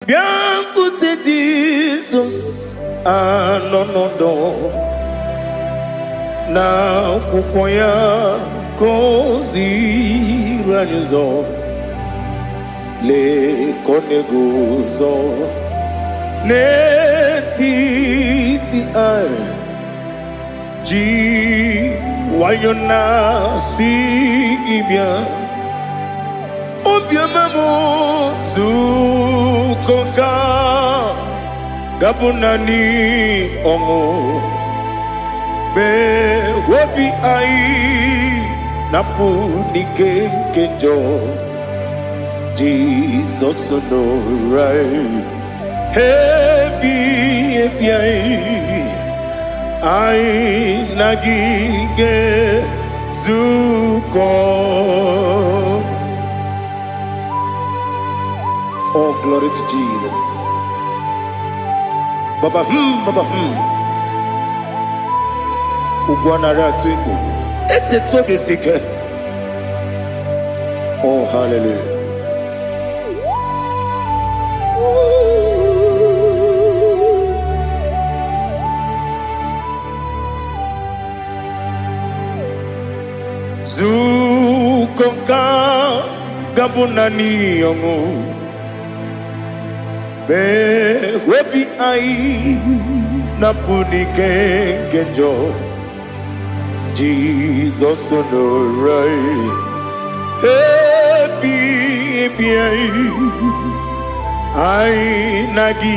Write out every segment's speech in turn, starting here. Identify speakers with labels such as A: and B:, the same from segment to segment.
A: Bịakwute Jizọs, anọ n'ọdọ na akwụkwọ ya ka o ziri anyị ụzọ. Lee ka ọ na-eguzo n'etiti anyị, ji nwayọ na-asị gị bịa. Obiọma m, zukọ ka gabụ naanị ọṅụ mee obi anyị napụ n'ike nke njọ. Jizọs nọrọ anyị ebi ebi, anyị anyị na gị ga-ezukọ. Oh, glory to Jesus. Baba baba Ugwu anaghị atụ egwu. Eteta obi si ike. Oh, hallelujah. Zukọ ka gabụ naanị ọṅụ mee obi anyị napụ n'ike nke njọ. Jizọs nọrọ anyị ebi ebi, anyị anyị na gị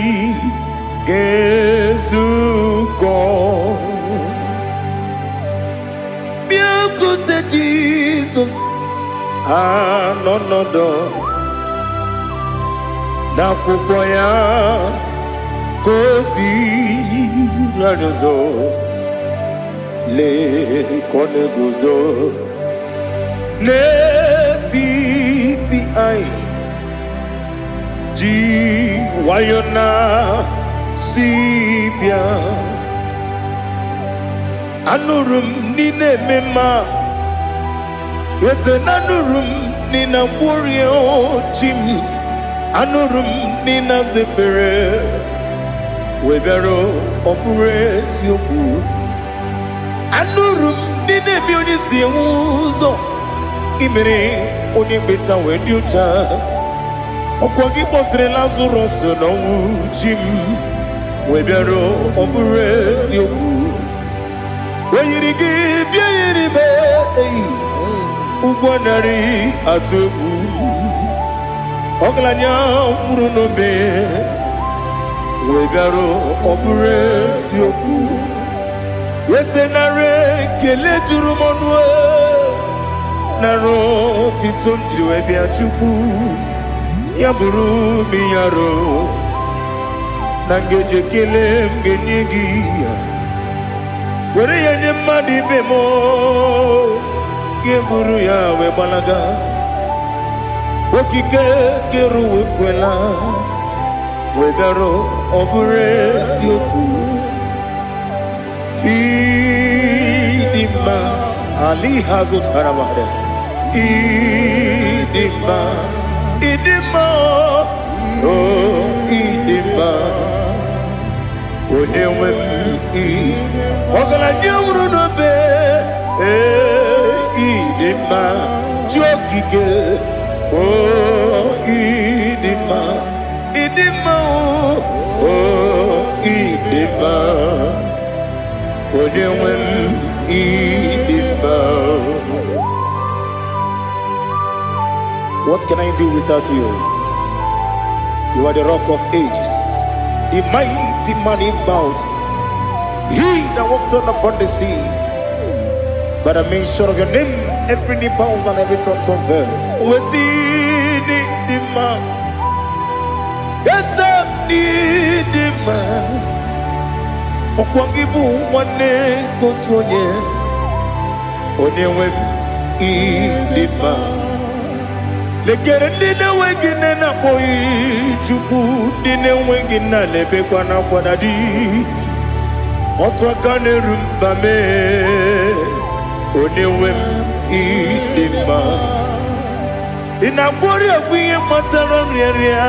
A: ga-ezukọ. Bịakwute Jizọs, anọ n'ọdọ n'akwụkwọ ya ka o ziri anyị ụzọ. Lee ka ọ na-eguzo n'etiti anyị, ji nwayọ na si bịa. Anụrụ m n'ị na-eme mma, eze na anụrụ m n'ị na-agwọrịa chi m, anụrụ m n'ị na-aza ekpere wee bịara. Ọ bụrụ eziokwu, anụrụ m n'ị na-eme onye si enwe ụzọ imere onye mkpeta wee dị ụcha. Ọkwa gị kpọtere Lazarọs n'ọnwụ, chi m, wee bịara. Ọ bụrụ eziokwu, o yiri gị bịa yiri be eyi ụgwọ narị atụ egwu. Ọgaranya nwụrụ n'obe wee bịara. Ọ bụrụ eziokwu, ese nara ekele juru m ọnụ, nara otito m jiri wee bịa. Chukwu, ya bụrụ m yaro na ngeji ekele m ga-enye gị ya, were ya nye mmadụ ibe m, ga-eburu ya wee gbalaga. Okike kere ụwa ekwela wee bịara. Ọ bụrụ eziokwu, ịdị mma ali ha zụtara mmadụ, ịdị mma, ịdị mma, o ịdị mma, onye nwe m, ị ọgaranya nwụrụ n'obe. Ee, ịdị mma, chi okike, o ịdị mma, ịdị mma, o ịdị mma, onye nwe m, ịdị mma. What can I do without you? You are the Rock of Ages, the mighty man in battle, he that walked on upon the sea. By the mention of your name, every knee bows and every tongue confess. We see the man. Yes, the man. Ọkwa gị bụ nwanne nke otu onye, onye nwe m, ịdị mma. Lekere ndị na-enweghị nne na-akpọghị Chukwu, ndị na-enweghị nna na-ebekwa n'akwa na di otu aka na-eru mba mee. Onye nwe m, ịdị mma. Ị na-agwọrị ọgwụ ihe kpatara nrịanrịa.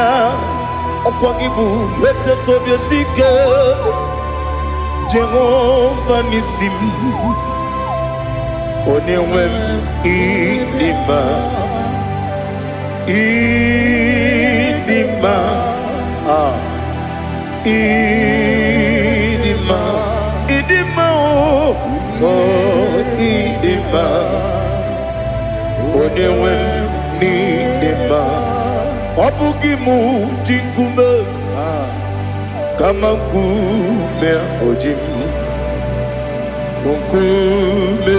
A: Ọkwa gị bụ eteta obi esi ike, Jehova n'isi m. Onye nwe m, ịdị mma, ịdị mma, ah, ịdị mma, ịdị mma, o oh, ịdị mma. Onye nwe m, n'ịdị mma. Ọ bụghị mụ ji nkume, kama nkume o ji m, nkume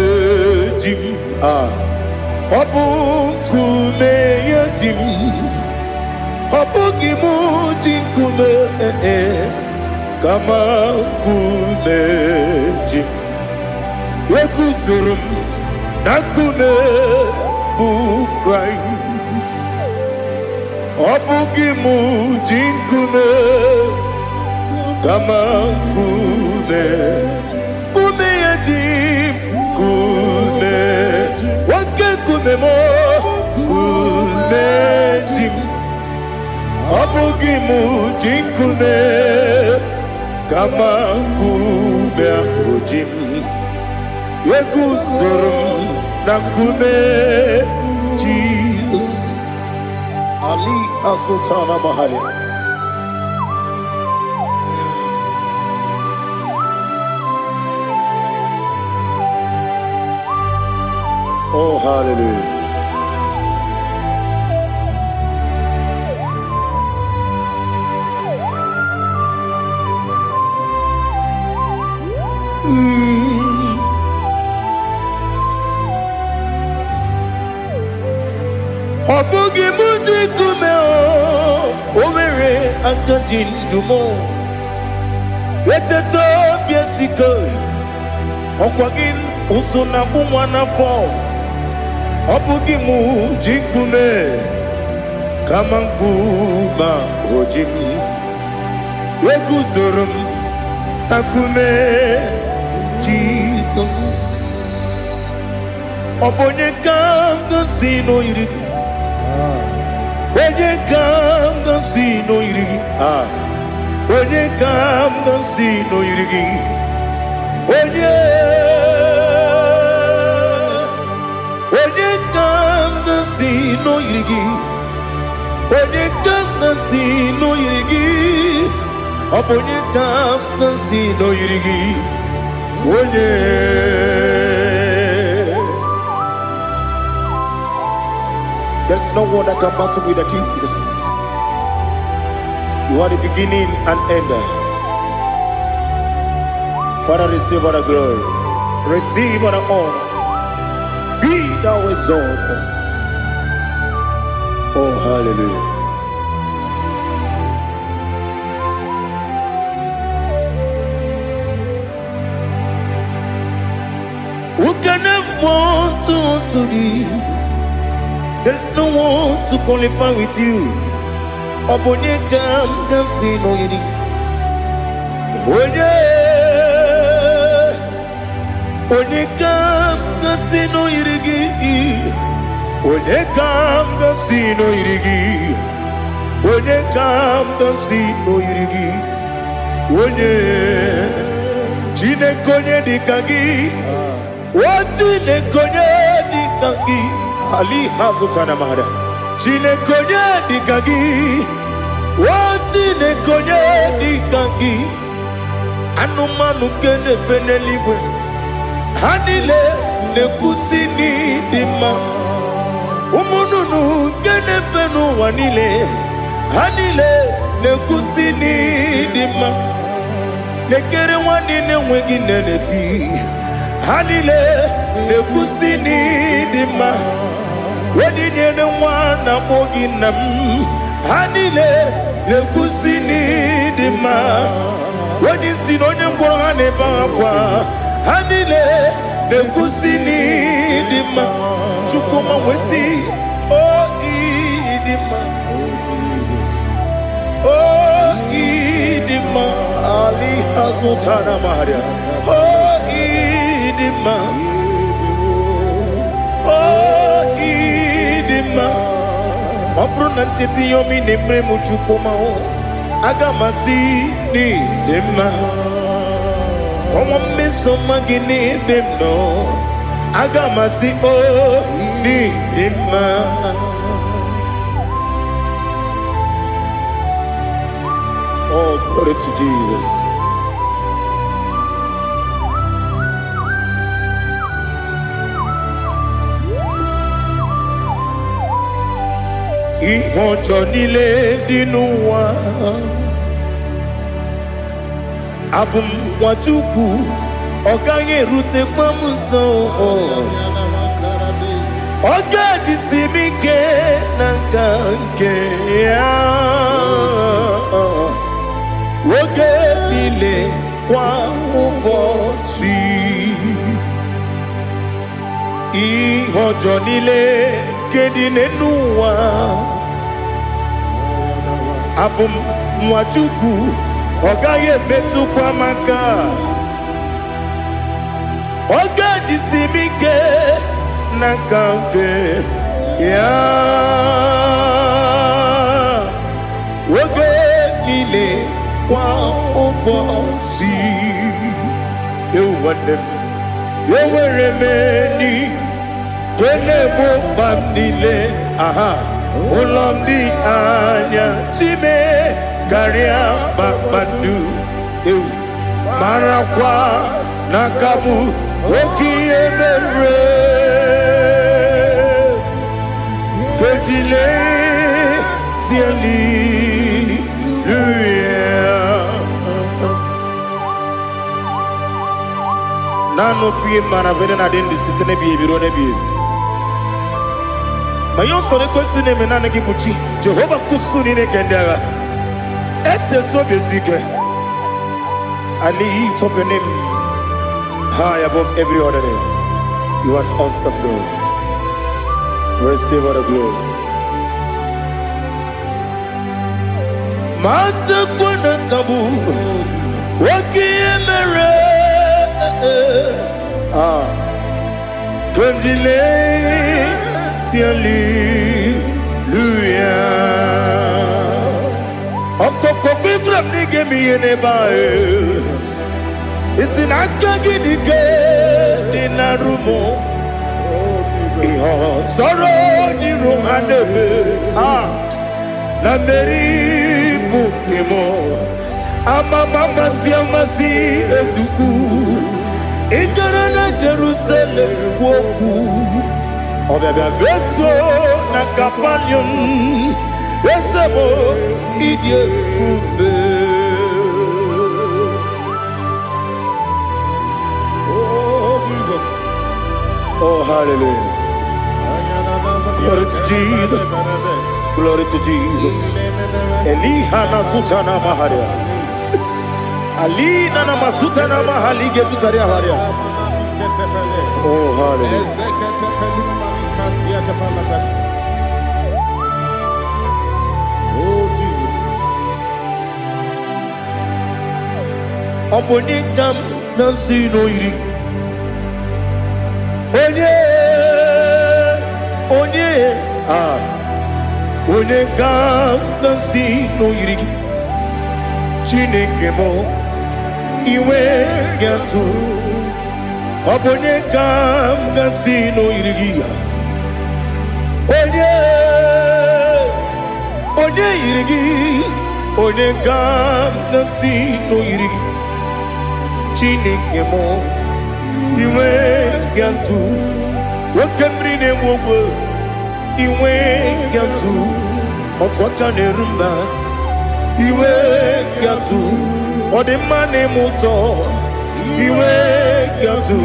A: ji m, ah, ọ bụ nkume ya ji m. Ọ bụghị mụ ji nkume, eh, eh, kama nkume ji m. Eguzoro m na nkume bụ Kraịst. Ọ bụghị mụ ji nkume, kama nkume, nkume ya ji m. Nkume, oke nkume m, nkume ji m. Ọ bụghị mụ ji nkume, kama nkume ahụ ji m. Eguzoro m na nkume Jizọs. Ali Azụtana Mahali. Oh, hallelujah. Ọ bụghị mụ ji nkume, o nwere aka ji ndụ m. Eteta obi esike, ọkwa gị ụsụ na-akpụ nwa n'afọ. Ọ bụghị mụ ji nkume, kama nkume o ji m. Eguzoro m na nkume Jizọs. Ọ bụ onye ka m gosi n'oyiri gị? Onye ka m gosi n'oyiri gị? Ah, onye ka m gosi n'oyiri gị? Onye, onye ka m gosi n'oyiri gị? Onye ka m gosi n'oyiri gị? Ọ bụ onye ka m gosi n'oyiri gị? Onye. There's no one that can battle with the Jesus. You are the beginning and end. Father, receive all the glory. Receive all the honor. Be thou exalted. Oh, hallelujah. Who can have one to thee? There's no one to qualify with you. Ọ bụ onye ka m ga-asị n'oyiri? Onye, onye ka m ga-asị n'oyiri gị? Onye ka m ga-asị n'oyiri gị? Onye ka m ga-asị n'oyiri gị? Onye, Chineke, onye dị ka gị? O Chineke, onye dị ka gị? Ali hazụtara mara. Chineke, onye dị ka gị? O Chineke, onye dị ka gị? Anụmanụ nke na-efe n'eluigwe, ha niile na-ekwusi n'ịdị mma. Ụmụ nnụnụ nke na-efe n'ụwa niile, ha niile na-ekwusi n'ịdị mma. Lekere nwanne na-enweghị nne na-eti, ha niile na-ekwusi n'ịdị mma. Onye nyere nwa na-akpọ gị nna m, ha niile na-ekwusi n'ịdị mma. Onye isi na onye mkpọrọ, ha na-ebe akwa, ha niile na-ekwusi n'ịdị mma. Chukwuma wee o ịdị mma, o ịdị mma. Ali azụtara maria. O ịdị mma, o ịdị mma. Ọ bụrụ na ncheta ihe omi na-emere m, Chukwuma, o Aga m asị n'ịdị mma. Kọwa mmeso ọma gị n'ebe m nọ. Aga m asị o n'ịdị mma. Oh, glory to Jesus. Ihe ọjọọ niile dị n'ụwa, abụ m nwa Chukwu, ọ gaghị erutekwa m nso. Ọ ga-ejisi m ike na nka nke ya oge niile, kwa ụbọchị. Ihe ọjọọ niile nke dị n'elu ụwa, abụ m nwa Chukwu, ọ gaghị emetụkwa m aka. Ọ ga-ejisi m ike n'aka nke ya oge niile, kwa ụbọchị. Ewu nwanne m, enwere m enyi nke na-egbo mkpa m niile. Aha ụlọ m dị anya chime karịa kpakpando. Ewu, marakwa n'aka m oke ihe mere kejile hallelujah. Naanị ofu ihe mara bụ na adị ndụ site n'ebighị ebi ruo n'ebighị ebi. Ma ihe ọsọrọ ekwesị na-eme, naanị gị bụ chi Jehova nkusu niile nke ndị agha. Etetu obi esi ike. I lift up your name high above every other name. You are an awesome God. Receive all the glory. Matakwa na ka bụ oke ihe mere. Ah, Kandile hallelujah. Ọkọkọ gwara m na ị ga-eme ihe n'ebe ahụ. Isi na aka gị dị ike dị na rumo. Ihe ọsọrọ n'iru ha na-eme. Ah, na mmeri bụ nke m. Amama amasị amasị ezukwu. Ị gara na Jerusalem kwuo okwu. Ọbịabịa beso na Kapanium. Eze m, ịdị ebube.
B: Oh, Jesus.
A: Oh, hallelujah. Glory to Jesus. Glory to Jesus. Eliha na sutana maharia. Alina na masutana mahali gezutaria haria. Oh, hallelujah.
B: Oh, Jesus.
A: Ọ bụ onye ka m na-asị n'oyiri? Onye, onye, ah, onye ka m na-asị n'oyiri gị? Chineke m, iwe ga-atụ. Ọ bụ onye ka m ga-asị n'oyiri gị ya? Onye, onye yiri gị? Onye ka m ga-asị n'oyiri gị? Chineke m, iwe ga-atụ. Oke mmiri na-enwe ogwe, iwe ga-atụ. Otu aka na-eru mba, iwe ga-atụ. Ọ dị mma na-eme ụtọ, iwe ga-atụ.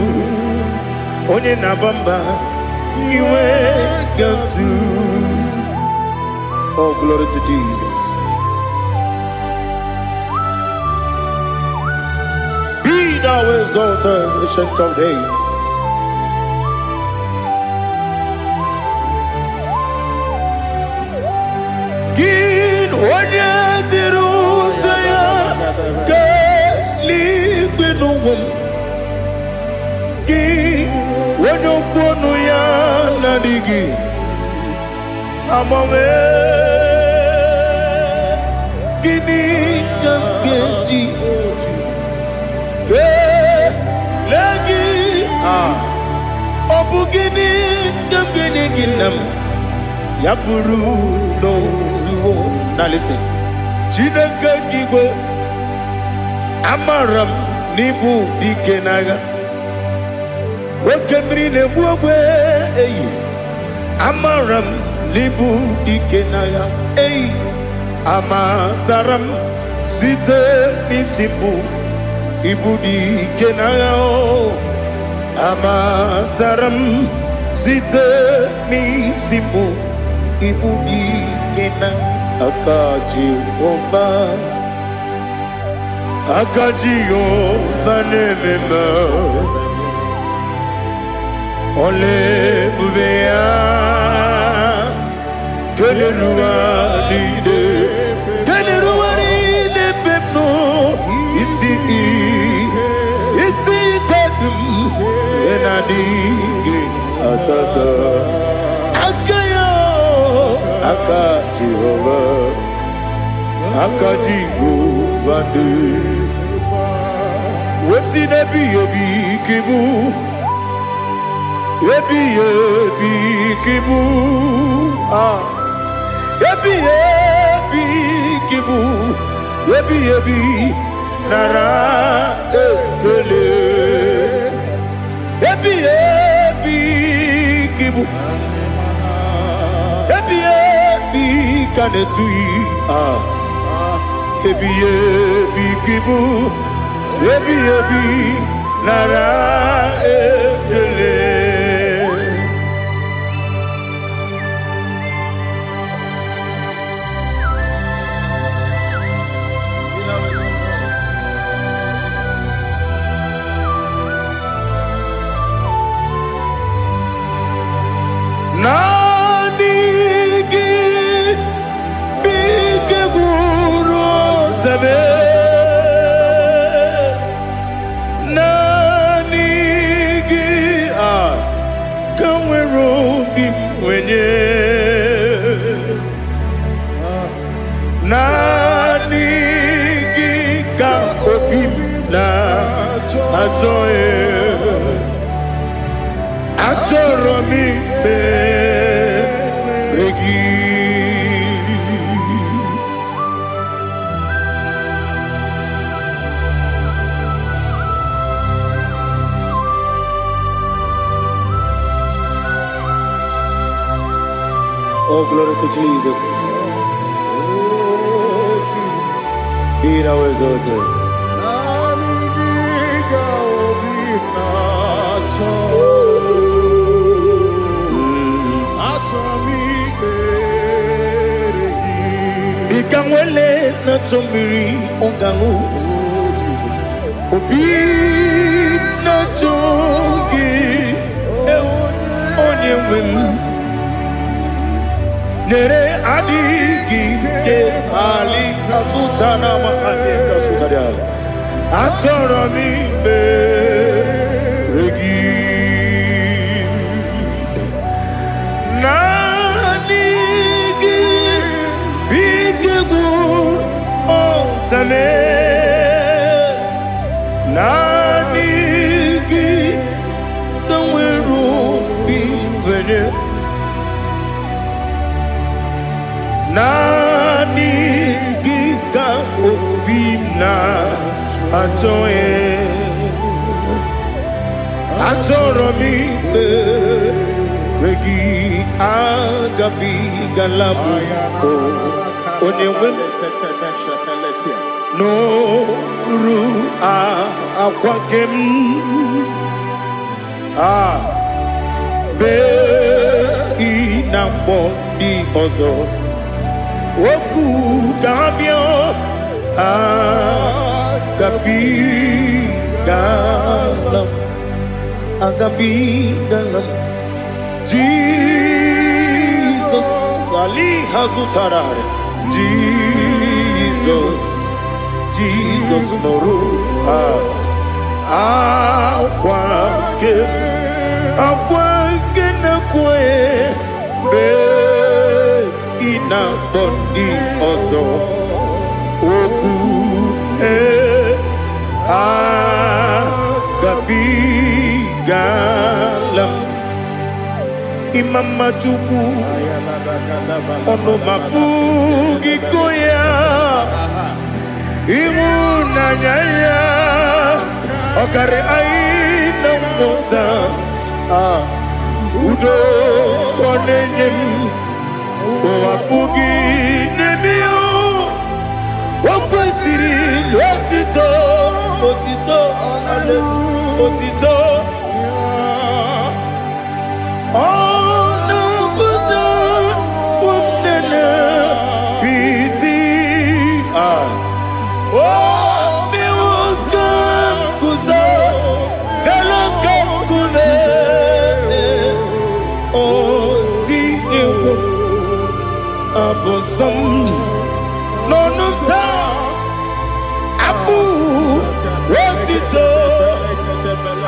A: Onye na-aba mba, iwe ga-atụ. Oh, glory to Jesus. Be thou exalted, Ancient of Days. Gị onye jiri ute ya kelee n'ụwa m, gị onye okwu ọnụ ya na-adịghị agbanwe, gịnị gịnị ka m ga-eji kelee gị? Ah, ọ bụ gịnị ka m ga-enye gị, nna m, ya bụrụ n'ozuo? Now listen. Chineke nke igwe, amara m n'ịbụ dike n'agha, oke mmiri na-egbu ogbe eyi. Amara m n'ịbụ dike n'agha eyi. Amatara m site n'isi mbụ, ịbụ dike n'agha o. Amatara m site n'isi mbụ, ịbụ dike na aka Jehova, aka Jehova na-eme mma. Ọla ebube ya keleruwa niile, keleruwa niile ebe m nọ. Isi isi ike dị m na-adịghị atata aka ya, aka Jehova, aka Jehova dị wesi n'ebighị ebi ka ịbụ, ebighị ebi ka ịbụ. Ah, ebighị ebi ka ịbụ, ebighị ebi, nara ekele. Ebighị ebi ka ịbụ, ebighị ebi ka na-etughị. Ah, ebighị ebi ka ịbụ, ebighị ebi, nara ekele. Naanị gị bụ ike gwụrụ ọtabe. Naanị gị a ka nwere obi m nwenye. Naanị gị ka obi m na-achọ. Achọrọ m ikpere gị. Oh, glory to Jesus. Be thou exalted.
B: Naanị gị ka obi na-achọ. Achọrọ m ikpere gị.
A: Dịka nwele na-achọ mmiri ọ ga-aṅụ, obi na-achọ gị, ewu, onye nwe m. Nyere adịghị ike ali asụta na makani kasụtara. Achọrọ m ikpere gị. Naanị gị bụ ike gwụrụ ọtame. Naanị gị ka nwere obi nwere. Naanị gị ka obi m na-achọ. Achọrọ m ikpere gị. Agabigala m o, onye nwe m, n'oru akwa nke m a bee ị na-akpọ ndị ọzọ okwu ka ha bịa. Agabigala m, agabigala m. Jizọs ali ha zụtara. Jizọs, Jizọs nụrụ akwa nke, akwa nke na-ekwe mgbe ị na-akpọ ndị ọzọ. Okwu agabigala m. Ịma mma Chukwu, ọnụ m apụghị ịkọ ya. Ịhụnanya ya ọkarị anyị na mmụta. Ah, udo ka ọ na-enye m, ụwa apụghị n'ebe ya. O kwesịrị otito, otito, otito. Ọ na-apụta nne piti. Ah, o mewo ka m guzo elu ka nkume. O tinyewo abụ nsọ m n'ọnụ taa, abụ otito,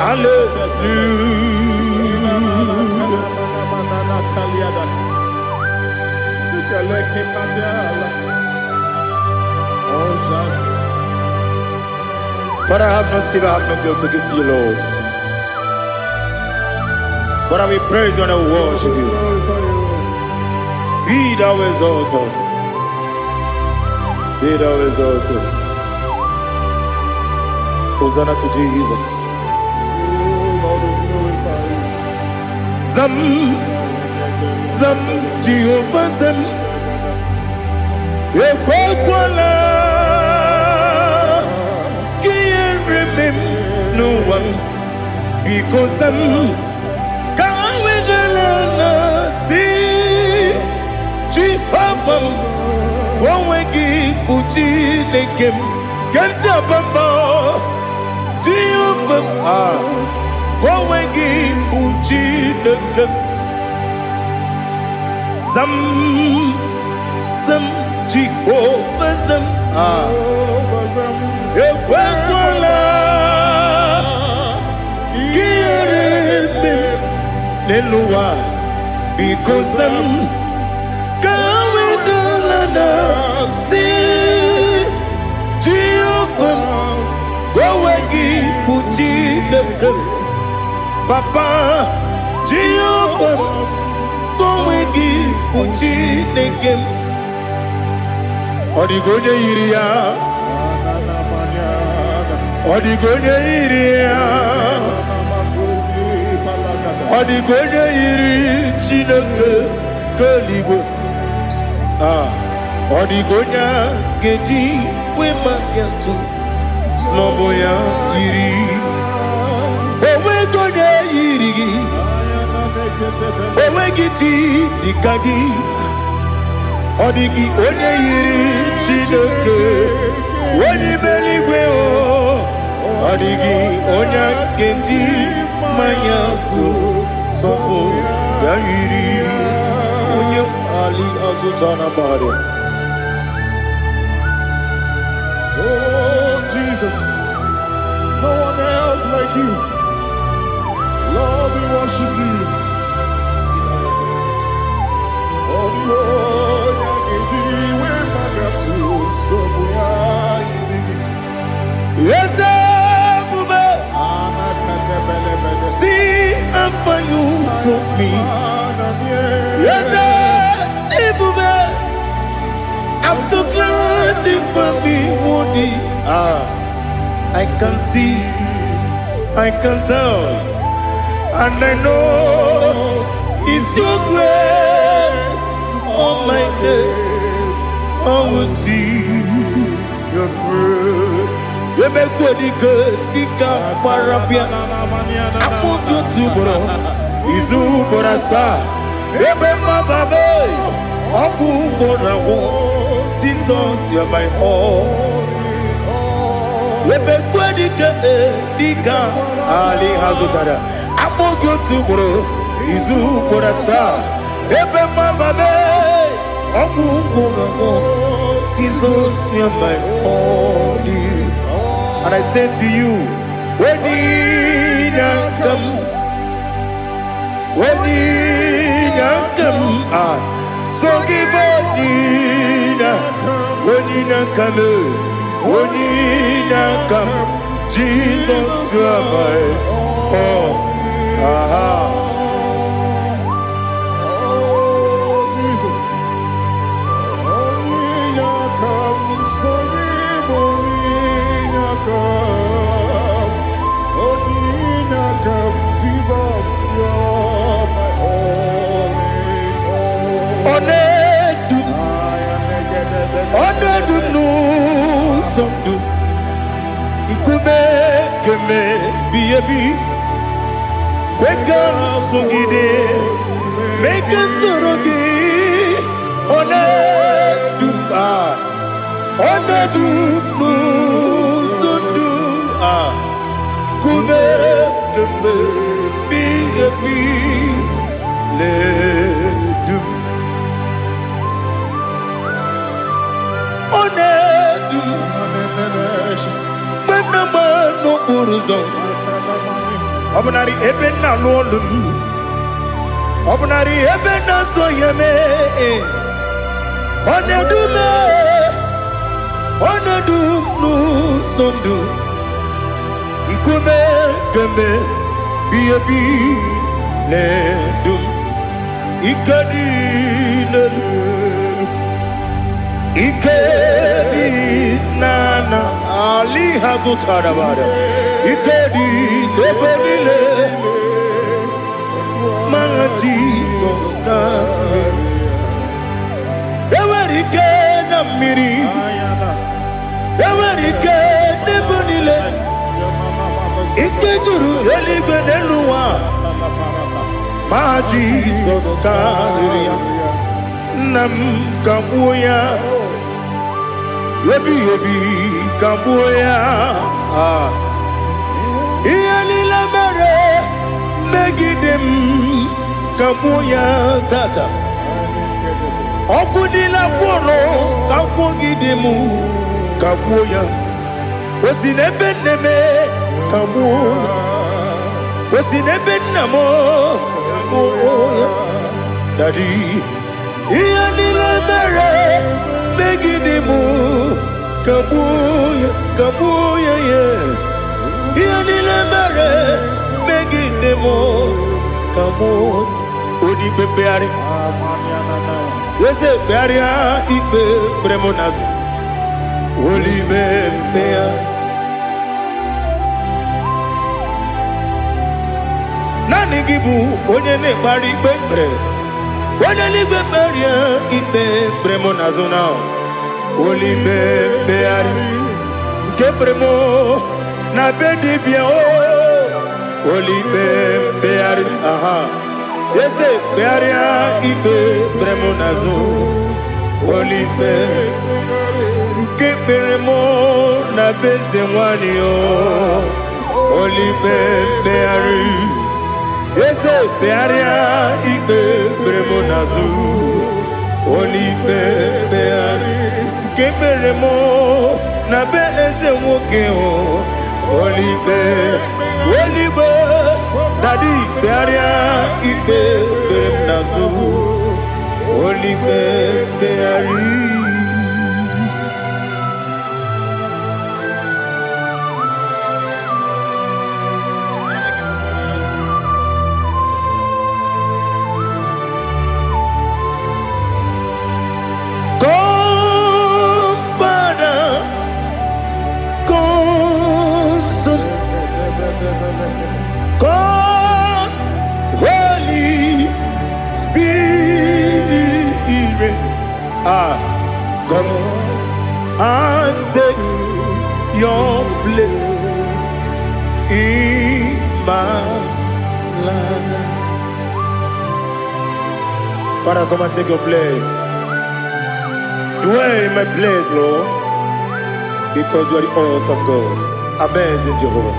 A: hallelujah. Father, I have no silver, I have no gold to give to you, Lord. But I will praise you and I will worship you. Be thou exalted. Be thou exalted. Hosanna to Jesus. Zam, Zam, Jehovah Zam. Ekwekwala ka ihere mee m n'ụwa m. Biko zam, ka ha wedala na si Jehova m, onwe gị bụ Chineke m. Ke m ji aba mba, Jehova m, ah, onwe gị bụ Chineke m. Zam, zam, Jehova zam, ah, ekwekwala ka ihere mee m n'elu ụwa. Biko zam, ka ha wedala na si Jehova m, onwe gị bụ Chineke m. Papa, Jehova m, onwe gị bụ Chineke m. Ọ dịghị onye yiri ya, ọ dịghị onye yiri ya, ọ dịghị onye yiri Chineke nke eluigwe. Ah, ọ dịghị onye a ga-eji wee maka atụ snọbụ ya yiri. Onweghị onye yiri gị, onweghị chi dịka gị. Ọ dịghị onye yiri Chineke onye ime eluigwe o. Ọ dịghị onye a ga-eji mmanya tụ sọpụ ya yiri onye ali azụta na mmadụ.
B: Oh, Jesus, no one else like you. Lord, we worship you. Oh, the onye ga-eji wee maka nsogbu ya yiri gị.
A: Eze ebube, see how far you brought me. Eze ebube, I'm so glad you found me worthy. Ah, I can see, I can tell, and I know it's your grace on my day. I will see your grace. Emekwe dike gbara bịa akpụkpọ otu ugboro, izu ugboro asaa, ebe mmababe ọgwụ ugboro agwụ. Jizọs, you're my all. Emekwe dike dike ali ha zụtara akpụghị otu ugboro, izu ugboro asaa, ebe mmababe ọgwụ ugboro agwụ. Jizọs, you're my all. And I say to you, when come, when come, ah, so give. Onye na-aka m, onye na-aka m, Jesus, you are my all. Aha.
B: Oh, Jesus. Onye na-aka m, sọ gị bụ onye na-aka m. Onye na-aka m, Jesus, you are my all in all.
A: Ọ na-edu m, ọ na-edu m n'ụzọ ndụ, nkume keme bi ebi, kwe ka m sogide, mee ka m soro gị. Ọ na-edu m, ah, ọ na-edu m n'ụzọ ndụ, ah, nkume keme bi ebi na-edu m. Ọ na-edu m mgbe m na-agba n'okporo ụzọ, ọ bụnarị ebe m na-alụ ọlụ m, ọ bụnarị ebe m na-asụ ya mee, ọ na-edu m, ọ na-edu m n'ụzọ ndụ, nkume kemgbe bi ebi na-edu m. Ike dị n'elu, ike dị n'ala ali ha zụtara bara, ike dị n'ebe niile ma Jizọs karịrị. Enwere ike na mmiri, enwere ike n'ebe niile, ike juru eluigwe n'elu ụwa, ma Jizọs karịrị ya. Nna m, ka gbuo ya ebighị ebi, ka gbuo ya. Ah. Ihe niile mere megide m, ka gbuo ya tata. Ọkụ niile gwụrụ ka gwugide m, ka gbuo ya. O si n'ebe nne m, ka gbuo ya. O si n'ebe nna m, ka gbuo ya. Daddy, ihe niile mere megide m, ka gbuo ya, ka gbuo ya ya. Ihe niile mere megide m, ka gbuo ya. Onye ikpe mkpegharị, eze, kpegharịa ikpe kpere m n'azụ. Olime mkpegharị, naanị gị bụ onye na-ekpegharị ikpe kpere. Onye n'igwe, kpegharịa ikpe kpere m n'azụ na olime mkpegharị nke kpere m na be dibịa o. Olime mkpegharị, aha, eze, kpegharịa ikpe kpere m n'azụ. Olime nke kpere m na be eze nwanyị o. Olime mkpegharị, eze, kpegharịa ikpe kpere m n'azụ. Olime mkpegharị nke kpere m na be eze nwoke o. Olime, olime, daddy, kpegharịa ikpe kpere m n'azụ. Olime mkpegharị. Come, Father, come, Son, come, Holy Spirit. Ah, come and take your place in my life. Father, come and take your place. Dwell in my place, Lord, because you are the awesome God, amazing Jehovah.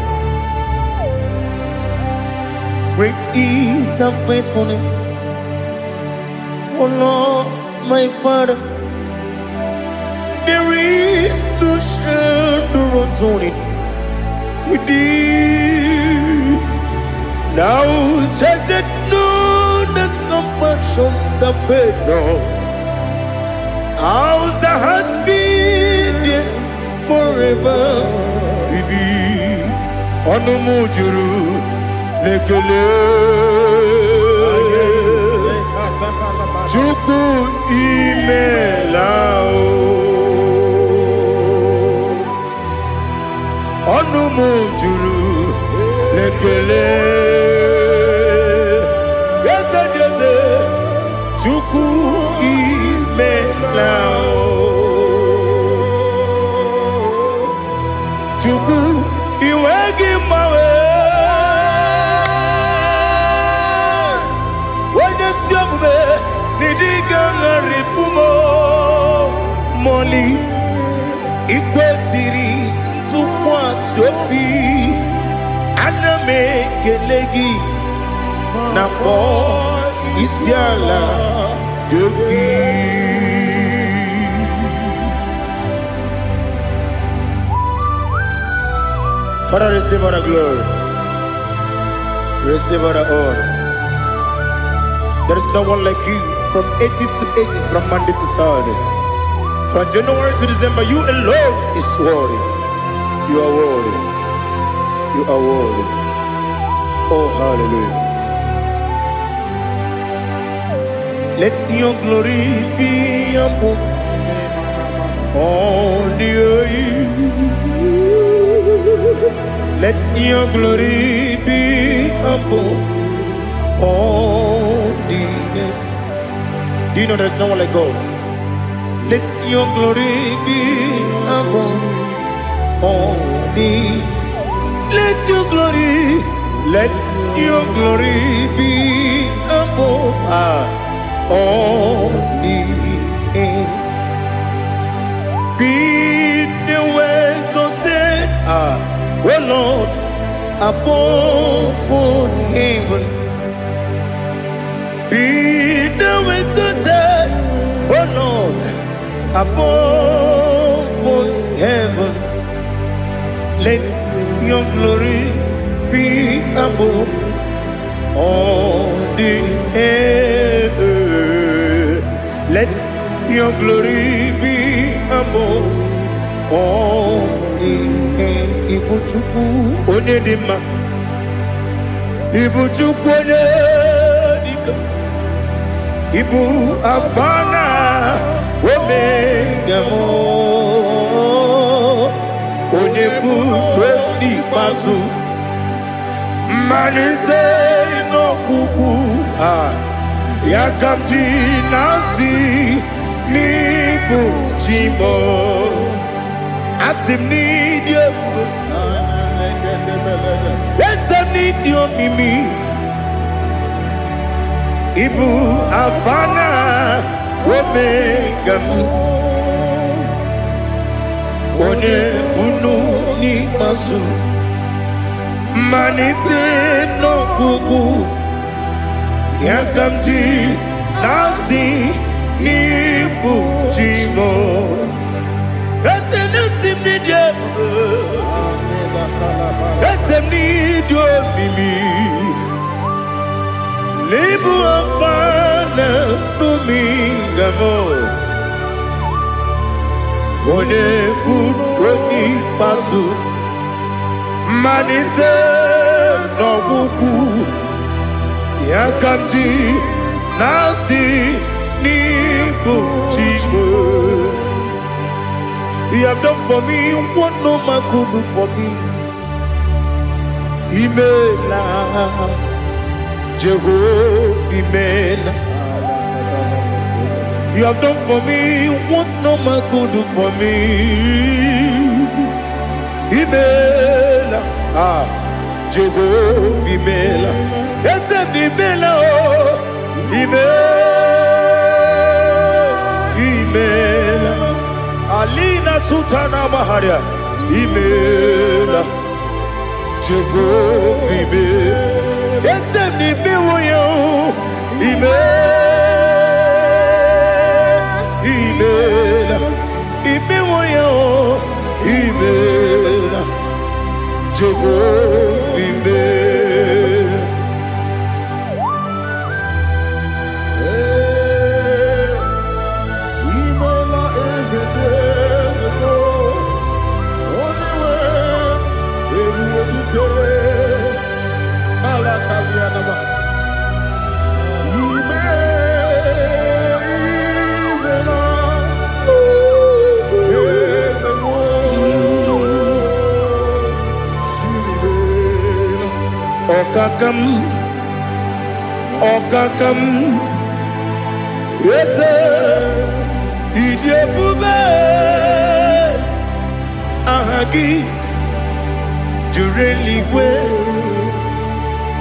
A: Great is thy faithfulness, O Lord, my Father. There is no shadow of turning with thee. Thou changest not thy compassions, they fail not. As thou hast been forever. Ibi ọnụ m juru n'ekele. Chukwu, imela o. Ọnụ m juru n'ekele. Eze dị eze, Chukwu, imela o. Chukwu, iwe gị mgbanwe. Onye si omume n'ịdịga ṅarịpụ m mọli. Ikwesịrị ntụkwasị obi, ana m ekele gị na kpọọ isi ala gị. Father, receive all the glory, receive all the honor. There is no one like you from ages to ages, from Monday to Saturday, from January to December. You alone is worthy. You are worthy. You are worthy. Oh, hallelujah. Let your glory be above all the earth. Let your glory be above all the earth. Do you know there's no one like God? Let your glory be above all the. Let your glory, let your glory be above all the earth. Be thou exalted, O Lord, above all heaven. Be thou exalted, O Lord, above all heaven. Let your glory be above all the earth. Let your glory be above all the earth. Ibu Chukwu onye dị mma, Ibu Chukwu onye dike, Ibu Alfa na Omega m, onye bụ n'ikpeazụ, mmalite n'ọgwụgwụ a, ya ka m ji na-asị n'ịbụ chi m. Asị m n'ịdị ebube, eze m, n'ịdị omimi. Ịbụ Alfa na Omega m, onye bunu n'ikpeazụ, mmalite n'ọgwụgwụ, ya ka m ji na-asị n'ịbụ chi m. Eze na-esi m n'ịdị ebube, eze m, n'ịdị omimi. N'ịbụ Alfa na Omega m, onye bụ onye ikpeazụ, mmalite n'ọgwụgwụ, ya ka m ji na-asị n'ịbụ chi m. You have done for me what no man could do for me. Imela, Jehovah, Imela. You have done for me what no man could do for me. Imela, ah, Jehovah, Imela. Eze m, Imela, oh, Imela, Imela. Alina Sutana Maharia, Imela, Jehovah, Imela. Eze m, n'imewo ya o, Imela, Imela, imewo ya o, Imela, Jehovah, Imela.
B: Imela, eze dị eze.
A: Ọkaka m, ọkaka m, eze, ịdị ebube. Aha gị juru eluigwe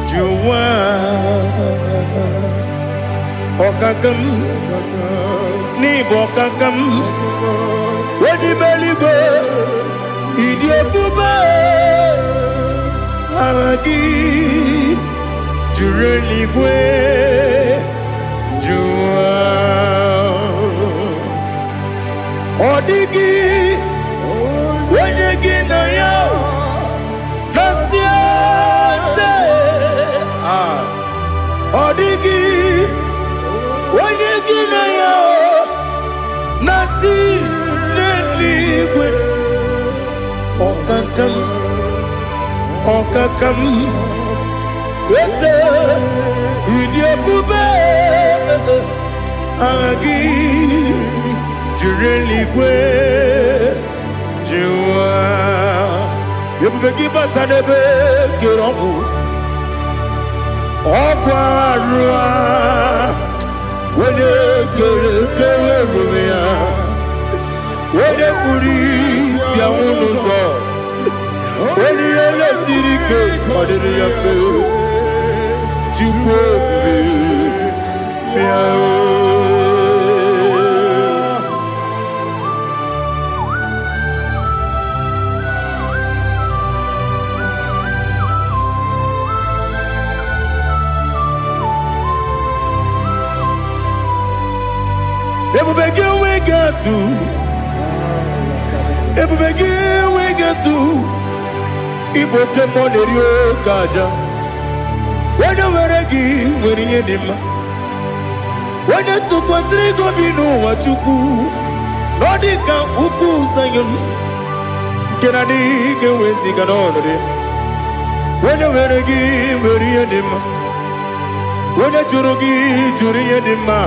A: ju ụwa. Ọkaka m, n'ịbụ ọkaka m, onye ime eluigwe, ịdị ebube. Aha gị juru eluigwe ju ụwa. Ọ dịghị onye gị na ya na-asị eze. Ah. Ọ dịghị onye gị na ya na-atị n'eluigwe. Ọkaka m, ọkaka m, eze, ịdị ebube. Aha gị juru eluigwe ju ụwa. Ebube gị bata n'ebe kere ọgwụ, ọgwụ arụ a, onye kere kere onwe ya, onye kpuru isi anwụ n'ụzọ, onye ihe lesiri ike ọ dịrị ya mfe. Chukwu ebube, bịa o. Ebube gị enweghị atụ, ebube gị enweghị atụ. Ịbụ oke mmụọ na-eri oke aja. Onye nwere gị nwere ihe dị mma. Onye tụkwasịrị gị obi n'ụwa, Chukwu, na ọ dị ka ukwu Zayọn nke na adịghị ga-eweziga n'ọnọdụ ya. Onye nwere gị nwere ihe dị mma. Onye jụrụ gị jụrụ ihe dị mma.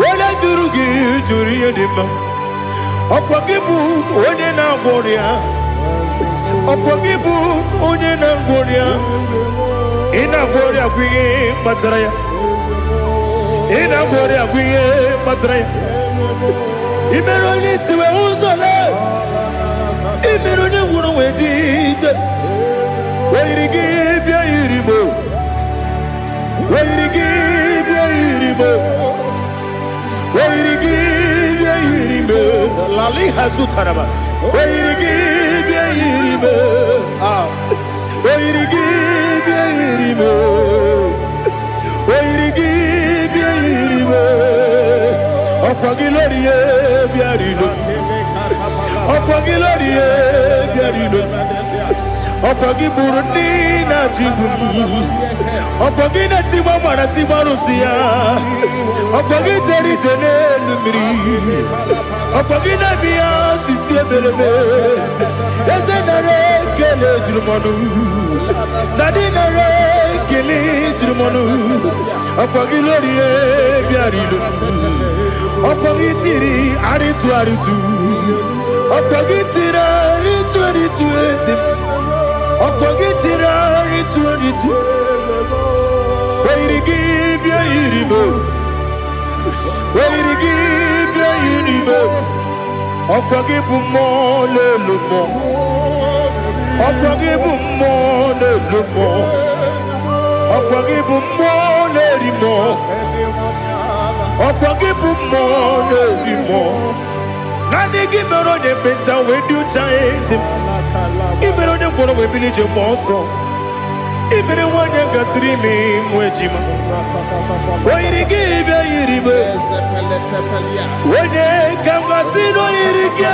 A: Onye jụrụ gị jụrụ ihe dị mma. Ọkwa gị bụ onye na-agwọ ọrịa. Ọkwa gị bụ onye na-agwọ ọrịa. Ị na-agwọ ọrịa bụ ihe kpatara ya. Ị na-agwọ ọrịa bụ ihe kpatara ya. Ị mere onye isi wee ụzọ lee. Ị mere onye nwụrụ wee ji ije. O yiri gị bịa yiri mo. O yiri gị bịa yiri mo. O yiri gị bịa yiri mo. Lali hazutaraba. O yiri gị bịa yiri mo. Ah. O yiri gị bịa yiri mo. O yiri gị bịa yiri mo. Ọkwa gị lórí ye bịa rilo. Ọkwa gị lórí ye bịa rilo. Ọkwa gị gburu ndị na-achịgbu m. Ọkwa gị na-etigba mara tigba arụsị ya. Ọkwa gị jere ije n'elu mmiri. Ọkwa gị na-eme ya osisi emereme. Eze, nara ekele juru m ọnụ. Daddy, nara ekele juru m ọnụ. Ọkwa gị lórí bịara ilo. Ọkwa gị tiri arịtụ arịtụ. Ọkwa gị tiri arịtụ arịtụ, eze m. Ọkwa gị tiri arịtụ arịtụ. O yiri gị bịa yiri m. O yiri gị bịa yiri m. Ọkwa gị bụ mmụọ n'elu mmụọ. Ọkwa gị bụ mmụọ n'elu mmụọ. Ọkwa gị bụ mmụọ na-eri mmụọ. Ọkwa gị bụ mmụọ na-eri mmụọ. Naanị gị mere onye ekpenta wee dị ụcha, eze m. Ị mere onye ngwọrọ wee bili ije mgbe ọsọ. Ị mere nwanyị gatụrụ ime mụ ejima. O yiri gị bịa yiri m. Onye ka m gasị na o yiri gị.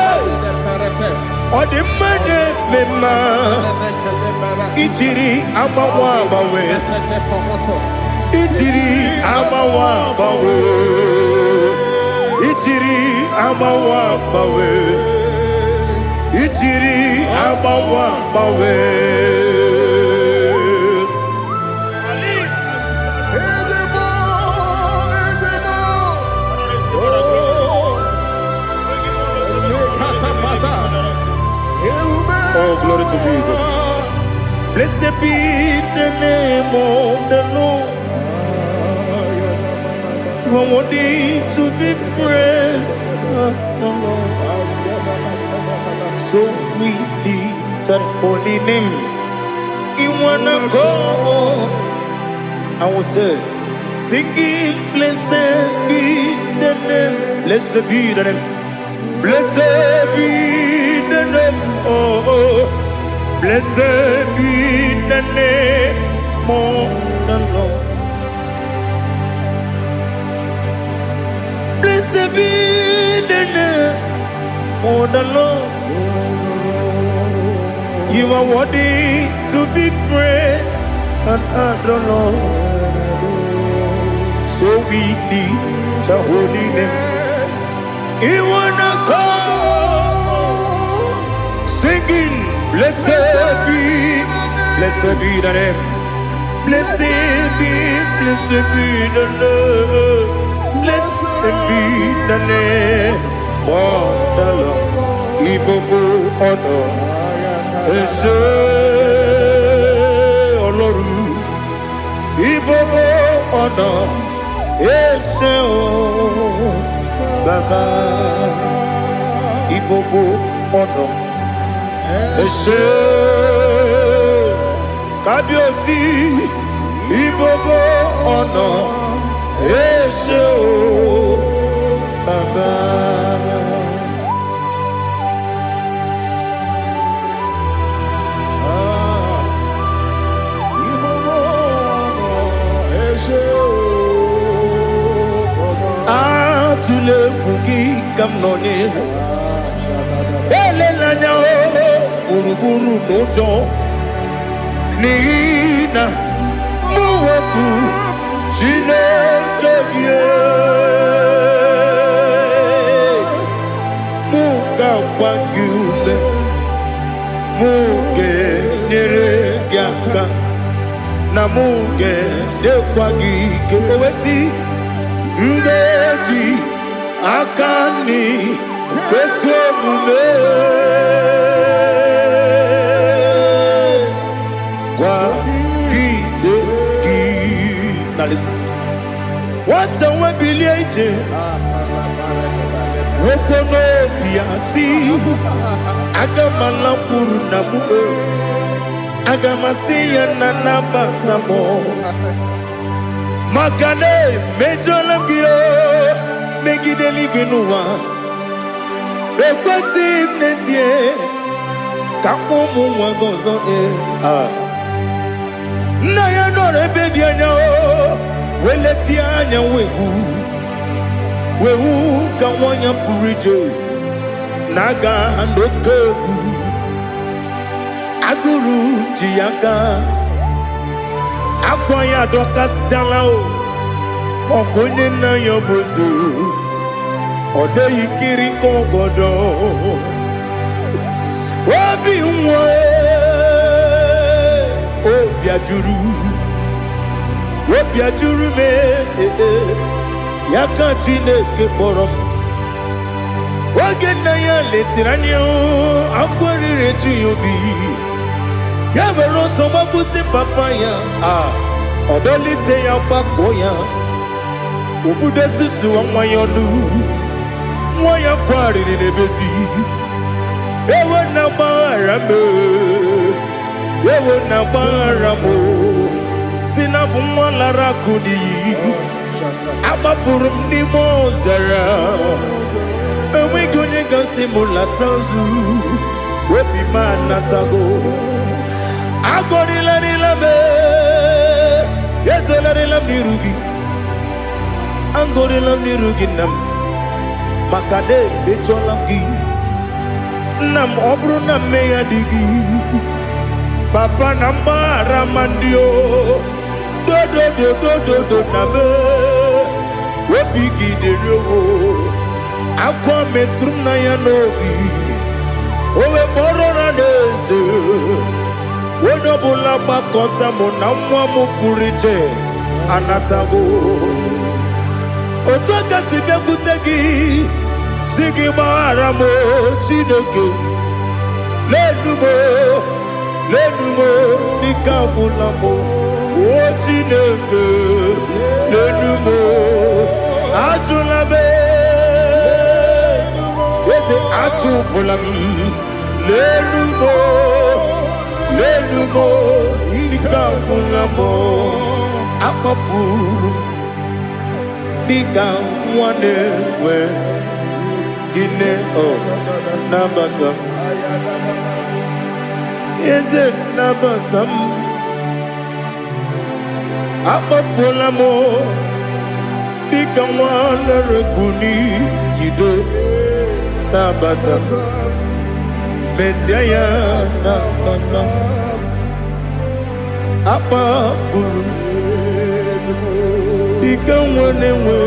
A: Ọ dị mma na-eme mma. Ijiri agbanwe agbanwe. Ijiri agbanwe agbanwe. Ijiri agbanwe agbanwe. Ijiri agbanwe agbanwe.
B: Ezebo, ezebo. Oh, lekatapata. Ewube.
A: Oh, glory to Jesus. Blessed be the name of the Lord. You are worthy to be praised, the Lord. So we lift that holy name in one accord. I will say, singing, blessed be the name, blessed be the name, blessed be the name, oh, blessed be the name of the Lord. Blessed be the name of the Lord. You are worthy to be praised and adored, Lord. So we lift the holy name. In one accord, singing, blessed be the name. Blessed be the name. Blessed be the name of the Lord. Ìgbogbo ọ̀nà ẹ ṣé Ọlọ́run. Ìgbogbo ọ̀nà ẹ ṣé o Bàbá. Ìgbogbo ọ̀nà ẹ ṣé Kábíyèsí. Ìgbogbo ọ̀nà ẹ ṣé o Bàbá. Atụla egwu gị ka m nọ n'ihu. Elela anya o gburugburu n'ụjọ n'ihi na mụ bụ Chineke gị. Mụ ga-agba gị ume, mụ ga-enyere gị aka, na mụ ga-enyekwa gị ike. O wee sị, m ga-eji aka nri kwesị omume kwagide gị. Now listen. Nwata nwe bilie ije nwoke n'obi ya sị, aga m alakwuru nna m o, aga m asị ya na nabata m maka na emejọla m gị o megide eluigwe n'ụwa. Ekwesịghị m n'ezie ka m kpọọ ụmụ nwa gị ọzọ ee. Ah. Nna ya nọrọ ebe dị anya o wee letie anya wee hụ wee hụ ka nwa ya pụrụ ije na-aga n'oke egwu agụrụ ji ya aka akwa ya adọkasịchala o ọkụ onye nna ya bụ eze ọ dịghị kiri ka ọgọdọ obi nwa obi ajụrụ obi ajụrụ m ee, ya ka Chineke kpọrọ m. Oge nna ya letiri anya akwa riri eju ya obi ya were ọsọ gbagbute papa ya a ọ dọlite ya gbakọọ ya obudo susuwa nwa ya ọnụ nwa ya kwarịrị n'ebezi ewo na gbaghara m ewo na gbaghara m si na bụ nwa lara akụ n'iyi agbafuru m n'ime ọzara enweghị onye gasị m lata ozu obi m anatago agọrịlarịla m ezolarịla m n'iru gị agọrịla m n'iru gị nna m maka na emejọla m gị nna m ọ bụrụ na mmehie adịghị papa na mgbaghara ma ndị o dodododododo na m obi gị dịrị o akwa metụrụ m na ya n'obi o wee kpọrọ na n'eze onye ọbụla gbakọta mụ na nwa m pụrụ iche anatago otu aka si bịakwute gị si gị gbaghara m o, Chineke lenu m o, Lenu m, n'ike agwụla m. O Chineke, lenu m, ajụla m. Eze, achụpụla m. Lenu m, lenu m, ike agwụla m. Akpafuru m dịka nwa na-enwe gịnị o. Nabata m, eze, nabata m. Akpafuola m dịka nwa lere n'iyido. Nabata m, mezie ya, nabata m. Akpafuru m dịka nwa na-enwe,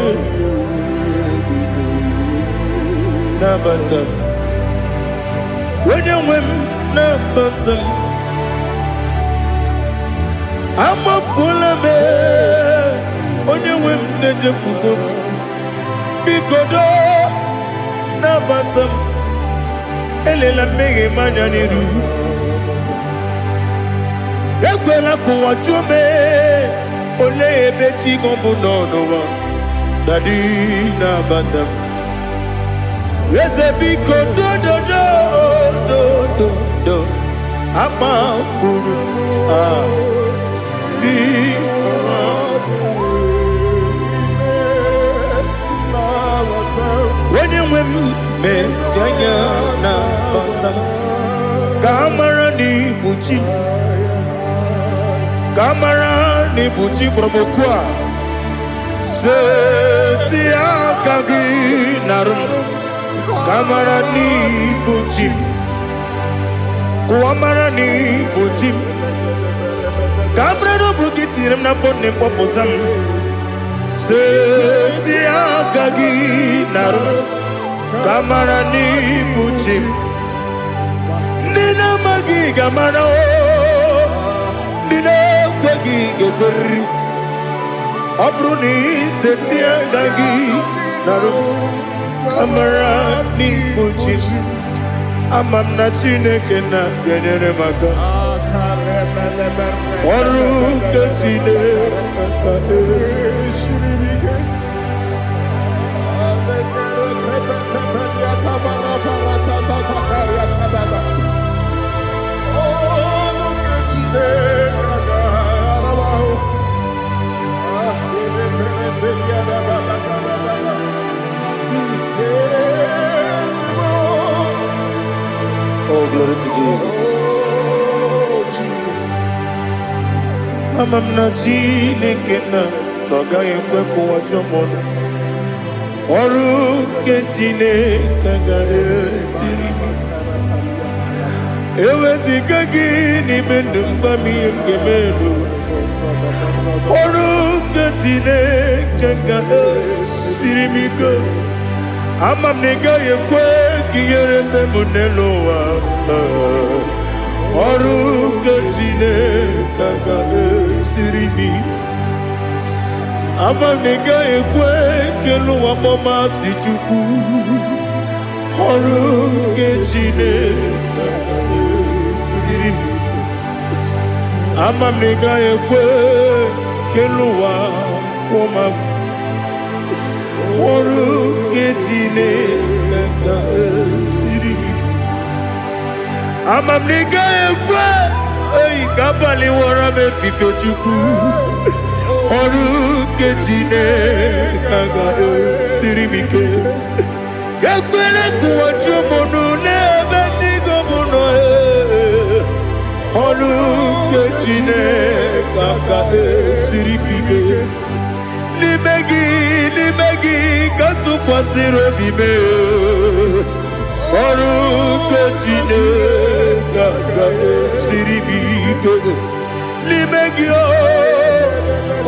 A: nabata m. Onye nwe m, nabata m. Amafuola m, onye nwe m, na-ejefugo m. Biko doo, nabata m. Elela mmehie m anya n'iru. Ekwela ka ụwa jụọ m, olee ebe chi gị bụ nọ n'ụwa. Daddy, nabata m. Eze, biko, dododo dododo. Amafuru m, ah, biko. Onye nwe m, mezi anya, nabata m, ka a mara na ibu chi m, ka a mara na ibu chi kpọrọ m okwu a. Seti aka gị narụ m, ka a mara na ibu chi m, ka ụwa mara na ibu chi m, ka a mara na ọ bụ gị tinyere m n'afọ nne m, kpọpụta m. Seti aka gị narụ m, ka a mara na ibu chi m. Ndị na-amaghị ga-amara o, ndị na-ekweghị ga-ekweriri. Ọ bụrụ na iseti aka gị narụ m, ka mara n'ibu chi m. Ama m na Chineke na ga-enyere m aka. Ọrụ nke Chineke.
B: Siri m ike. Olu nke Chineke ga-ara m ahụ. Ah, ebe mere ebe ya da da da da da da da. Ezigbo.
A: Oh, glory to Jesus.
B: Oh, Jesus.
A: Ama m na Chineke na ọ gaghị ekwe ka ụwa jụọ m ọnụ. Ọrụ nke Chineke ga-esiri m ike. Eweziga gị n'ime ndụ m, gwa m ihe m ga-eme n'ụwa. Ọrụ nke Chineke ga-esiri m ike. Ama m na ị gaghị ekwe ka ihere mme m n'elu ụwa. Ọrụ nke Chineke ga-esiri m ike. Ama m na ị gaghị ekwe ka elu ụwa kpọmasị Chukwu. Ọrụ nke Chineke ga-esiri m ike. Ama m na ị gaghị ekwe ka elu ụwa kwụọ m. Ọrụ nke Chineke ga-esiri m ike. Ama m na ị gaghị ekwe eyi ka abalị wọrọ m efife. Chukwu, ọrụ nke Chineke ga-esiri m ike. Ekwele ka ụwa jụọ m ọnụ n'ebe chi gị bụ nọ. Ee. Ọrụ nke Chineke ga-esiri m ike. N'ime gị, n'ime gị ka m tụkwasịrị obi m. Ọrụ nke Chineke ga-esiri m ike. N'ime gị o,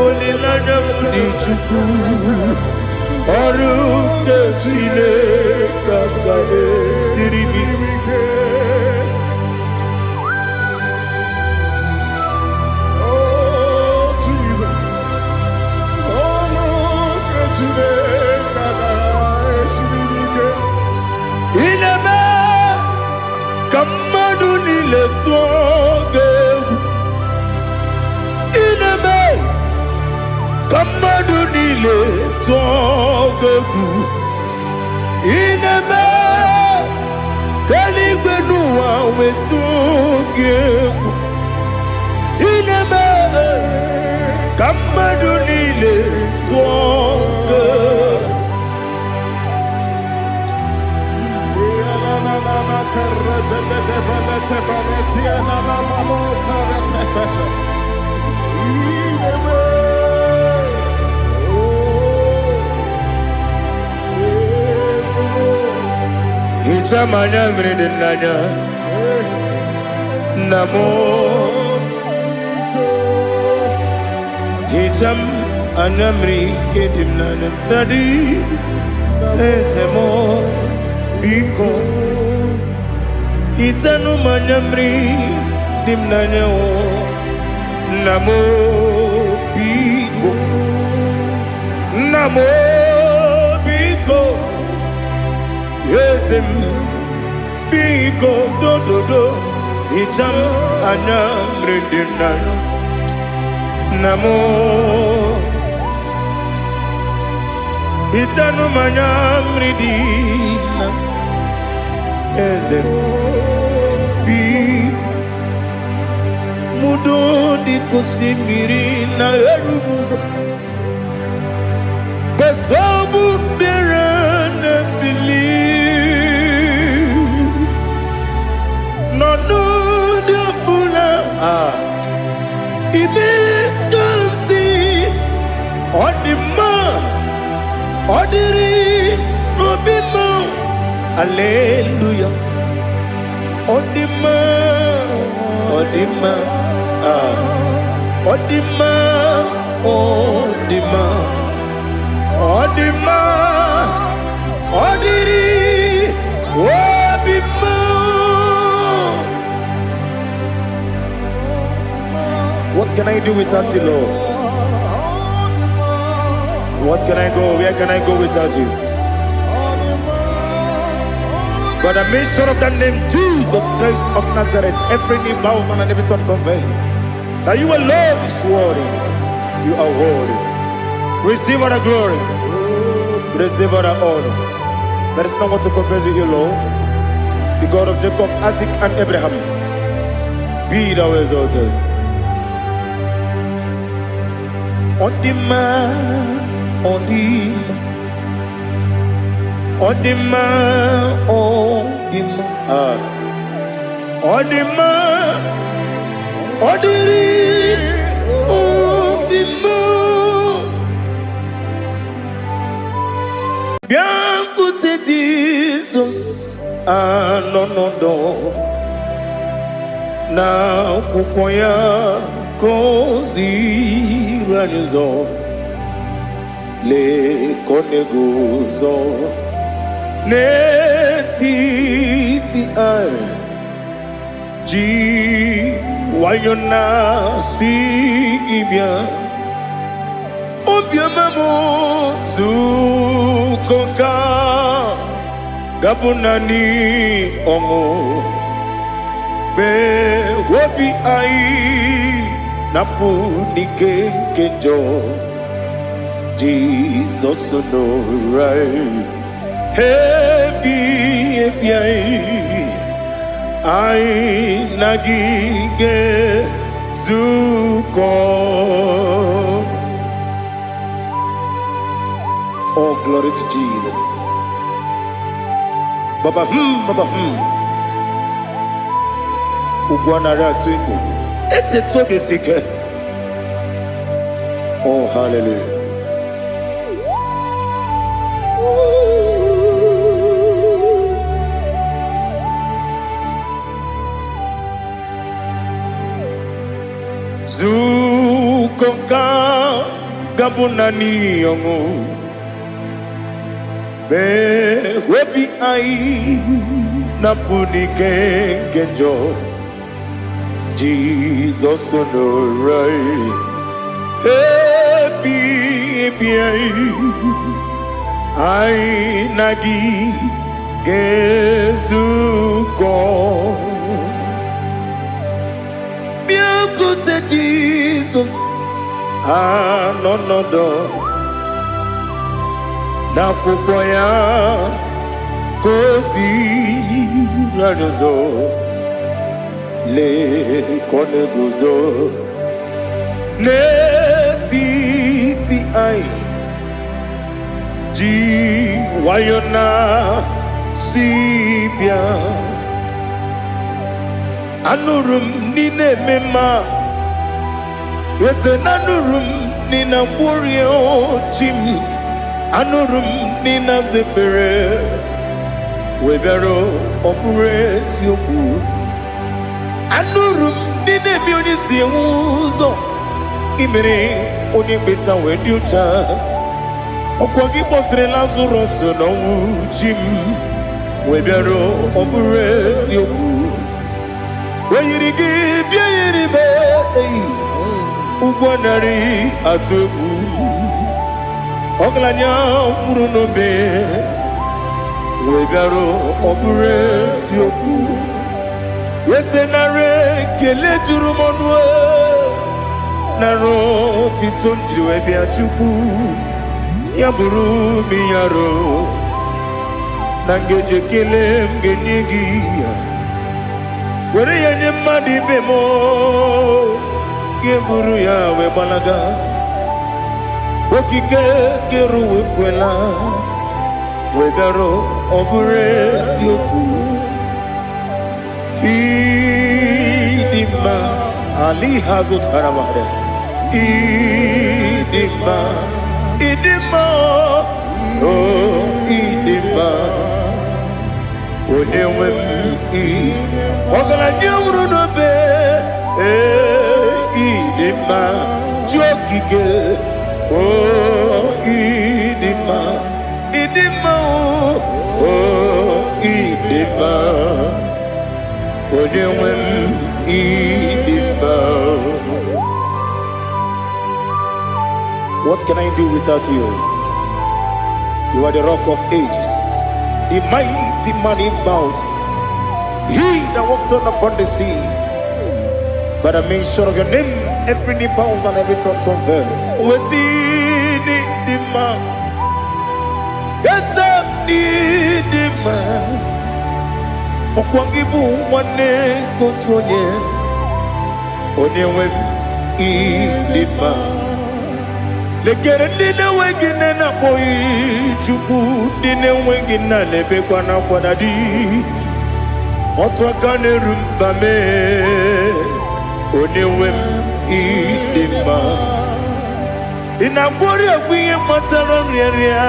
A: olileanya m dị. Chukwu, ọrụ nke Chineke ga-esiri m ike.
B: Oh, Jesus. Olu nke Chineke ga-esiri m ike.
A: Ị na-eme ka mmadụ mmadụ niile tụọ gị egwu. Ị na-eme ka mmadụ niile tụọ gị egwu. Ị na-eme ka eluigwe n'ụwa wetụ gị egwu. Ị na-eme ka mmadụ niile tụọ gị egwu. Hichaa m anya mmiri dị n'anya, nna m. Hichaa m anya mmiri nke dị m n'anya, Daddy, eze m, biko hichanụ m anya mmiri dị m n'anya o, nna m, biko, nna m, biko, eze m, biko, dododo, hichaa m anya mmiri dị m n'anya, nna m. Hichanụ m anya mmiri dị na eze m, biko. Mudo dị ka osimiri na-eru n'ụzọ gbasọbụ mmiri na-ebili n'ọnọdụ ọbụla a ime ka m si ọ dị mma, ọ dịrị n'obi m. Aleluya, ọ dị mma, ọ dị mma, ah, ọ dị mma, ọ dị mma, ọ dị mma, ọ dịrị obi m. What can I do without you, Lord? What can I go? Where can I go without you? By the mention of that name, Jesus Christ of Nazareth, every knee bows down and every tongue confess that you alone is worthy. You are worthy. Receive all the glory. Receive all the honor. There is no one to compare with you, Lord. The God of Jacob, Isaac, and Abraham. Be thou exalted. Ọ dị mma, ọ dị mma, ọ dị mma, ọ dị mma, ah. Ọ dị mma, ọ dịrị obi m. Bịakwute Jizọs anọ n'ọdọ na akwụkwọ ya ka o ziri anyị ụzọ. Lee ka ọ na-eguzo n'etiti anyị ji nwayọ na-asị gị bịa, obiọma m, zukọ ka gabụ naanị ọṅụ mee obi anyị napụ n'ike nke njọ. Jizọs nọrọ anyị ebi ebi anyị, anyị na gị ga-ezukọ. Oh, glory to Jesus. Baba baba. Ugwu anara atụ egwu. Etetu obi esi ike. Oh, hallelujah. Zukọ ka gabụ naanị ọṅụ mee obi anyị napụ n'ike nke njọ. Jizọs nọrọ anyị ebi ebi anyị, anyị na gị ga-ezukọ. Na-ebute Jizọs anọ n'ọdọ n'akwụkwọ ya ka o ziri anyị ụzọ. Lee ka ọ na-eguzo n'etiti anyị, ji nwayọ na si bịa. Anụrụ m n'ị na-eme mma, eze, na anụrụ m n'ị na-agwọrịa chi m. Anụrụ m n'ị na-aza ekpere wee bịara. Ọ bụrụ eziokwu, anụrụ m n'ị na-eme onye si enwe ụzọ imere onye kpeta wee dị ụcha. Ọkwa gị kpọtere Lazarọs n'ọnwụ, chi m, wee bịara. Ọ bụrụ eziokwu, o yiri gị bịa yiri m eyi ụgwọ narị atụ egwu. Ọgaranya nwụrụ n'obe wee bịara. Ọ bụrụ eziokwu, eze, nara ekele juru m ọnụ, nara otito m jiri wee bịa. Chukwu, ya bụrụ m yaro na ngeji ekele m ga-enye gị ya, were ya nye mmadụ ibe m, ga-eburu ya wee gbalaga. Okike kere ụwa ekwela wee bịara. Ọ bụrụ eziokwu, ịdị mma ali ha zụtara mmadụ. Ịdị mma, ịdị mma, o ịdị mma, onye nwe m. Ị ọgaranya nwụrụ n'obe, ee, ịdị mma, chi okike, o ịdị mma, ịdị mma, o ịdị mma, onye nwe m, ịdị mma. What can I do without you? You are the Rock of Ages, the mighty man in battle, he that walked on upon the sea. By the mention of your name, every knee bows and every tongue confess. We see the man. Yes, the man. Ọkwa gị bụ nwanne nke otu onye, onye nwe m, ịdị mma. Lekere ndị na-enweghị nne na-akpọghị Chukwu, ndị na-enweghị nna na-ebekwa n'akwa na di otu aka na-eru mba mee. Onye nwe m, ịdị mma. Ị na-agwọrị ọgwụ ihe kpatara nrịanrịa.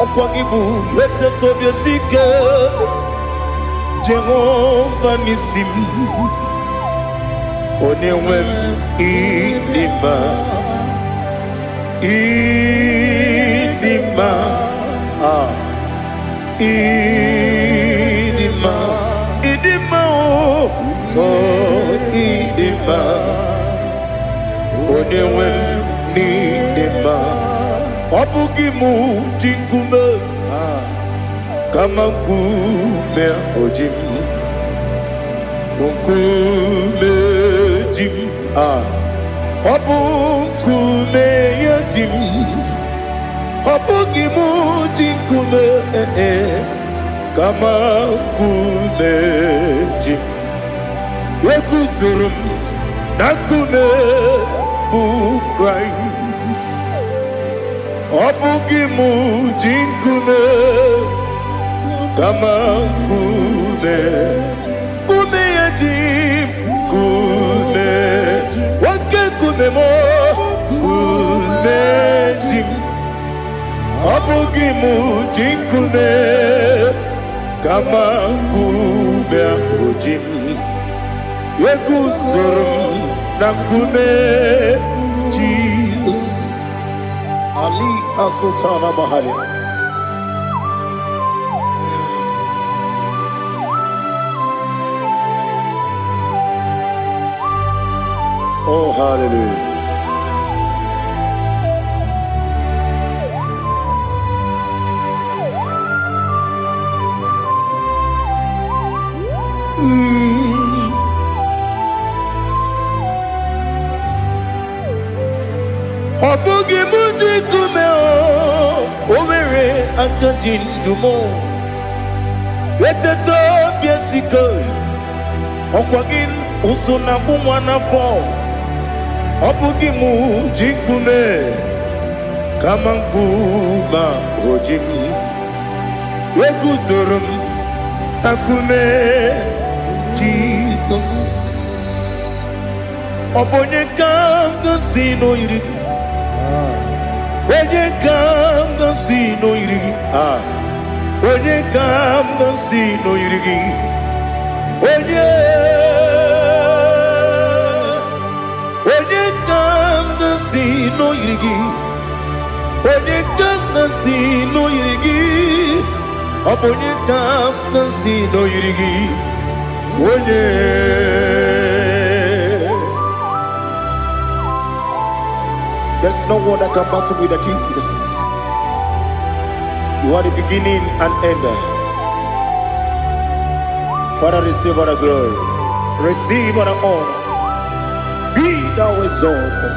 A: Ọkwa gị bụ eteta obi esi ike, Jehova n'isi m. Onye nwe m, ịdị mma, ịdị mma, ah, ịdị mma, ịdị mma, o oh, ịdị mma, onye nwe m, n'ịdị mma. Ọ bụghị mụ ji nkume, kama nkume o ji m, nkume ji m, ah, ọ bụ nkume ya ji m. Ọ bụghị mụ ji nkume, eh, eh, kama nkume ji m. Eguzoro m na nkume bụ Kraịst. Ọ bụghị mụ ji nkume, kama nkume, nkume ya ji m. Nkume, oke nkume m, nkume ji m. Ọ bụghị mụ ji nkume, kama nkume ahụ ji m. Eguzoro m na nkume Jizọs. Ali Sultana Mahali. Oh, hallelujah. Bụghị m ji nkume o, o nwere aka ji ndụ m. Eteta obi esike, ọkwa gị ụsụ na agbụ nwa n'afọ. Ọ bụghị m ji nkume, kama nkume oji m. Eguzoro m na nkume Jizọs. Ọ bụ onye ka m gosi n'oyiri gị? Onye ka m gosi n'oyiri gị? Ah. Onye ka m gosi n'oyiri gị? Onye? Onye ka m gosi n'oyiri gị? Onye ka m gosi n'oyiri gị? Ọ bụ onye ka m gosi n'oyiri gị? Onye? There's no one that can battle with the Jesus. You are the beginning and end. Father, receive all the glory. Receive all the honor. Be thou exalted.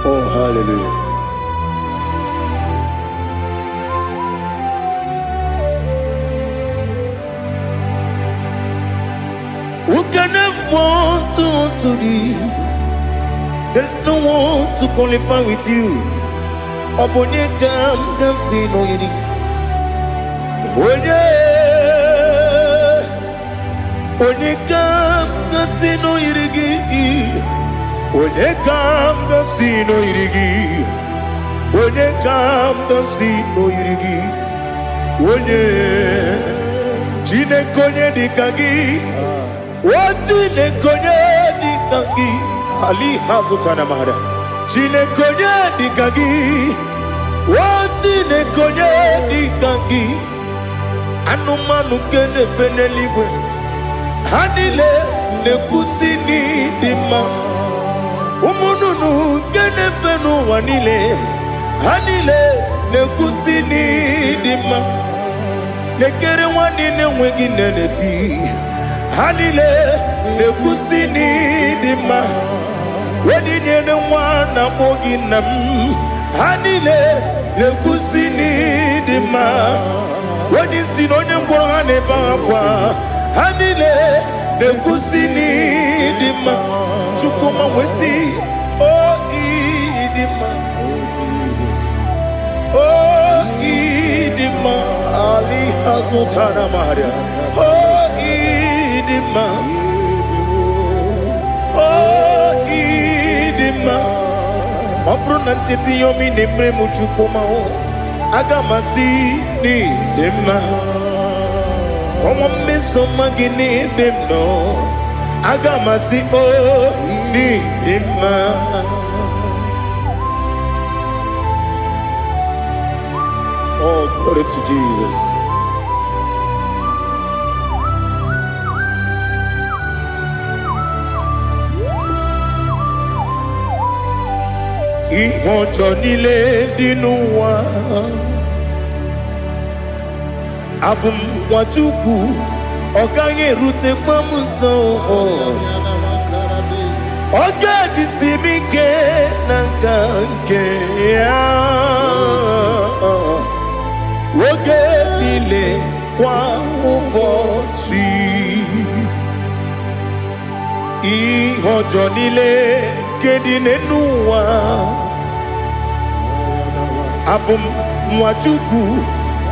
A: Oh, hallelujah. Who can have one to thee? There's no one to qualify with you. Ọ bụ onye ka m ga-asị n'oyiri? Onye? Onye ka m ga-asị n'oyiri gị? Onye ka m ga-asị n'oyiri gị? Onye ka m ga-asị n'oyiri gị? Onye? Chineke, onye dị ka gị? O Chineke, onye dị ka gị? Ali hazụtana mara. Chineke, onye dị ka gị? O Chineke, onye dị ka gị? Anụmanụ nke na-efe n'eluigwe, ha niile na-ekwusi n'ịdị mma. Ụmụ nnụnụ nke na-efe n'ụwa niile, ha niile na-ekwusi n'ịdị mma. Lekere nwa niile enweghị nne na-eti, ha niile na-ekwusi n'ịdị mma. Onye nyere nwa na-akpọ gị nna m, ha niile na-ekwusi n'ịdị mma. Onye isi na onye ngwọrọ, ha na-ebe akwa, ha niile na-ekwusi n'ịdị mma. Chukwuma wee o ịdị mma, o ịdị mma. Ali azụtara maria. O ịdị mma, o ịdị mma. Ọ bụrụ na ncheta ihe omi na-emere m, Chukwuma o, aga m asị n'ịdị mma. Kọnwa mmeso mma gị n'ebe m nọ, aga m asị o n'ịdị mma. Oh, glory to Jesus. Ihe ọjọọ niile dị n'ụwa, abụ m nwa Chukwu, ọ gaghị erutekwa m nso. Ọ ga-ejisi m ike na nka nke ya oge niile, kwa ụbọchị. Ihe ọjọọ niile nke dị n'ụwa, abụ m nwa Chukwu,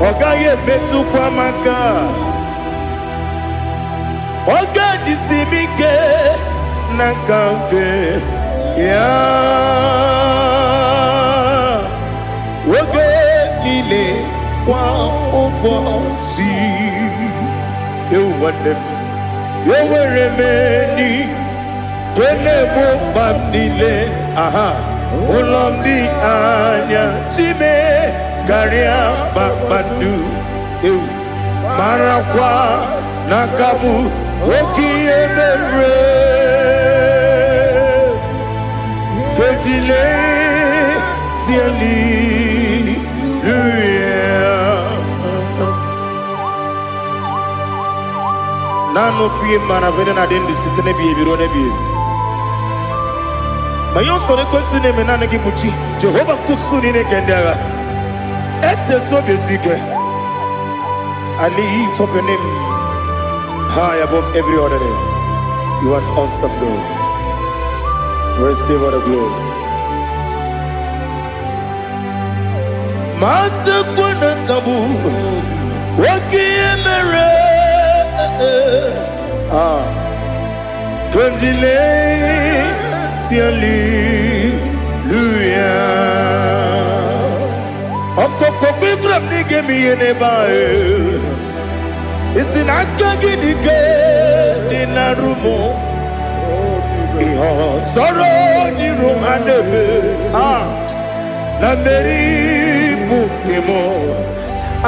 A: ọ gaghị emetụkwa m aka. Ọ ga-ejisi m ike na nka nke ya oge niile, kwa ụbọchị. Ewu nwanne m, enwere m enyi nke na-egbo mkpa m niile. Aha ụlọ m dị anya chime karịa kpakpando. Ewu, marakwa na aka bụ oke ihe mere kejile hallelujah. Naanị ofu ihe mara bụ na adị ndụ site n'ebighị ebi ruo n'ebighị ebi. Ma ihe usoro ekwesị na-eme naanị gị bụ chi Jehova nkwụsụ niile nke ndị agha. Etetu obi esi ike. I lift up your name high above every other name. You are an awesome God. Receive all the glory. Matakwana kabu oke ihe mere. Ah. Kondile hallelujah. Ọkụkọ kwegwara m na ị ga-eme ihe n'ebe ahụ. Isi na aka gị dị ike dị na rumo. Ihe sọrọ n'iru ha na-eme. Ah, na mmeri bụ nke m.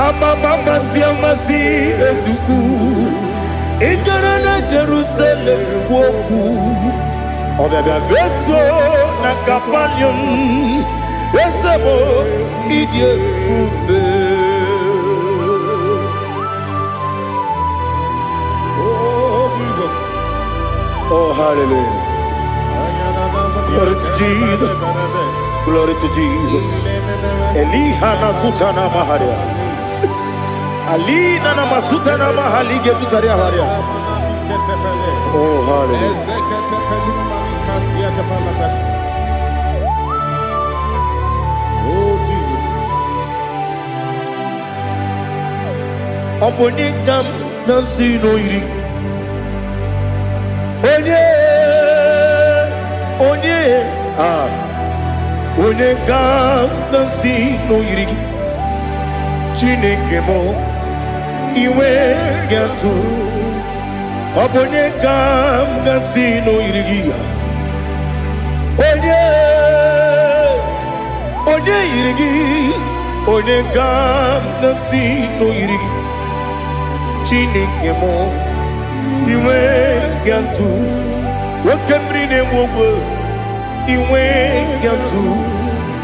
A: Amama amasị amasị ezukwu. Ị gara na Jerusalem kwuo okwu. Ọbịabịa beso na Kapanium. Eze m, ịdị ebube.
B: Oh, Jesus.
A: Oh, hallelujah. Glory to Jesus. Glory to Jesus. Eliha na sutana maharia. Alina na masutana mahalige sutaria haria. Oh, hallelujah.
B: Oh, Jesus.
A: Ọ bụ onye ka m na-si n'oyiri. Onye, onye, ah, onye ka m na-si n'oyiri gị. Chineke m, iwe ga-atụ. Ọ bụ onye ka m ga-si n'oyiri gị ya. Onye, onye yiri gị, onye ka m ga-si n'oyiri gị. Chineke m, iwe ga-atụ. Oke mmiri na-egbu ogwe, iwe ga-atụ.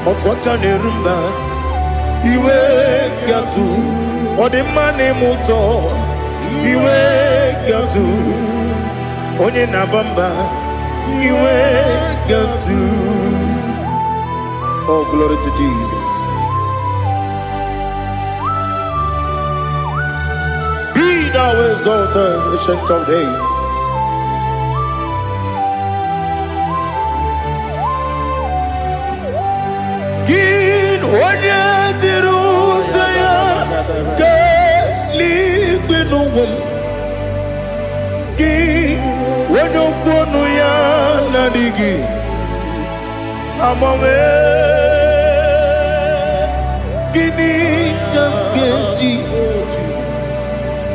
A: Otu aka na-eru mba, iwe ga-atụ. Ọ dị mma na-eme ụtọ, iwe ga-atụ. Onye na-aba mba, iwe ga-atụ. Oh, glory to Jesus. Be thou exalted, Ancient of Days. Gị onye jiri ute ya kelee n'ụwa m. Gị onye okwu ọnụ ya na-adịghị agbanwe. Gịnị ka m ga-eji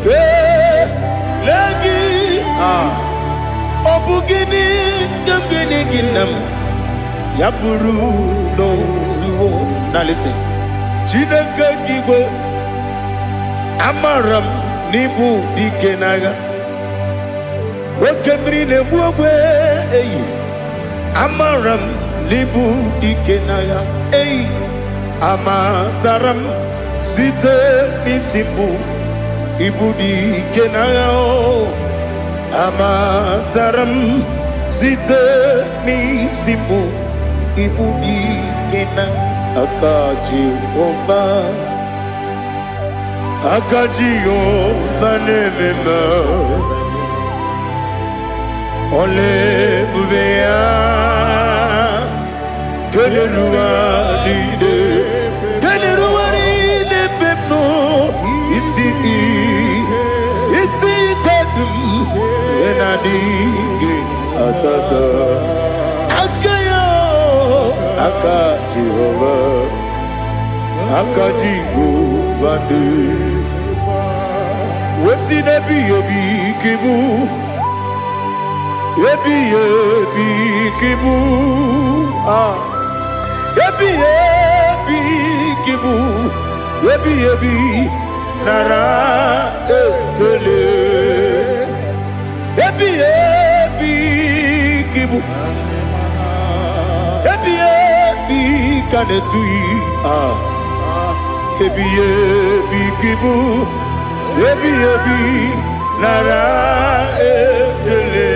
A: kelee gị? Ah, ọ bụ gịnị ka m ga-enye gị, nna m, ya bụrụ n'ozuo? Now listen. Chineke gị igwe, amara m n'ịbụ dike n'agha. Oke mmiri na-egbu ogbe eyi, amara m n'ịbụ dike n'agha eyi. Amatara m site n'isi mbụ, ịbụ dike n'agha o. Amatara m site n'isi mbụ, ịbụ dike na aka Jehova. Aka Jehova na-eme mma. Ọla ebube ya keneruwa niile, keneruwa niile ebe m nọ. Isi ike dị m ihe na-adịghị atata aka ya. Aka Jehova, aka Jehova dị wesi n'ebighị ebi ka ịbụ, ebighị ebi ka ịbụ. Ah, ebighị ebi ka ịbụ, ebighị ebi, nara ekele. Ebighị ebi ka ịbụ, ebighị ebi ka na-etughị. Ah, ebighị ebi ka ịbụ, ebighị ebi, nara ekele.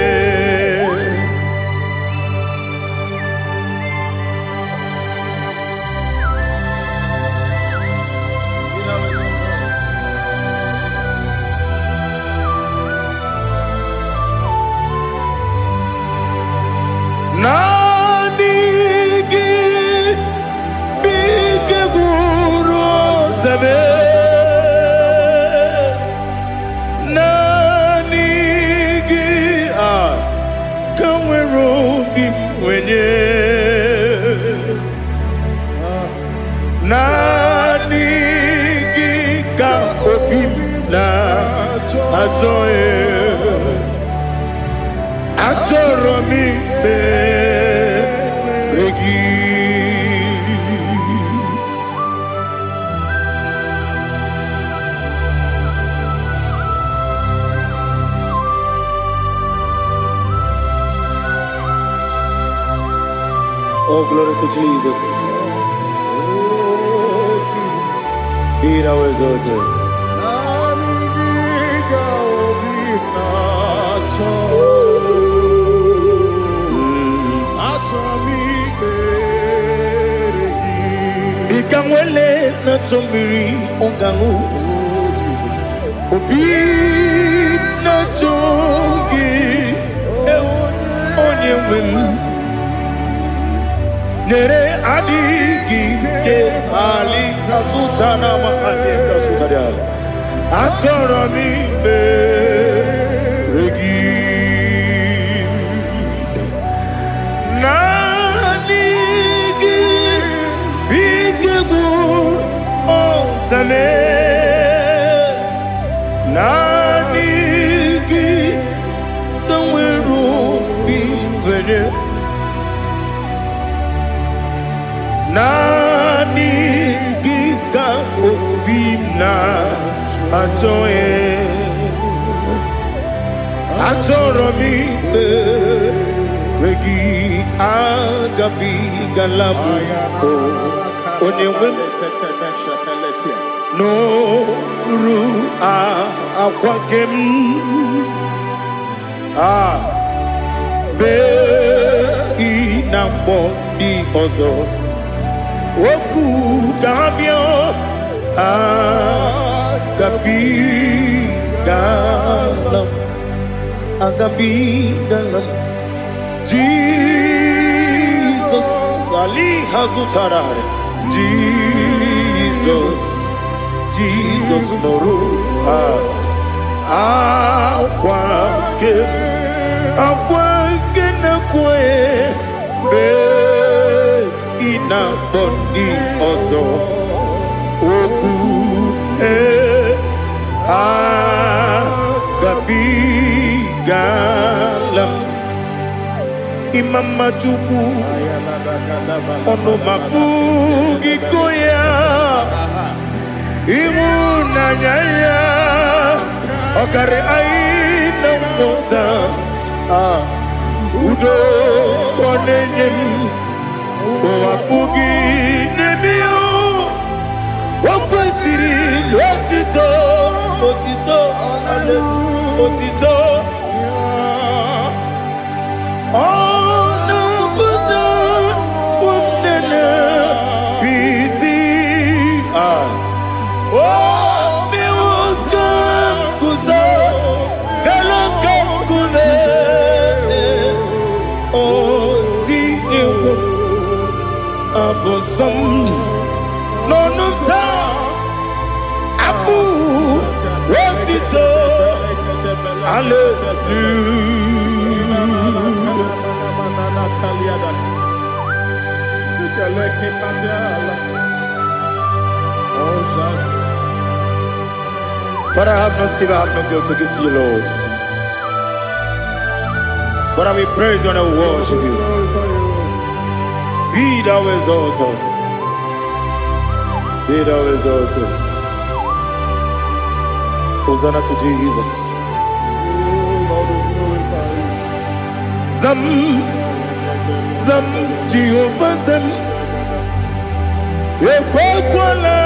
A: mee. Naanị gị a ka nwere obi m nwenye. Naanị gị ka obi m na-achọ achọrọ m ikpere gị. Oh, glory to Jesus. Be thou exalted. Ị ka nwele na-achọ mmiri ọgaṅụ obi na-achọ gị ewu onye nwe m nyere adịghị ike ali kasụta na mahadị kasụtara achọrọ m ikpere gị naanị gị bụ ike gwụrụ ọtame naanị gị ka nwere obi nwere naanị gị ka obi m na-achọ achọrọ m ikpere gị agabigala m o onye nwe m n'oru akwa nke m a bee ị na mgbọ ndị ọzọ okwu ka ha bịa agabigala m agabigala m Jizọs ali ha zụtara Jizọs Jizọs nụrụ akwa nke akwa nke na-ekwe bee ị na-akpọ ndị ọzọ okwu ee agabigala m ịma mma Chukwu ọnụ ma pụghị go ya ịhụnanya ya ọkarị anyị na mmụta Ah, udo ka ọ na-enye m ụwa pụghị n'ebe ya o kwesịrị otito otito otito ọ na-apụta ụmụnne piti ah omi nwoke guzo elu nke nkume ọ dị egwu abụ nsọ m n'ọnụ taa abụ otito hallelujah. Father, I have no silver, I have no gold to give to you, Lord. But I will praise you and I will worship you. Be thou exalted. Be thou exalted. Hosanna to Jesus. Zam, Zam, Jehovah Zam. Ekwekwala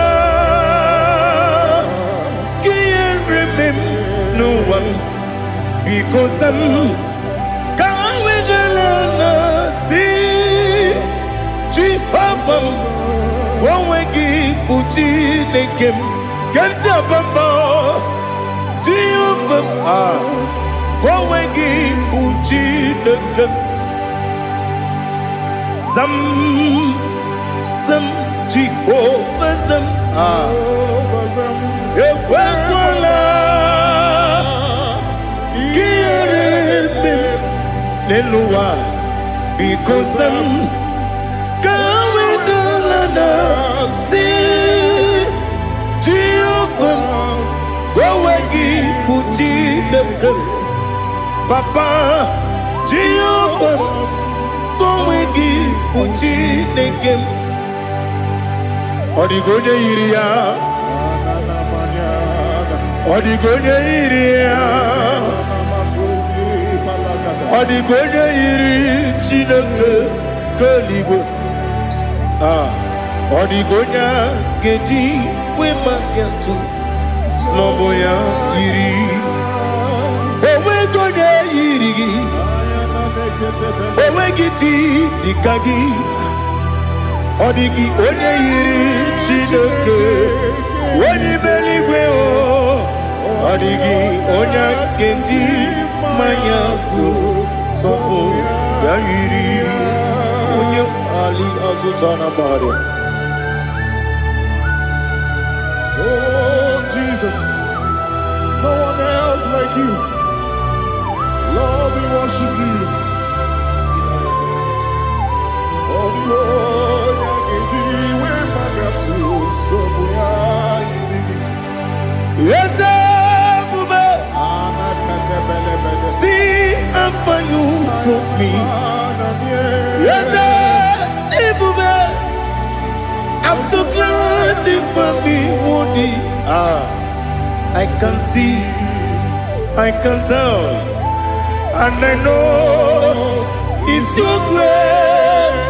A: ka ihere mee m n'ụwa m. Biko zam, ka wedela na si Jehova m, ka onwe gị bụ Chineke m, nke m ji aba mba. Jehova m, ah, ka onwe gị bụ Chineke m. Zam, zam, Jehova eze m, ah, ekwekwala ka ihere mee m n'elu ụwa. Biko zaa m ka wedala na si Jehova m, onwe gị bụ Chineke m. Papa, Jehova m, onwe gị bụ Chineke m. Ọ dịghị onye yiri ya. Ọ dịghị onye yiri ya. Ọ dịghị onye yiri Chineke nke eluigwe. Ah, ọ dịghị onye a ga-eji wee maka atụ sị ya yiri. Onweghị onye yiri gị. Onweghị chi dịka gị. Ọ dịghị onye yiri Chineke onye ime eluigwe o. Ọ dịghị onye a ga-eji mmanya tụ sọpụ ya yiri onye ali azụta na mmadụ.
B: Oh, Jesus, no one else like you. Lord, we worship you. Oh, the Lord, we magatu, so we are.
A: Eze ebube, see how far you brought me. Eze ebube, I'm so glad you found me worthy. Ah, I can see, I can tell, and I know it's your grace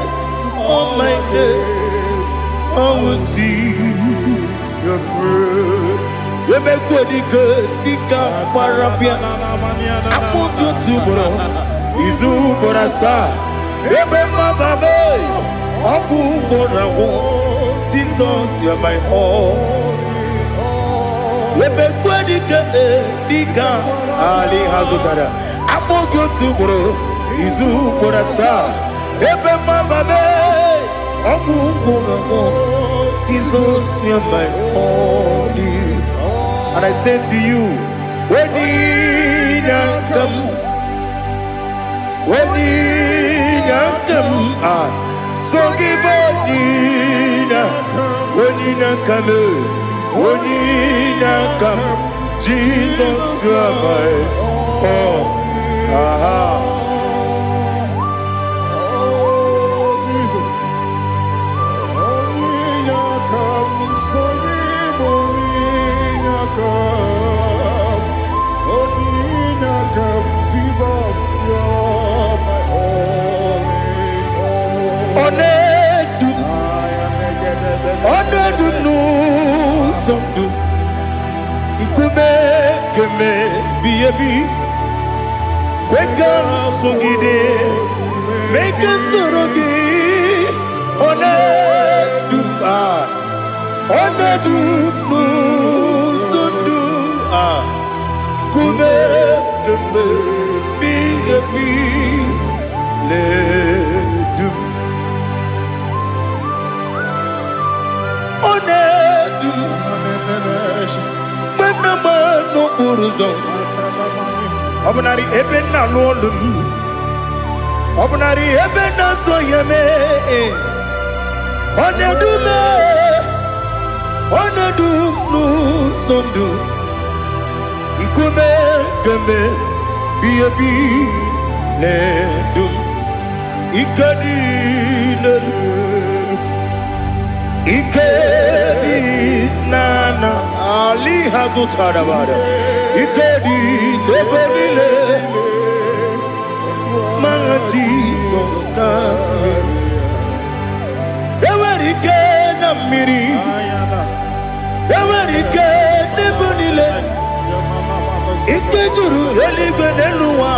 A: on my day. I will see your grace. Emekwe dike dike gbara bịa akpụkpọ otu ugboro izu ugboro asaa ebe mmababe ọgwụ ugboro agwụ. Jesus, you are my all. Emekwe dike dike ali ha zụtara akpọ gị otu ugboro izu ugboro asaa ebe mmababe ọgwụ ugboro agwụ. Jesus, you are my all. And I say to you, Onyinaka m, Onyinaka m, ah, so give Onyina, Onyinaka m, Onyinaka m, Jesus, you are my all. Aha.
B: Oh, Jesus. Onyinaka m, so gị bụ Onyinaka m. Onyinaka m, Jesus, you're my all in all.
A: Ọ na-edu m, ọ na-edu m n'ụzọ ndụ. Nkume kemebi ebi, kwe ka m sogide, mee ka m soro gị. Ọ na-edu m, ah, ọ na-edu m n'ụzọ ndụ. Ah, nkume kemebi ebi na-edu m. Ọ na-edu m mgbe m na-agba n'okporo ụzọ, ọ bụnarị ebe m na-alụ ọlụ m, ọ bụnarị ebe m na-azụ ahịa mee. Ọ na-edu m, ọ na-edu m n'ụzọ ndụ. Nkume keme bi ebi na-edu m. Ike dị n'elu, ike dị n'ana ali ha zụtara bara, ike dị n'ebe niile ma Jizọs karịrị. Enwere ike na mmiri, enwere ike n'ebe niile, ike juru eluigwe n'elu ụwa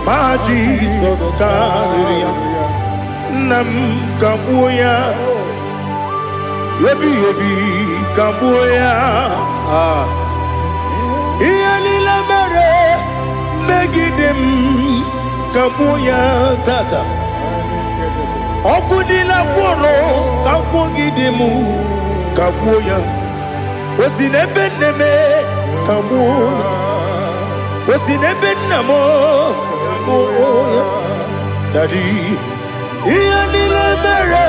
A: ma Jizọs karịrị ya. Nna m, kagbuo ya ebighị ebi, kagbuo ya. Ah. Ihe niile mere megide m, kagbuo ya tata. Ọgwụ niile gwọrọ ka gwọgide m, ka gbuo ya. O si n'ebe nne m, ka gbuo ya. O si n'ebe nna m, ka gbuo ya. Daddy, ihe niile mere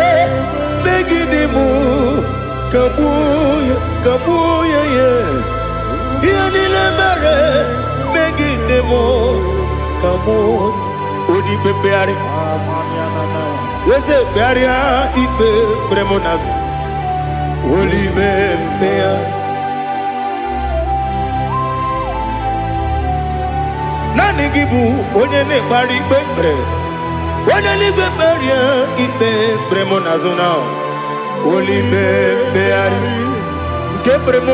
A: megide m, ka gbuo ya, ka gbuo ya. Ya ihe niile mere megide m, ka gbuo ya. Onye ikpe mkpegharị, eze kpegharịa ikpe kpere m n'azụ. Olime mkpegharị, naanị gị bụ onye na-ekpegharị ikpe kpere. Onye n'igwe, kpegharịa ikpe kpere m n'azụ na olime mkpegharị nke kpere m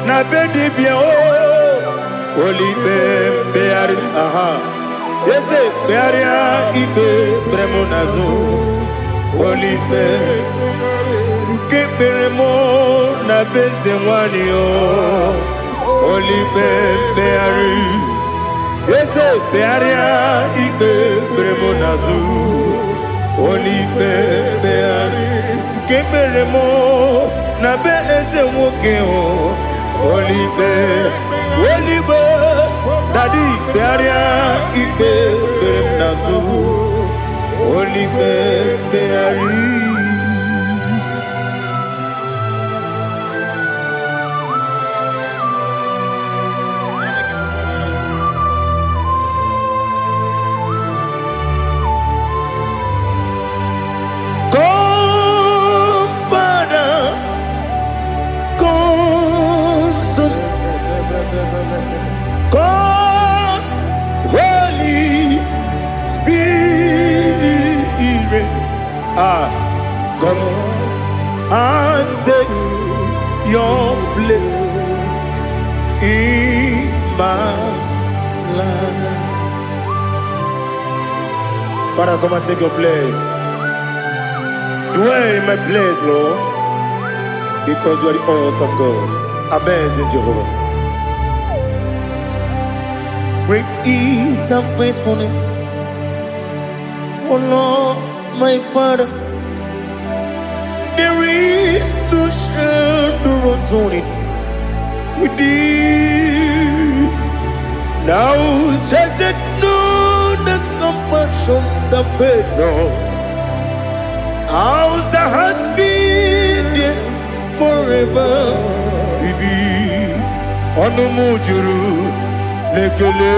A: na be dibịa o. Olime mkpegharị, aha, eze kpegharịa ikpe kpere m n'azụ. Olime nke kpere m na be eze nwanyị o. Olime mkpegharị, eze kpegharịa ikpe kpere m n'azụ. Olime mkpegharị nke kpere m na be eze nwoke o. Olime, olime, Daddy, kpegharịa ikpe kpere m n'azụ. Olime mkpegharị. Come, Father, come, Son, come, Holy Spirit. Ah, come and take your place in my life. Father, come and take your place. Dwell in my place, Lord, because you are the awesome God, amazing Jehovah. Great is thy faithfulness, O Lord, my Father. There is no shadow of turning with thee. Thou changest not, thy compassions they fail not. As thou hast been there forever. Ibi ọnụ m juru n'ekele.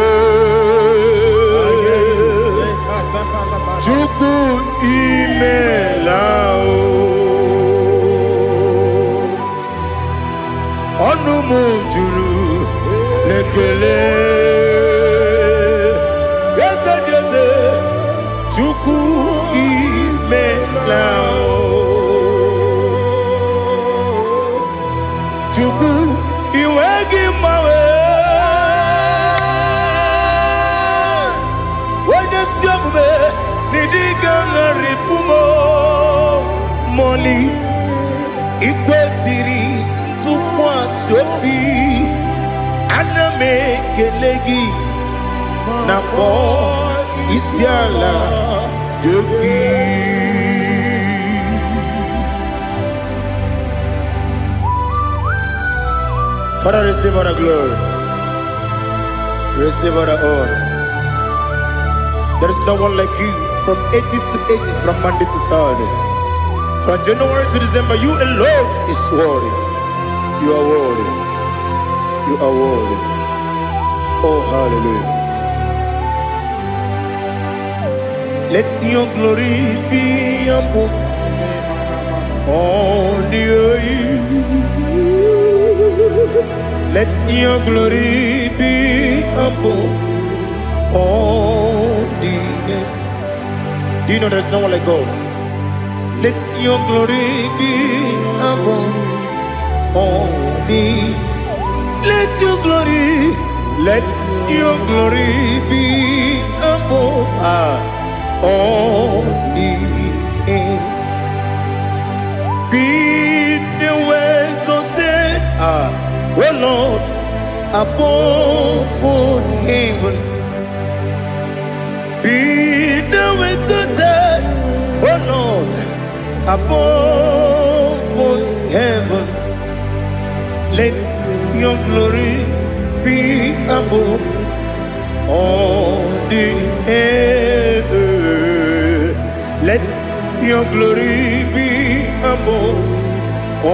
A: Chukwu, imela o. Ọnụ m juru n'ekele. Eze dị eze, Chukwu, imela o. Chukwu, iwe gị mgbanwe. Onye si omume n'ịdịga ṅarịpụ m mọli. Ikwesịrị ntụkwasị obi, ana m ekele gị na kpọọ isi ala nye gị. Father, receive all the glory. Receive all the honor. There is no one like you from ages to ages, from Monday to Sunday. From January to December, you alone is worthy. You are worthy. You are worthy. Oh, hallelujah. Let your glory be above all the earth. Let your glory be above all the earth. Do you know there's no one like God? Let your glory be above all the. Let your glory, let your glory be above all the earth. Be thou exalted, O Lord, above all heaven. Be thou exalted, O above all heaven. Let your glory be above all the heaven. Let your glory be above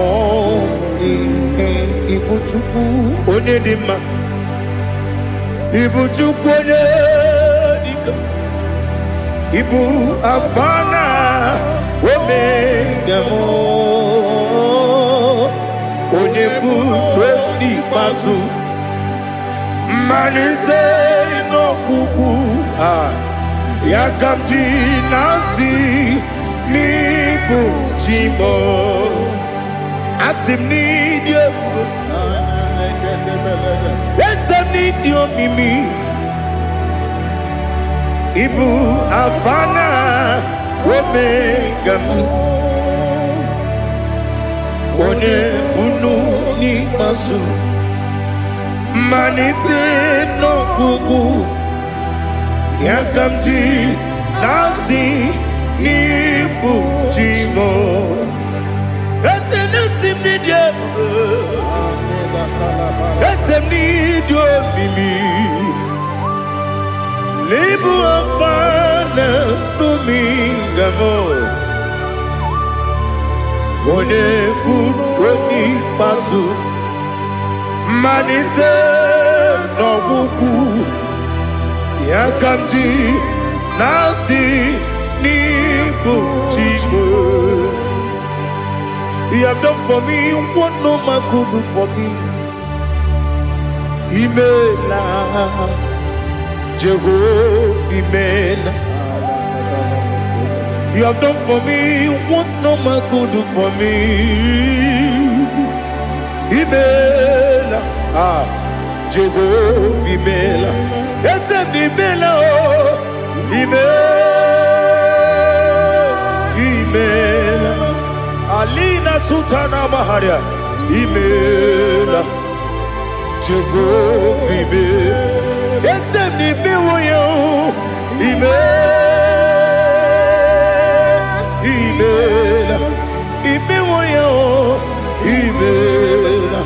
A: all the heaven. Ibu Chukwu onye dị mma. Ibu Chukwu onye dike. Ibu Alfa na Omega m. Onye bụ n'ikpeazụ. Mmalite n'ọgwụgwụ a. Ya ka m ji na-asị n'ịbụ chi m. Asị m n'ịdị ebube. Eze m n'ịdị omimi. Ibu Alfa na Omega m. Onye bunu n'ikpeazụ. Mmalite n'ọgwụgwụ. Ya ka m ji na-asị n'ịbụ chi m. Eze na-esi m n'ịdị ebube. Eze m n'ịdị omimi. N'ịbụ Alfa na Omega m. Onye bụ onye ikpeazụ. Mmalite n'ọgwụgwụ. Ya ka m ji na-asị n'ịbụ chi m. You have done for me what no man could do for me. Imela, Jehovah, Imela. You have done for me what no man could do for me. Imela, ah, Jehovah, Imela. Eze m Imela, oh, Imela, Imela. Alina Sultana Maharia, Imela, Jehovah, Imela. Eze m n'imewo ya, oh, Imela, Imela, imewo ya, oh, Imela,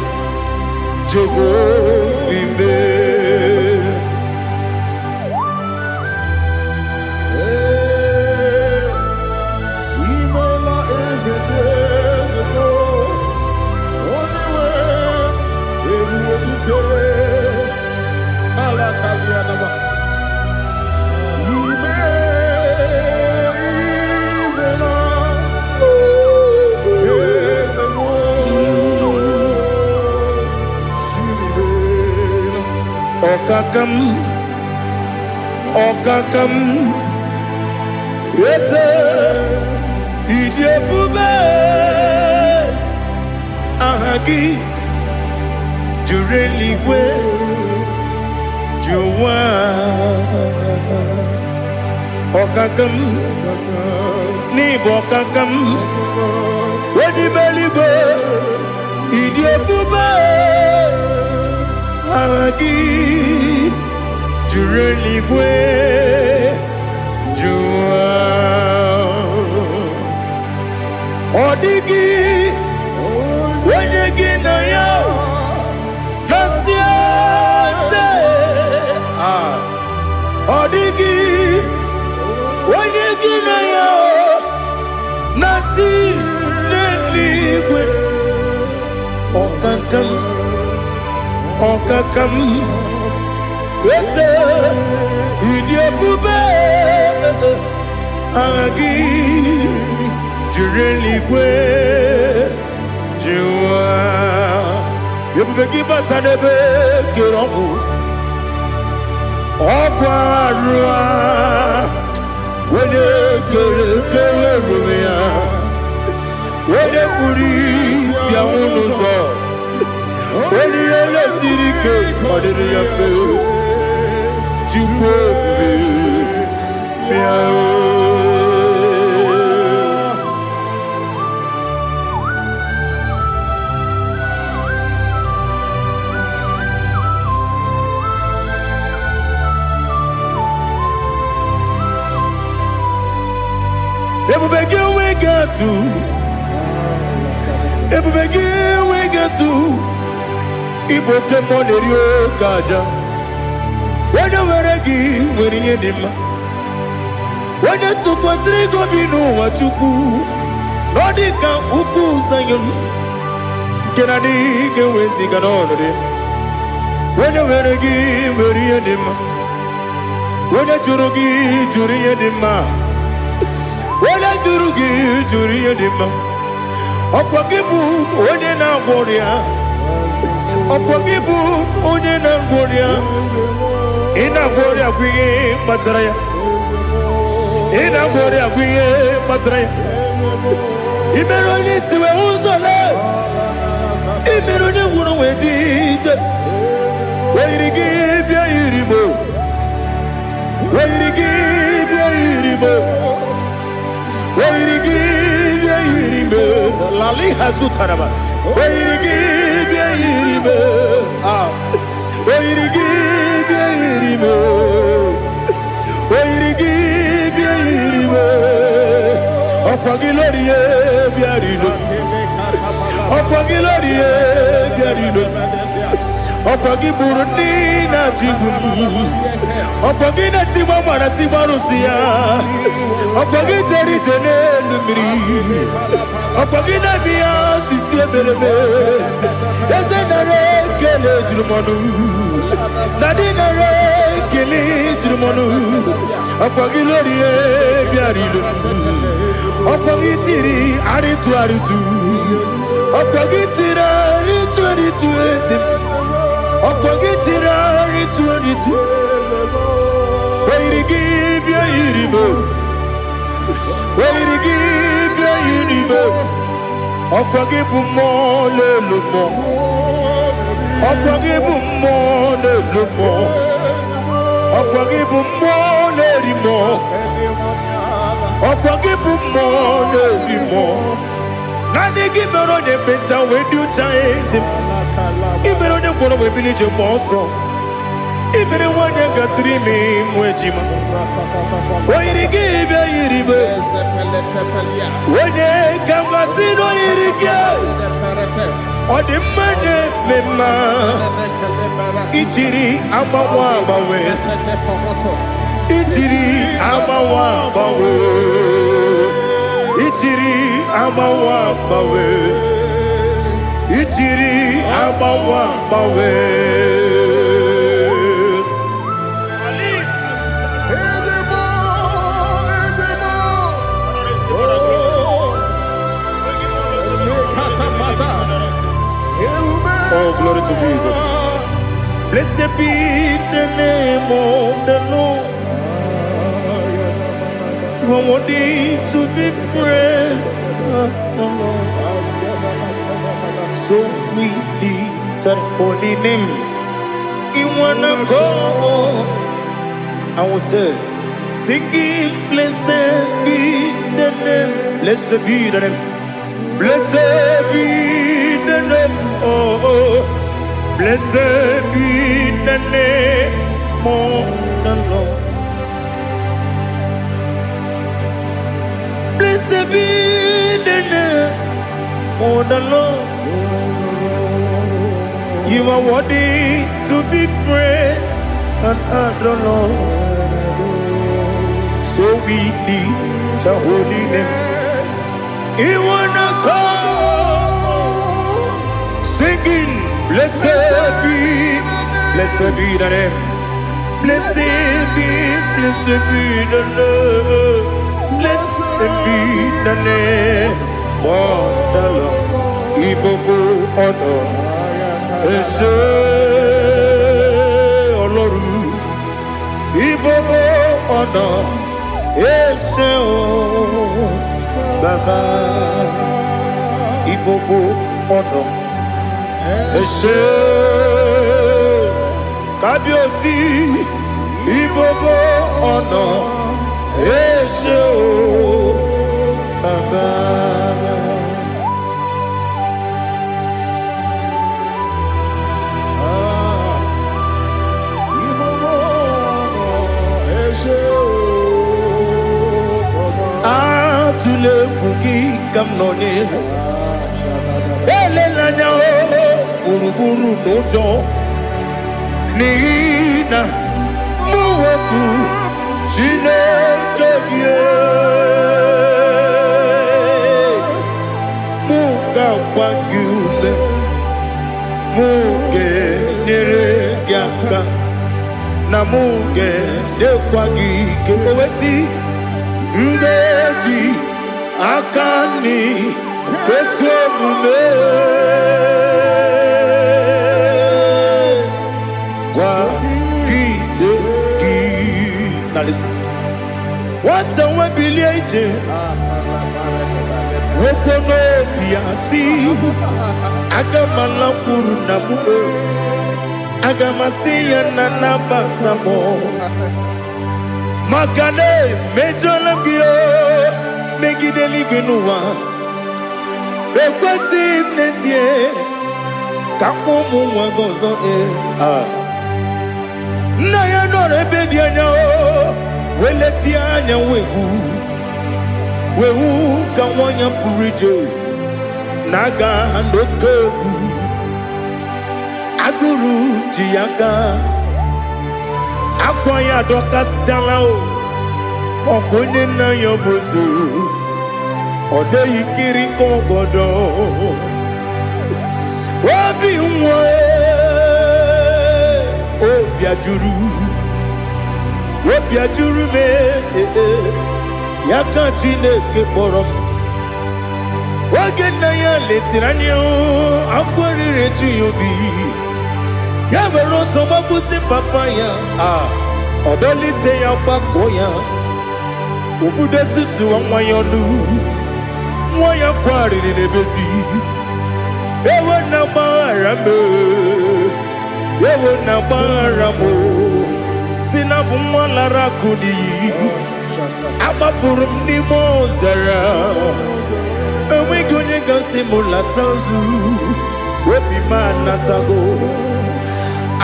A: Jehovah, Imela.
B: Imela eze eze onye nwe ebube dike ala kabianama. Ime imela eze mo imela.
A: Ọkaka m, ọkaka m, eze ịdị ebube, aha gị juru eluigwe ju ụwa. Ọkaka m, n'ịbụ ọkaka m, onye ime eluigwe, ịdị ebube, aha gị juru eluigwe ju ụwa. Ọ dịghị onye gị na ya na-asị eze. Ah, ọ dịghị onye gị na ya na-atị n'eluigwe. Ọkaka m, ọkaka m, eze ịdị ebube, aha gị juru eluigwe ju ụwa. Ebube gị bata n'ebe kere ọgwụ ọgwụ arụ a, onye kere kere ruru ya, onye kpuru isi anwụ n'ụzọ, onye ihe na-esiri ike ọ dịrị ya mfe. Chukwu ebube, bịa o. Ebube gị onwe enweghị atụ. Ebube gị enweghị atụ. Ịbụ oke mmụọ na-eri oke aja. Onye nwere gị nwere ihe dị mma. Onye tụkwasịrị gị obi n'ụwa, Chukwu, na ọ dị ka ugwu Zayọn nke na adịghị ga-eweziga n'ọnọdụ ya. Onye nwere gị nwere ihe dị mma. Onye jụrụ gị jụrụ ihe dị mma. Onye jụrụ gị jụrụ ihe dị mma. Ọkwa gị bụ onye na-agwọ ọrịa. Ọkwa gị bụ onye na-agwọ ọrịa. Ị na-agwọ ọrịa bụ ihe kpatara ya. Ị na-agwọ ọrịa bụ ihe kpatara ya. Ị mere onye isi wee ụzọ lee. Ị mere onye ngwụrọ wee ji ije. O yiri gị bịa yiri mo. O yiri gị bịa yiri mo. O yiri gị bịa yiri mo. Lali hazutaraba. O yiri gị bịa yiri mo. Ah. O yiri gị bịa yiri mo. O yiri gị bịa yiri mo. Ọkwa gị lórí e bịa rilo. Ọkwa gị lórí e bịa rilo. Ọkwa gị gburu ndị na-achị igbu m. Ọkwa gị na-etigba mara tigba arụsị ya. Ọkwa gị jere ije n'elu mmiri. Ọkwa gị na-eme ya osisi emereme. Eze, nara ekele juru m ọnụ. Daddy, nara ekele juru m ọnụ. Ọkwa gị lórí e bịara ilo. Ọkwa gị tiri arịtụ arịtụ. Ọkwa gị tiri arịtụ arịtụ, eze m. Ọkwa gị tiri arịtụ arịtụ. O yiri gị bịa yiri m. O yiri gị bịa yiri m. Ọkwa gị bụ mmụọ n'elu mmụọ. Ọkwa gị bụ mmụọ n'elu mmụọ. Ọkwa gị bụ mmụọ na-eri mmụọ. Ọkwa gị bụ mmụọ na-eri mmụọ. Naanị gị mere onye ekpenta wee dị ụcha, eze m. Ị mere onye ngwọrọ wee bili ije gba ọsọ. Ị mere nwanyị gatụrụ ime mụ ejima. O yiri gị bịa yiri m. Onye ka m gasị na o yiri gị. Ọ dị mma na-eme mma. Ijiri agbanwe agbanwe. Ijiri agbanwe agbanwe. Ijiri agbanwe agbanwe. Ijiri agbanwe agbanwe. Ali.
B: Ezemo, Ezemo. Oh, Lekatapata. Ebube.
A: Oh, glory to Jesus. Blessed be the name of the Lord. You are worthy to be praised, oh Lord. So we lift that holy name. In one accord, I will say, singing, blessed be the name. Blessed be the name. Blessed be the name. Oh. Blessed be the name of the Lord. Blessed be the name of the Lord. You are worthy to be praised and adored, Lord. So we lift the holy name. You wanna come singing, blessed be the name. Blessed be the name. Blessed be the name of the Lord. Ìgbogbo ọ̀nà ẹ ṣé Ọlọ́run. Ìgbogbo ọ̀nà ẹ ṣé o Bàbá. Ìgbogbo ọ̀nà ẹ ṣé Kábíyèsí. Ìgbogbo ọ̀nà ẹ ṣé o Bàbá.
B: Ah, ìgbogbo ọ̀nà ẹ ṣé o Bàbá.
A: Atụla egwu gị. ka m nọnyere. Elela anya o gburugburu n'ụjọ, n'ihi na mụ bụ Chineke gị. Mụ ga-agba gị ume, mụ ga-enyere gị aka, na mụ ga-enyekwa gị ike. O wee sị, m ga-eji aka nri ezi omume kwagide gị. Na listen. Nwata nwe bilie ije, nwoke n'obi ya si, aga m alakwuru na m o, aga m asị ya na nabata m, maka na emejọla m gị o, megide eluigwe n'ụwa. Ekwesịghị m n'ezie ka mkpọ ụmụ nwa gị ọzọ. Ee, ah. Nna ya nọrọ ebe dị anya o, weletie anya wee hụ wee hụ ka nwanyị pụrụ ije na-aga n'oke egwu. Agụrụ ji ya aka, akwa ya adọkasịchala o, ọkwa onye nna ya bụ eze, ọ dịghị kiri ka ọgọdọ. Obi nwa, obi ajụrụ, obi ajụrụ m. Ee, ya ka Chineke kpọrọ m. Oge nna ya letara anya, akwa riri eju ya obi. Ya were ọsọ gbapute papa ya, a ọ dọlite ya, gbakọọ ya, obudo susuwa nwa ya ọnụ. Nwa ya kwarịrị n'ebezi, ewo na gbaghara m, ewo na gbaghara m, si na bụ nwa lara akụ n'iyi, agbafuru m n'ime ọzara, enweghị onye gasị m lata nzu. Obi m anatago.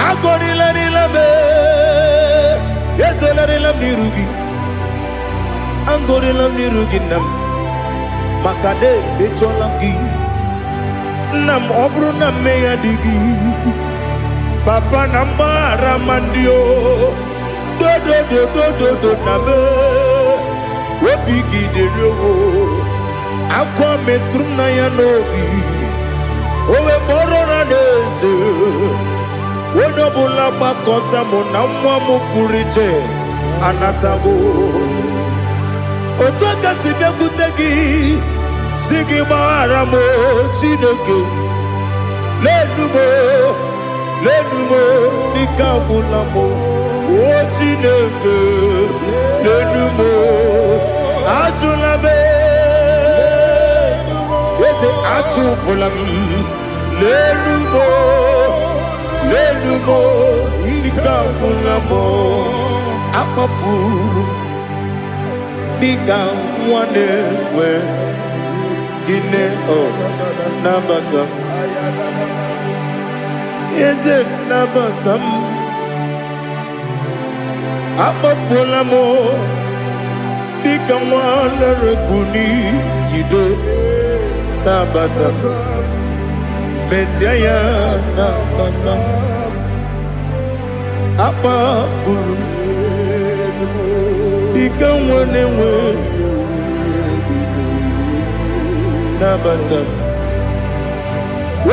A: Agọrịlarịla m, ezolarịla m n'iru gị, agọrịla m n'iru gị, nna m, maka na emejọla m gị, nna m. Ọ bụrụ na mmehie dị gị, papa, na mgbaghara ma ndị o dodododododo na me obi gị dịrị o. Akwa metụrụ m na ya n'obi, o wee kpọrọ na n'eze, onye ọbụla gbakọta mụ na nwa m pụrụ iche anatago. Otu aka si bịakwute gị, si gị gbaghara m o, Chineke. Lenu m o, lenu m o, n'ike agwụla m o. O Chineke, lenu m o, ajụla m, eze, achụpụla m. Lenu m o, lenu m o, ike agwụla m o. Akpafuru m dịka nwa na-enwe gịnị o, nabata m, eze, nabata m. Akpafuola m dịka nwa lere n'iyido, nabata m, mezie ya, nabata m. Akpafuru m dịka nwa na-enwe, nabata m,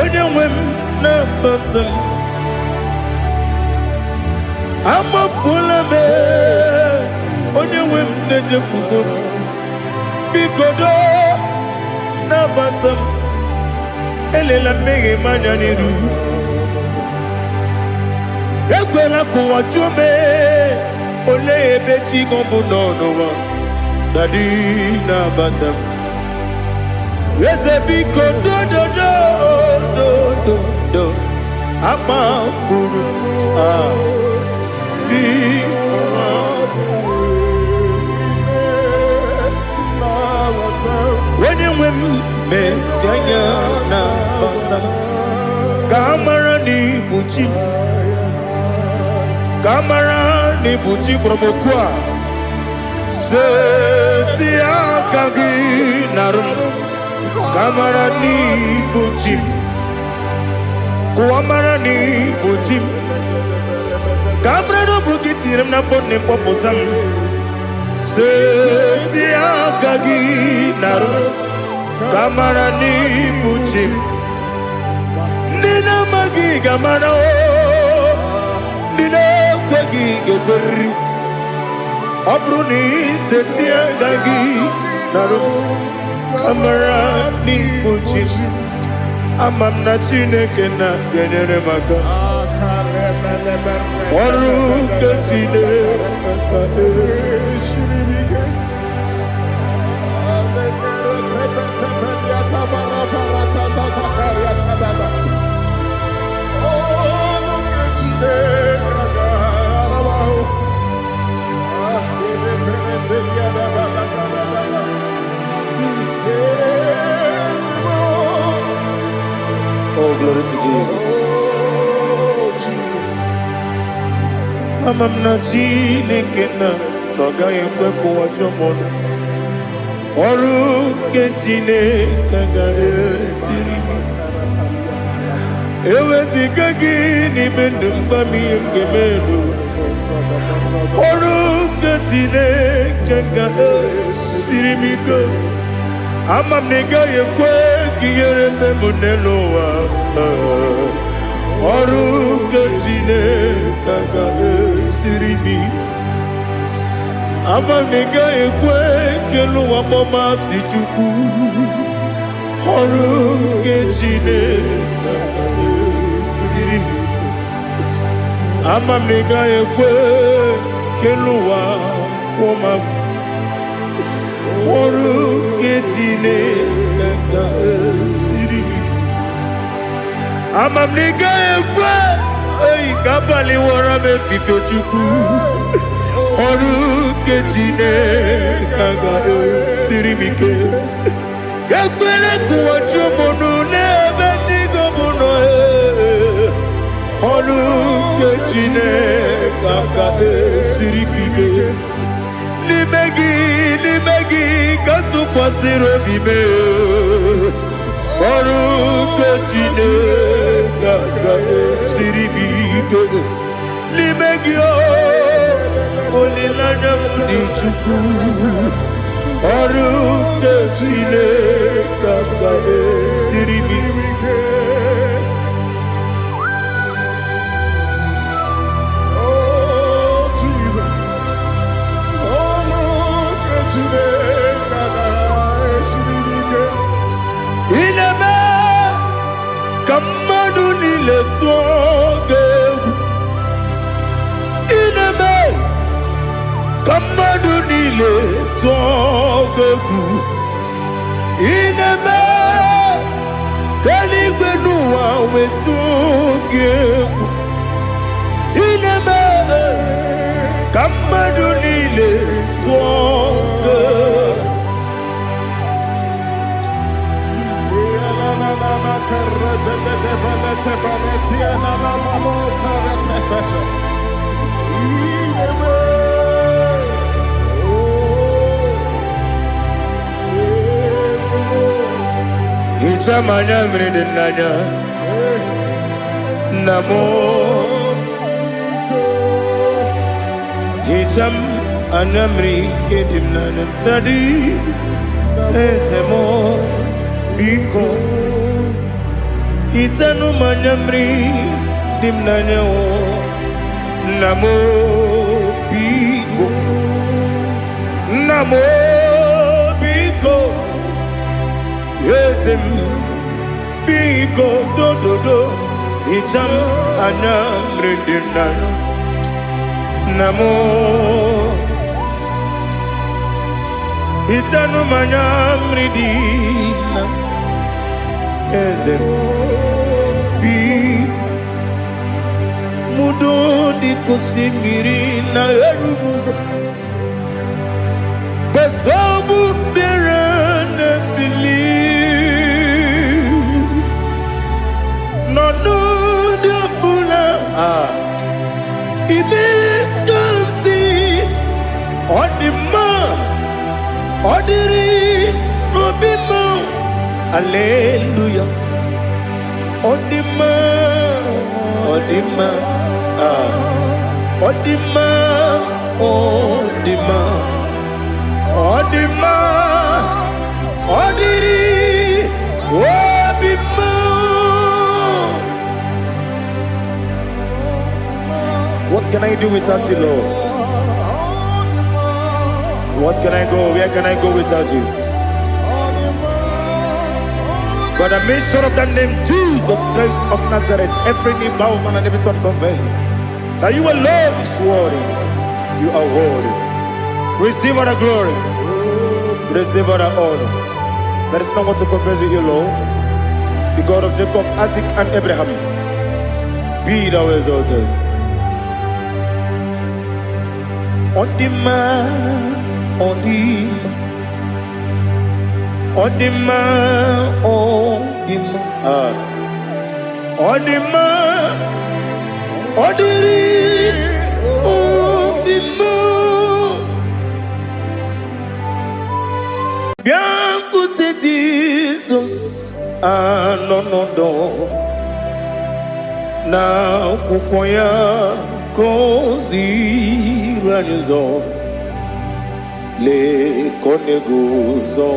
A: onye nwe m, nabata m. Amafuola m, onye nwe m, na-ejefugo m. Biko doo, nabata m. Elela mmehie m anya n'iru, ekwela ka ụwa jụọ m, olee ebe chi gị bụ nọ n'ụwa. Daddy, nabata m, eze, biko, dododo dododo. Akpafuru m, ah, biko. Onye nwe m, mesi anya, nabata m, ka a mara na ibu chi m, ka a mara na ibu chi kpọrọ m okwu a. Seti aka gị narụ m. Ka mara n'ịbụ chi m. Kụwa mara n'ịbụ chi m. Ka mara na ọ bụ gị tinyere m n'afọ nne mkpọpụta m. Seti aka gị narụ. Ka mara n'ịbụ chi m. Ndị na-amaghị ga-amara o. Ndị na-ekweghị ga-ekweriri. Ọ bụrụ na ị seti aka gị narụ. Ka mara n'ịbụ chi m. Ama m na Chineke na ga-enyere m aka. Ọrụ nke Chineke. Oh, glory to Jesus. Ama m na Chineke na ọ gaghị ekwe ka ụwa jụọ m ọnụ. Ọrụ nke Chineke agaghị esiri m ike. Eweziga gị n'ime ndụ m, gwa m ihe m ga-eme n'ụwa. Ọrụ nke Chineke ga-esiri m ike. Ama m na ị gaghị ekwe ka ihere mee m n'elu ụwa. Ọrụ nke Chineke ga-esiri m ike. Ama m na ị gaghị ekwe ka elu ụwa kpọọ m asị Chukwu. Ọrụ nke Chineke ga-esiri m ike. Ama m na ị gaghị ekwe ka elu ụwa kwụọ m agwụ. Ọrụ nke Chineke ga-esiri m ike. Ama m na ị gaghị ekwe eyi ka abalị wọrọ m efife Chukwu. Ọrụ nke Chineke ga-esiri m ike. Ekwere ka ụwa jụọ m ọnụ n'ebe chi gị bụ nọ. Ee. Ọrụ nke Chineke ga-esiri m ike. N'ime gị, n'ime gị ka m tụkwasịrị obi m. Ọrụ nke Chineke ga-esiri m ike. N'ime gị o, olileanya m dị Chukwu. Ọrụ nke Chineke ga-esiri m ike.
B: Oh, Jesus. Oh, look at Chineke ga-esiri m ike.
A: Ị na-eme ka mmadụ niile tụọ gị egwu. Ị na-eme ka mmadụ niile tụọ gị egwu. Ị na-eme ka eluigwe n'ụwa wee tụọ gị egwu. Ị na-eme ka mmadụ niile tụọ gị egwu. Hichaa m anya mmiri dị n'anya nna m. Hichaa m anya mmiri nke dị m n'anya, daddy, eze m, biko hichanụ m anya mmiri dị m n'anya o. Nna m, biko, nna m, biko, eze m, biko, dododo, hichaa m anya mmiri dị m n'anya. Nna m, hichanụ m anya mmiri dị na eze m, biko. Mudo dịka osimiri na-eru n'ụzọ gbasogbu mmiri na-ebili nọ n'ụdị ọbụla ime ka m si ọ dị mma, ọ dịrị n'obi m. Hallelujah. Ọ dị mma, ọ dị mma, ah. Ọ dị mma, ọ dị mma, ọ dị mma, ọ dịrị obi mma. What can I do without you, Lord? What can I go? Where can I go without you? By the mention of that name, Jesus Christ of Nazareth, every knee bows down and every tongue confess that you alone is worthy. You are worthy. Receive all the glory. Receive all the honor. There is no one to compare with you, Lord. The God of Jacob, Isaac, and Abraham. Be thou exalted. Ọ dị mma, ọ dị mma, ọ dị mma, ọ dị mma, ah. Ọ dị mma, ọ dịrị obi mma. Bịakwute Jizọs anọ n'ọdọ na akwụkwọ ya ka o ziri anyị ụzọ. Lee ka ọ na-eguzo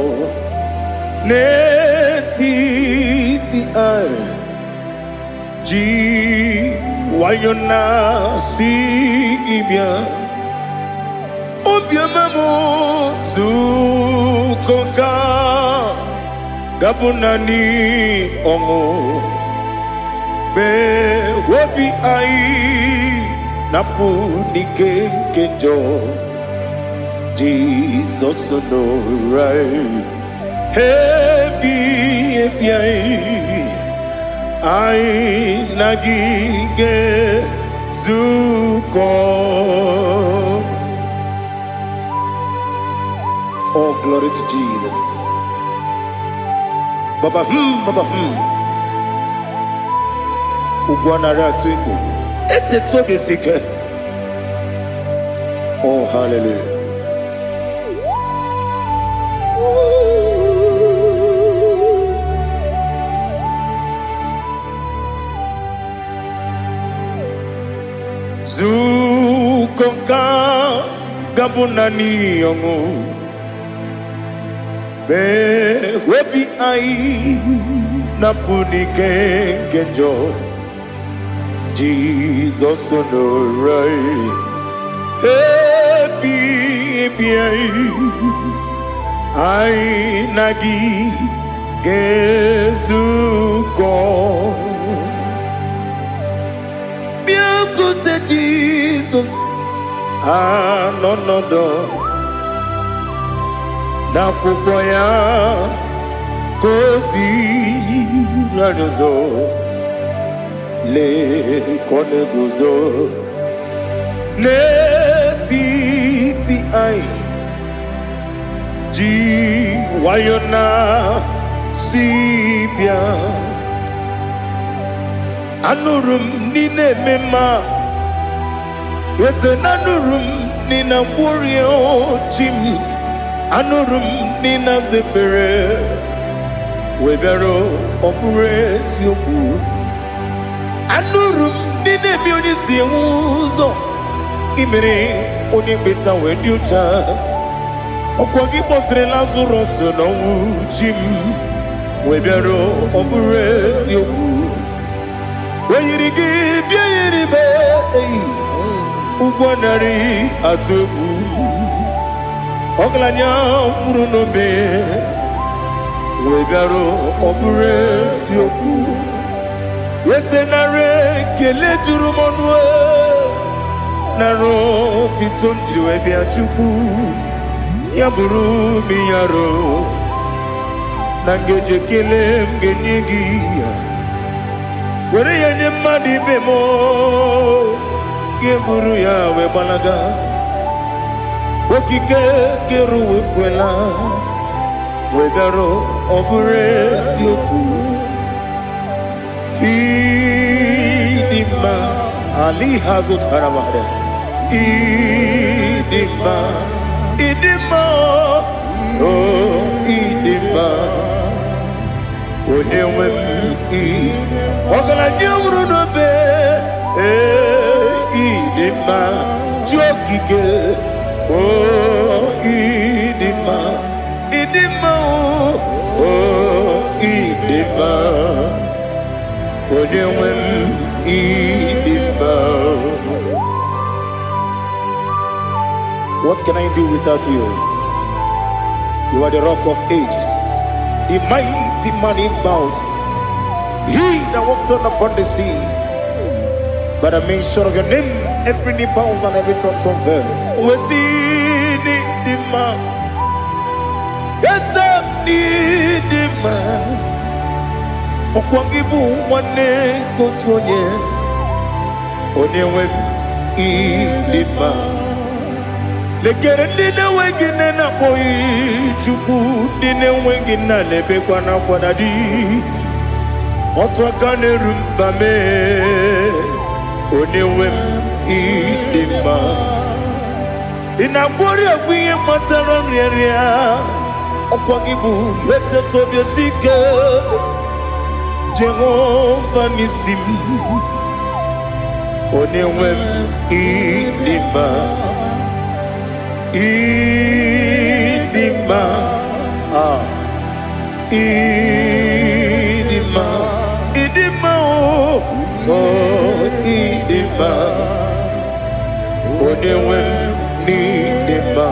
A: n'etiti anyị ji nwayọ na-asị gị bịa. Obiọma m, zukọ ka gabụ naanị ọṅụ mgbe obi anyị na-apụ n'ike nke njọ. Jizọs nọrọ anyị ebi ebi anyị, anyị na gị ga-ezukọ. Oh, glory to Jesus. Baba baba. Ugbu a narị atụ egwu. Etetu obi si ike. Oh, hallelujah. Zukọ ka gabụ naanị ọṅụ mgbe obi anyị na-apụ n'ike nke njọ. Jizọs nọrọ anyị ebi ebi anyị, anyị na gị ga-ezukọ. Bịakwute Jizọs anọ n'ọdọ n'akwụkwọ ya ka o ziri anyị ụzọ. Lee ka ọ na-eguzo n'etiti anyị ji nwayọ na si bịa. Anụrụ m n'ị na-eme mma, eze na anụrụ m n'ị na-agwọrịa chi m. Anụrụ m n'ị na-aza ekpere wee bịara, ọ bụrụ eziokwu. Anụrụ m n'ị na-eme onye si enwe ụzọ imere onye mkpeta wee dị ụcha. Ọkwa gị kpọtere Lazarọs n'ọnwụ, chi m, wee bịara, ọ bụrụ eziokwu. O yiri gị bịa yiri be eyi ụgwọ narị atụ egwu. Ọgaranya nwụrụ n'obe wee bịara, ọ bụrụ eziokwu. Eze, nara ekele juru m ọnụ, nara otito m jiri wee bịa. Chukwu, ya bụrụ m yaro na ngeji ekele m ga-enye gị ya, were ya nye mmadụ ibe m, ga-eburu ya wee gbalaga. Okike kere ụwa ekwela wee bịara, ọ bụrụ eziokwu. Ịdị mma ali ha zụtara mmadụ. Ịdị mma, ịdị mma, o ịdị mma. Onye nwe m ị ọgaranya nwụrụ n'obe. Ee, ịdị mma, chi okike. O ịdị mma, ịdị mma, o ịdị mma. Onye nwe m, ịdị mma. What can I do without you? You are the Rock of Ages, the mighty man in battle, he that walked on upon the sea. By the mention of your name, every knee bows and every tongue confess. We see the man. Yes, I need the man. Ọkwa gị bụ nwanne nke otu onye. Onye nwe m, ịdị mma. Lekere ndị na-enweghị nne na-akpọghị Chukwu, ndị na-enweghị nna na-ebekwa n'akwa na di. Otu aka na-eru mba mee. Onye nwe m, ịdị mma. Ị na-agwọrị ọgwụ ihe kpatara nrịanrịa. Ọkwa gị bụ eteta obi esi ike. Jehova n'isi m. Onye nwe m, ịdị mma. Ịdị mma. Ah, ịdị mma. Ịdị mma, o oh, ịdị mma. Onye nwe m, n'ịdị mma.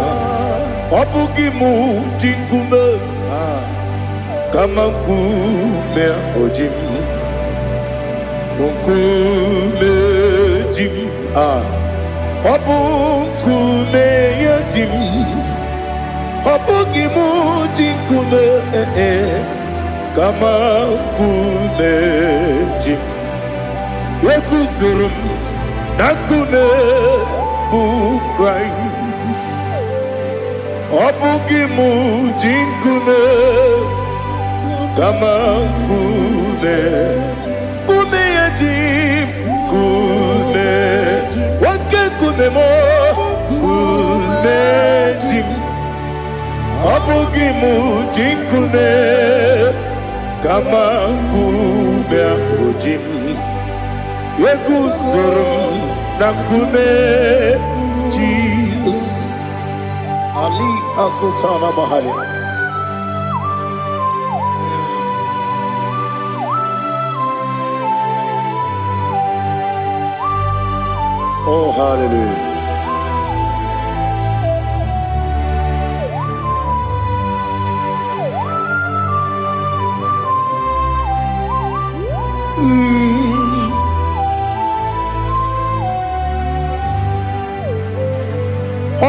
A: Ọ bụghị mụ ji nkume, kama nkume o ji m. Nkume ji m. Ah, ọ bụ nkume ya ji m. Ọ bụghị mụ ji nkume, eh, eh, kama nkume ji m. Eguzoro m na nkume bụ Kraịst. Ọ bụghị mụ ji nkume, kama nkume, nkume ya ji m. Nkume, oke nkume m, nkume ji m. Ọ bụghị mụ ji nkume, kama nkume ahụ ji m. Eguzoro m na nkume Jizọs. Ali Asultana Mahali. Oh, hallelujah.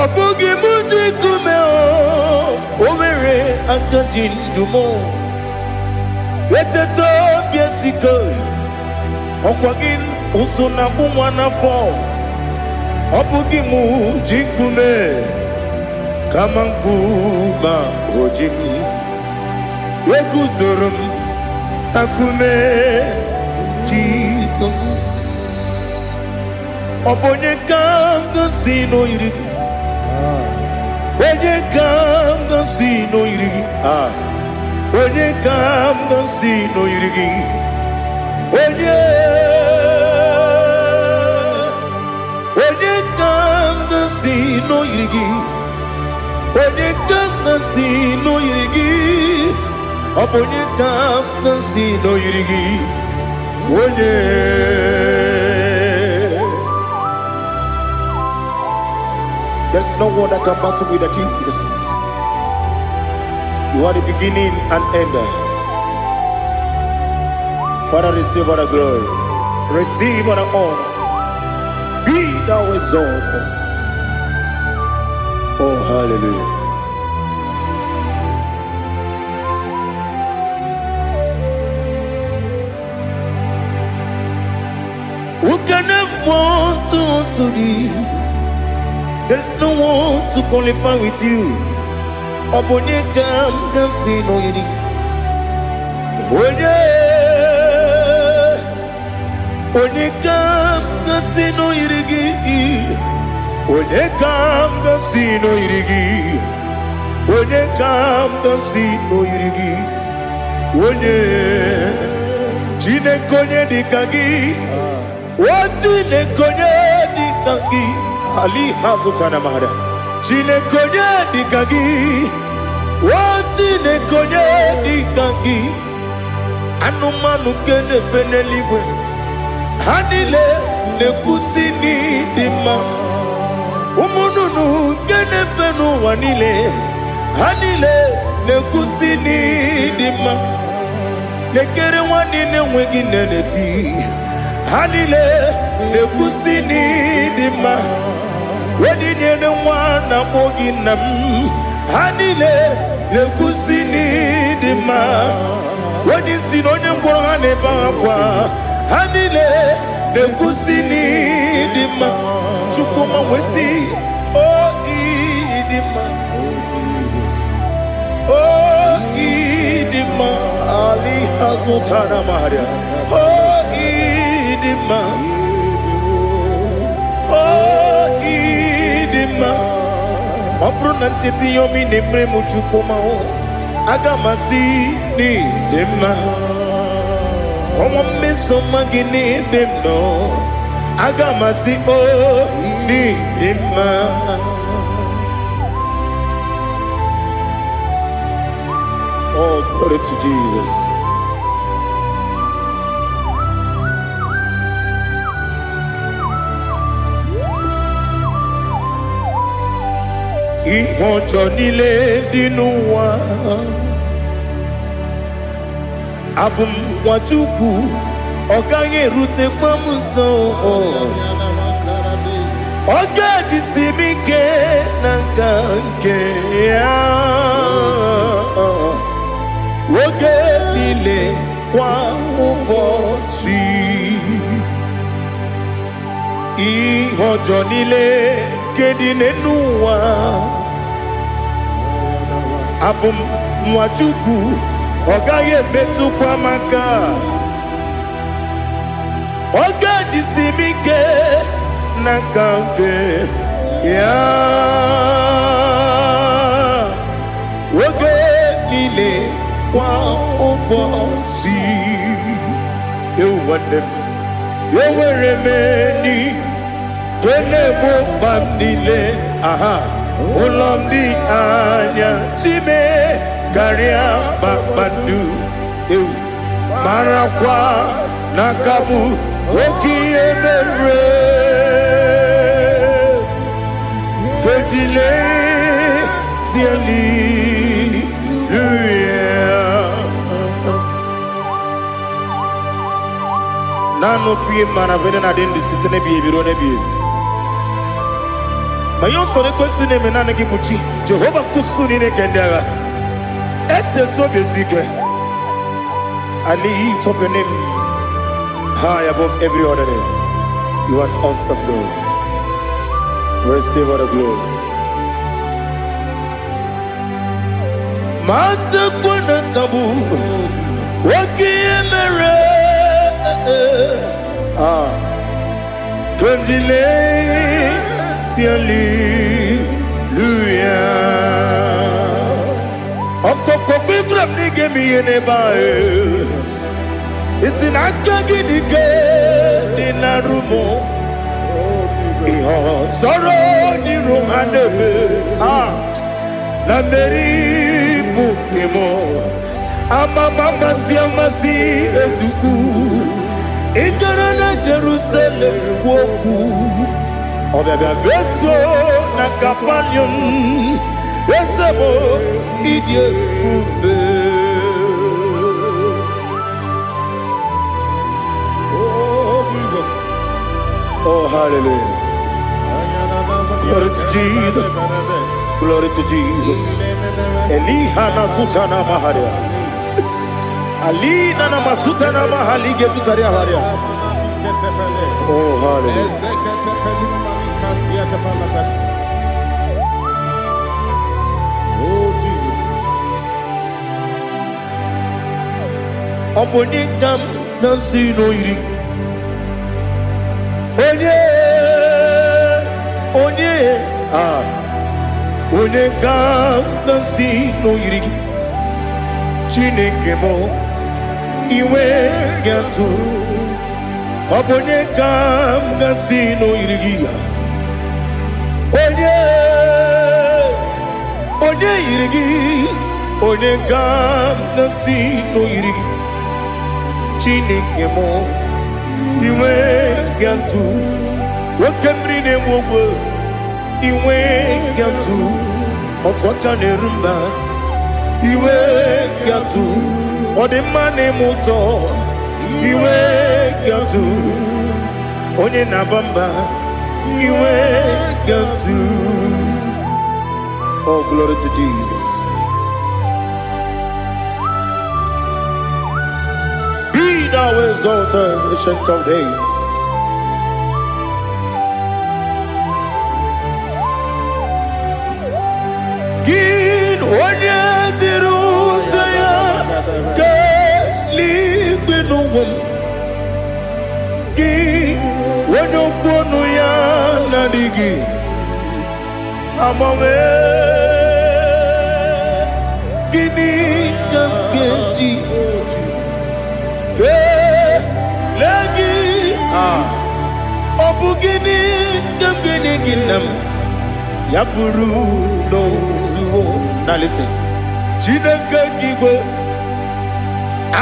A: Ọ bụghị mụ ji nkume, o nwere aka ji ndụ m. Eteta obi esiko. Ọkwa gị ụsụ na-akpụ nwa n'afọ. Ọ bụghị mụ ji nkume, kama nkume o ji m. Eguzoro m na nkume Jizọs. Ọ bụ onye ka m gosi n'oyiri gị? Onye ka m gosi n'oyiri gị? Ah, onye ka m gosi n'oyiri gị? Onye, onye ka m gosi n'oyiri gị? Onye ka m gosi n'oyiri gị? Ọ bụ onye ka m gosi n'oyiri gị? Onye. There's no one that can battle with the Jesus. You are the beginning and end. Father, receive all the glory. Receive all the honor. Be thou exalted. Oh, hallelujah. Who can have one to thee? There's no one to qualify with you. Ọ bụ onye ka m ga-asị n'oyiri? Onye, onye ka m ga-asị n'oyiri gị? Onye ka m ga-asị n'oyiri gị? Onye ka m ga-asị n'oyiri gị? Onye Chineke, onye dịka gị? O Chineke, onye dịka gị? Ali ha zụtara mara. Chineke, onye dịka gị? O Chineke, onye dịka gị? Anụmanụ nke na-efe n'eluigwe, ha niile na-ekwusi n'ịdị mma. Ụmụ nnụnụ nke na-efe n'ụwa niile, ha niile na-ekwusi n'ịdị mma. Lekere nwanne na-enweghị nne na-eti, ha niile na-ekwusi n'ịdị mma. Onye nyere nwa na-akpọ gị nna m, ha niile na-ekwusi n'ịdị mma. Onye isi na onye mkpọrọ, ha na-ebe akwa, ha niile na-ekwusi n'ịdị mma. Chukwuma wesị o ịdị mma, o ịdị mma. Ali azụtara maria. O ịdị mma, o ịdị mma. Ọ bụrụ na ncheta ihe omi na-emere m, Chukwuma o, aga m asị n'ịdị mma. Kọnwa mmeso ọma gị n'ebe m nọ, aga m asị o n'ịdị mma. Oh, glory to Jesus. Ihe ọjọọ niile dị n'ụwa, abụ m nwa Chukwu, ọ gaghị erutekwa m nso. Ọ ga-ejisi m ike na nka nke ya oge niile, kwa ụbọchị. Ihe ọjọọ niile nke dị n'elu ụwa, abụ m nwa Chukwu, ọ gaghị emetụkwa m aka. Ọ ga-ejisi m ike n'aka nke ya oge niile, kwa ụbọchị. Ewu nwanne m, enwere m enyi nke na-egbo mkpa m niile. Aha ụlọ m dị anya chime karịa kpakpando. Ewu, marakwa n'aka m oke ihe mere kejile hallelujah. Naanị ofu ihe mara bụ na adị ndụ site n'ebighị ebi ruo n'ebighị ebi. Ma ihe usoro ekwesị na-eme, naanị gị bụ chi Jehova nkusu niile nke ndị agha. Etetu obi esi ike. I lift up your name high above every other name. You are an awesome God. Receive all the glory. Matakwana kabu oke ihe mere. Ah, Kandile hallelujah. Ọkọkọ kwigwara m na ị ga-eme ihe n'ebe ahụ. Isi na aka gị dị ike dị na rumo. Ihe ọsọrọ n'iru ha na-eme. Ah, na mmeri bụ nke m. Amama amasị amasị ezukwu. Ị gara na Jerusalem kwuo okwu. Ọbịabịa meso na Kapanium. Eze m, ịdị ebube.
B: Oh, Jesus.
A: Oh, hallelujah. Glory to Jesus. Glory to Jesus. Eliha na sutana maharia. Alina na masutana mahali gesutaria haria. Oh, hallelujah.
B: Oh, Jesus.
A: Ọ bụ onye ka m na-asị n'oyiri? Onye, onye, ah, onye ka m na-asị n'oyiri gị? Chineke m, iwe ga-atụ. Ọ bụ onye ka m gasị n'oyiri gị ya? Onye, onye yiri gị? Onye ka m gasị n'oyiri gị? Chineke m, iwe ga-atụ. Oke mmiri na-enwe ogwe, iwe ga-atụ. Otu aka na-eru mba, iwe ga-atụ. Ọ dị mma na-eme ụtọ, iwe ga-atụ. Onye na-aba mba, iwe ga-atụ. Oh, glory to Jesus. Be thou exalted, Ancient of Days. Gị onye jiri ụta ya kelee n'ụwa m. Gị onye okwu ọnụ ya na-adịghị agbanwe. Gịnị ka m ga-eji kelee gị? Ah, ọ bụ gịnị ka m ga-enye gị, nna m? Ya bụrụ n'ozuo. Now listen. Chineke nke igwe,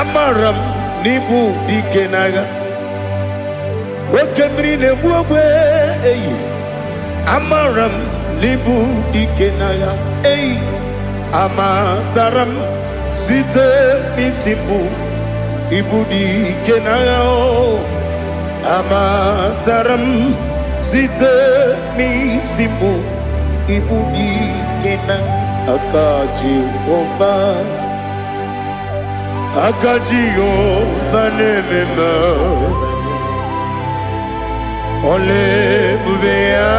A: amara m n'ịbụ dike n'agha. Oke mmiri na-egbu ogbe eyi, amara m n'ịbụ dike n'agha eyi. Amatara m site n'isi mbụ, ịbụ dike n'agha o. Amatara m site n'isi mbụ, ịbụ dike na aka Jehova. Aka Jehova na-eme mma. Ọla ebube ya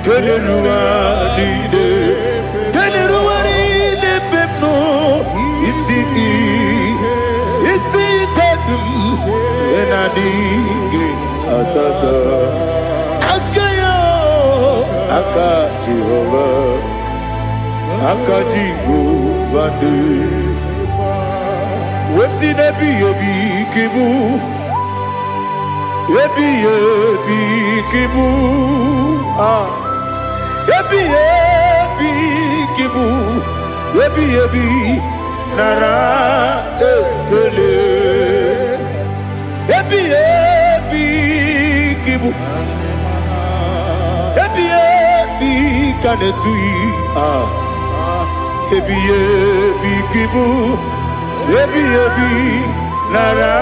A: keleruwa niile, keleruwa niile ebe m nọ. Isi isi ike dị m na-adịghị atata aka ya. Aka Jehova, aka Jehova dị wesi n'ebighị ebi ka ịbụ, ebighị ebi ka ịbụ. Ah, ebighị ebi ka ịbụ, ebighị ebi, nara ekele. Ebighị ebi ka ịbụ, ebighị ebi ka na-etughị. Ah, ebighị ebi ka ịbụ, ebighị ebi, nara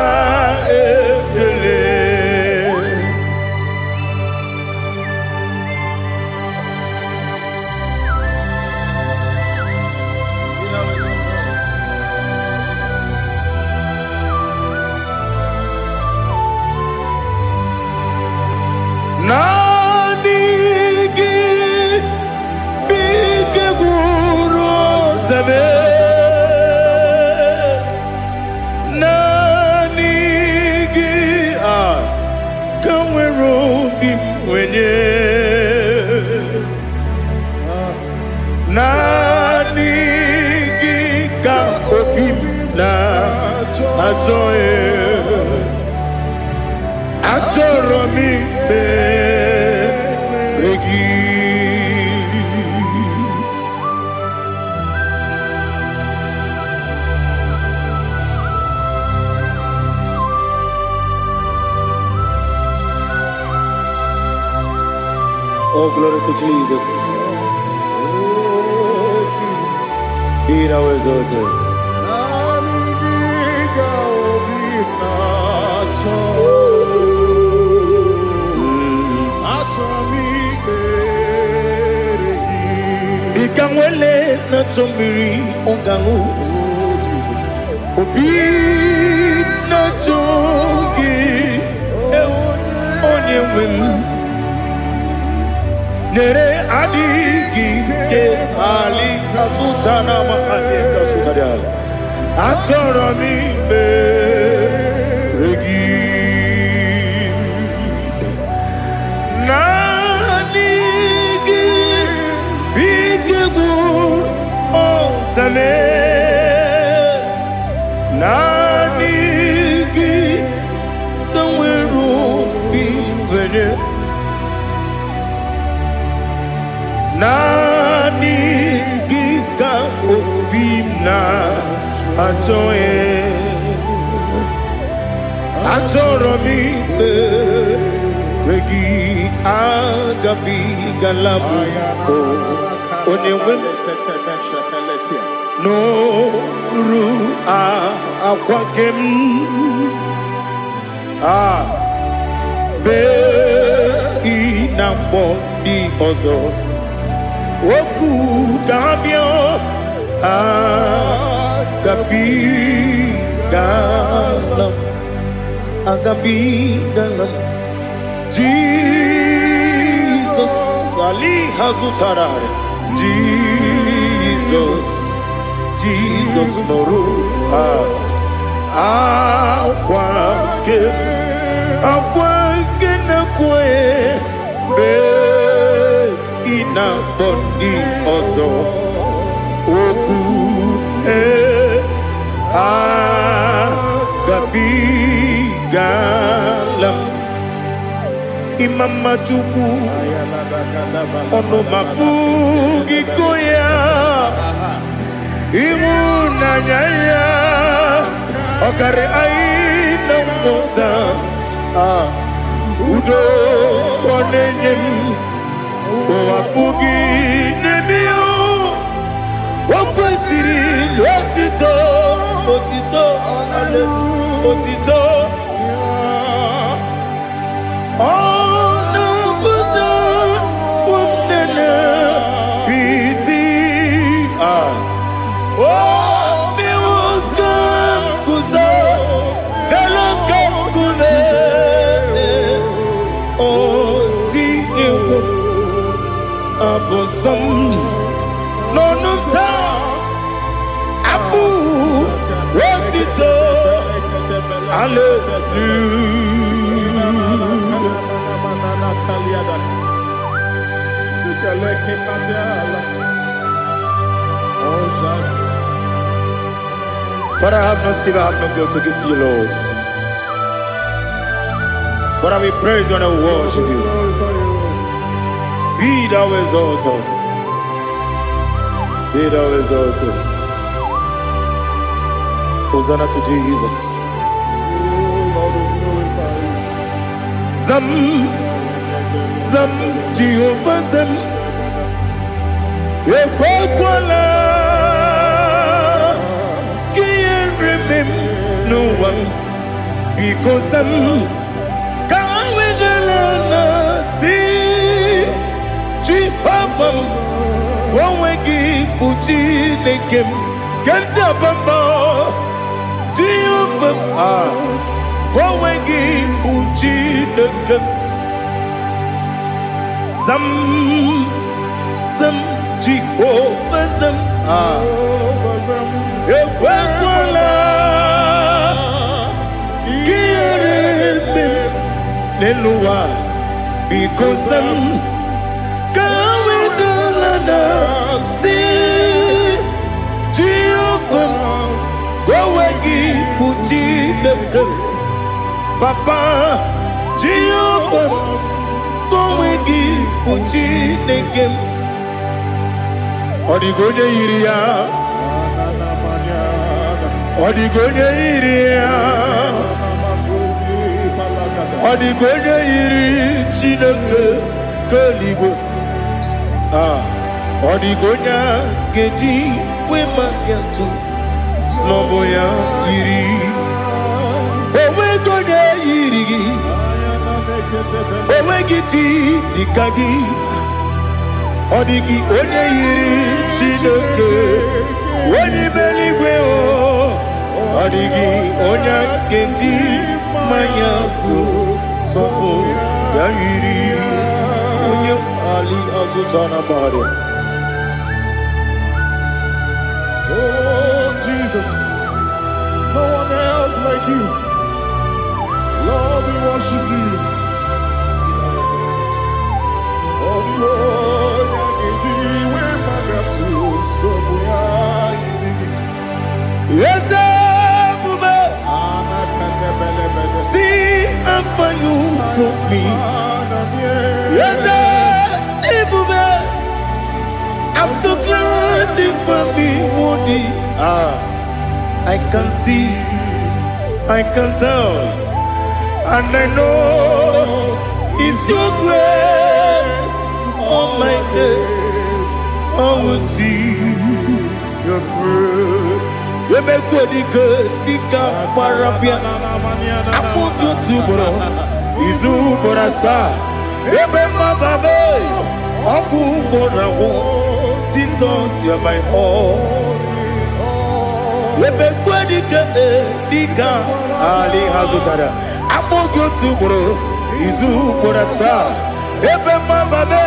A: ekele. Naanị gị bụ ike gwụrụ ọtebe. Naanị gị a ka nwere obi m nwenye. Naanị gị ka obi m na-achọ ya. Achọrọ m ikpere gị. Oh, glory to Jesus. Be thou exalted.
B: Naanị gị ka obi na-achọ. Achọ m ikpere gị.
A: Dịka nwele na-achọ mmiri ọ ga-aṅụ, obi na-achọ gị, ewu, onye nwe m. Nyere adịghị ike ali asụta na amahanye kasụtara. Achọrọ m ikpere gị. Naanị gị bụ ike gwụrụ ọta. Zame, naanị gị ka nwere obi nwere. Naanị gị ka obi m na-achọ. Achọrọ m ikpere gị, agabigala m o onye nwe m n'oru akwa gị m a bee ị na mgbọ ndị ọzọ okwu ga-abịa agabigala m, agabigala m. Jizọs Ali hazụtara Jizọs, Jizọs nụrụ akwa nke akwa nke na-ekwe mgbe ị na-akpọ ndị ọzọ okwu ee agabigala m. Ịma mma Chukwu, ọnụ ma pụghị ịkọ ya. Ịhụnanya ya ọkarị anyị na mmụta. Ah, udo ka ọ na-enye m, ụwa pụghị n'ebe ya. O kwesịrị otito, otito, otito. Ọ na-apụta nne piti. Ah, obi nwoke guzo elu ka nkume ọ dị egwu abụ nsọ m n'ọnụ taa abụ otito, hallelujah. Father, I have no silver, I have no gold to give to you, Lord. But I will praise you and I will worship you. Be thou exalted. Be thou exalted. Hosanna to Jesus. Zam, Zam, Jehovah Zam. Ekwekwala ka ihere mee m n'ụwa m. Biko zam, ka wedala na si Jehova m, onwe gị bụ Chineke m ke m ji aba mba. Jehova m, ah, onwe gị bụ Chineke m. Zam, zam, Jehova zam, ah, ekwekwala ka ihere mee m n'elu ụwa. Biko zam, ka wedala na si Jehova m, onwe gị bụ Chineke m. Papa, Jehova m, onwe gị bụ Chineke m. Ọ dịghị onye yiri ya, ọ dịghị onye yiri ya, ọ dịghị onye yiri Chineke nke eluigwe. Ah, ọ dịghị onye a ga-eji wee maka atụ snọbụ ya yiri. Onweghị onye yiri gị, onweghị chi dịka gị. Ọ dịghị onye yiri Chineke onye ime eluigwe o. Ọ dịghị onye ga-eji mmanya tụ sọpụ ya yiri onye ali azụta na mmadụ.
B: Oh, Jesus, no one else like you. Lord, we worship you. Oh, the one
A: me. Yes, Ebube, I'm so glad you found me worthy. Ah, I can see, I can tell, and I know it's your grace on my day. I will see your grace. Emekwe dike gbara bịa akpụkpọ otu ugboro izu ugboro asaa ebe mmababe ọgwụ ugboro agwụ. Jizọs, you are my all. Emekwe dike dike ali ha zụtara akpụkpọ otu ugboro izu ugboro asaa ebe mmababe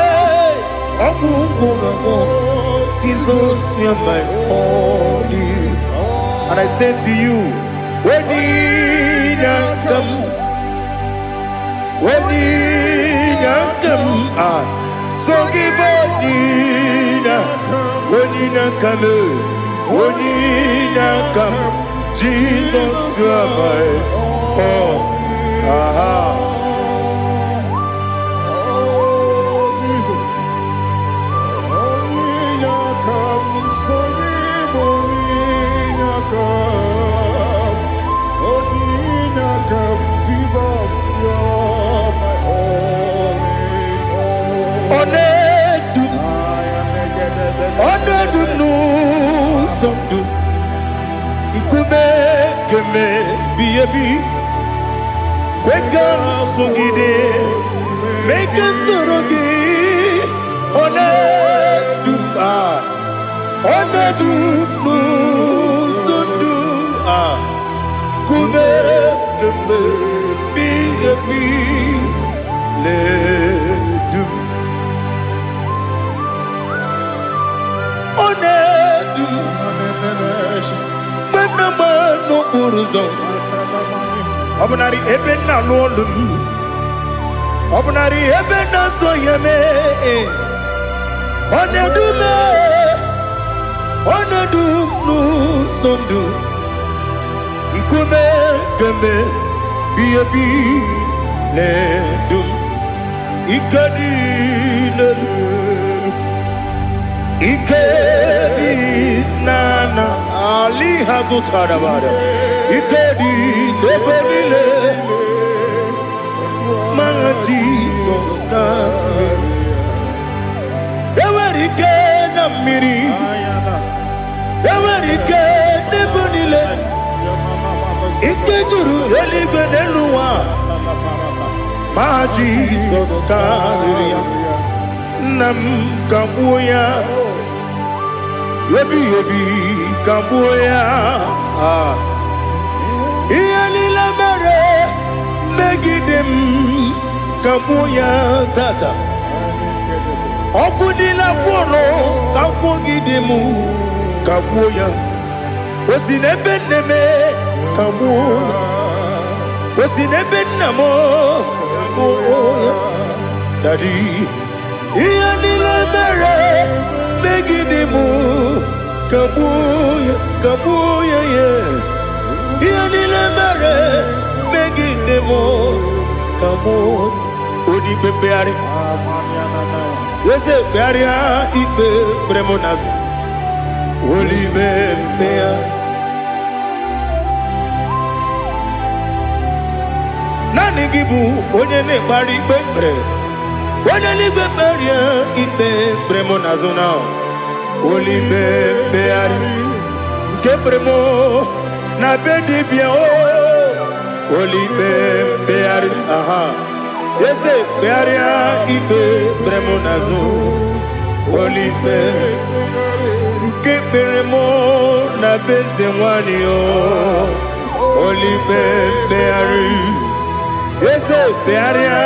A: ọgwụ ugboro agwụ. Jizọs, you are my all. And I say to you, when come, when come, ah, so give Nina, when come, when come, Jesus, you are my all. Aha. Onedu, onedu n'ụzọ ndụ, nkume keme bi ebi, kwe ka m sogide, mee ka m soro gị, onedu, ah, onedu n'ụzọ ndụ, ah, nkume keme bi ebi, ledu m. Onedu mgbe nna m n'okporo ụzọ, ọ bụnarị ebe nna alụ ọlụ m, ọ bụnarị ebe nna so ya mee, ọ na-edu m, ọ na-edu m n'ụzọ ndụ, nkume kemgbe bi ebi na-edu m. Ike dị n'elu, ike dị n'ala, ali ha zụtara bara, ike dị n'ebe niile, ma Jizọs na enwere ike na mmiri, enwere ike n'ebe niile, ike juru eluigwe n'elu ụwa, ma Jizọs karịrị ya. Nna m, ka gbuo ya ebighị ebi, ka gbuo ya. Ah. Ihe niile mere megide m, ka gbuo ya tata. Ọgwụ niile gwụrụ ka gwụgide m, ka gbuo ya. O si n'ebe nne m, ka gbuo ya. O si n'ebe nna m, ka gbuo ya. Dadi, ihe niile mere megide m, ka gbuo ya, ka gbuo ya ya. Ihe niile mere megide m, ka gbuo ya. Onye ikpe mkpegharị, eze kpegharịa ikpe kpere m n'azụ, olibe mkpegharị. Naanị gị bụ onye na-ekpegharị ikpe kpere, onye n'igwe kperie ikpe kpere m n'azụ na olibe mkpegharị nke kpere m na be dibịa o, olibe mkpegharị. Aha, eze kpegharịa ikpe kpere m n'azụ, olibe nke kpere m na be eze nwanyị o, olibe mkpegharị. Eze kpegharịa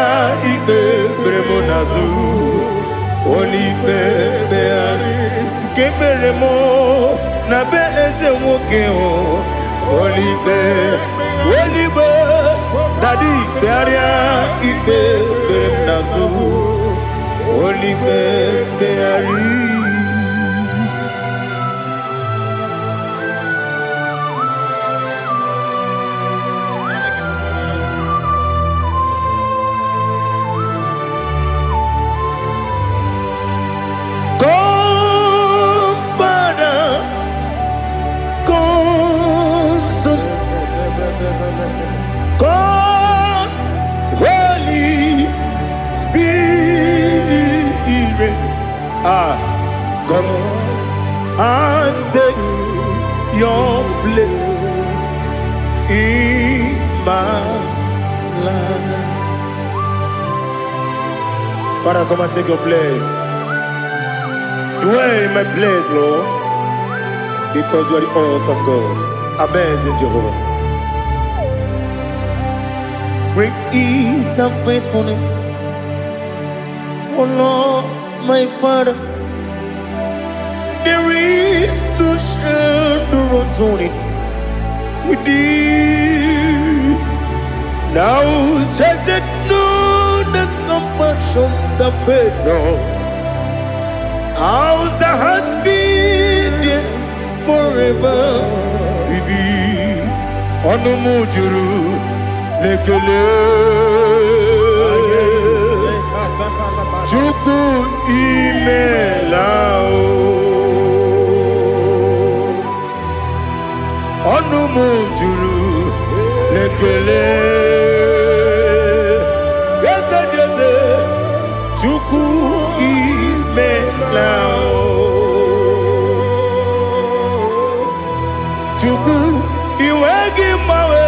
A: ikpe kpere m n'azụ, olibe mkpegharị nke kpere m na be eze nwoke o, olibe, olibe dadi kpegharịa ikpe kpere m n'azụ, olibe mkpegharị. and take your place in my life. Father, come and take your place. Dwell in my place, Lord, because you are the awesome God, amazing Jehovah. Great is thy faithfulness, O Lord, my Father. There is no shadow of turning with thee. Thou changest not thy compassions, they fail not. As thou hast been there forever with thee. Ọnụ m juru n'ekele. Chukwu, imela o. Ọnụ m juru n'ekele. Eze dị eze, Chukwu, imela o. Chukwu, iwe gị mgbanwe.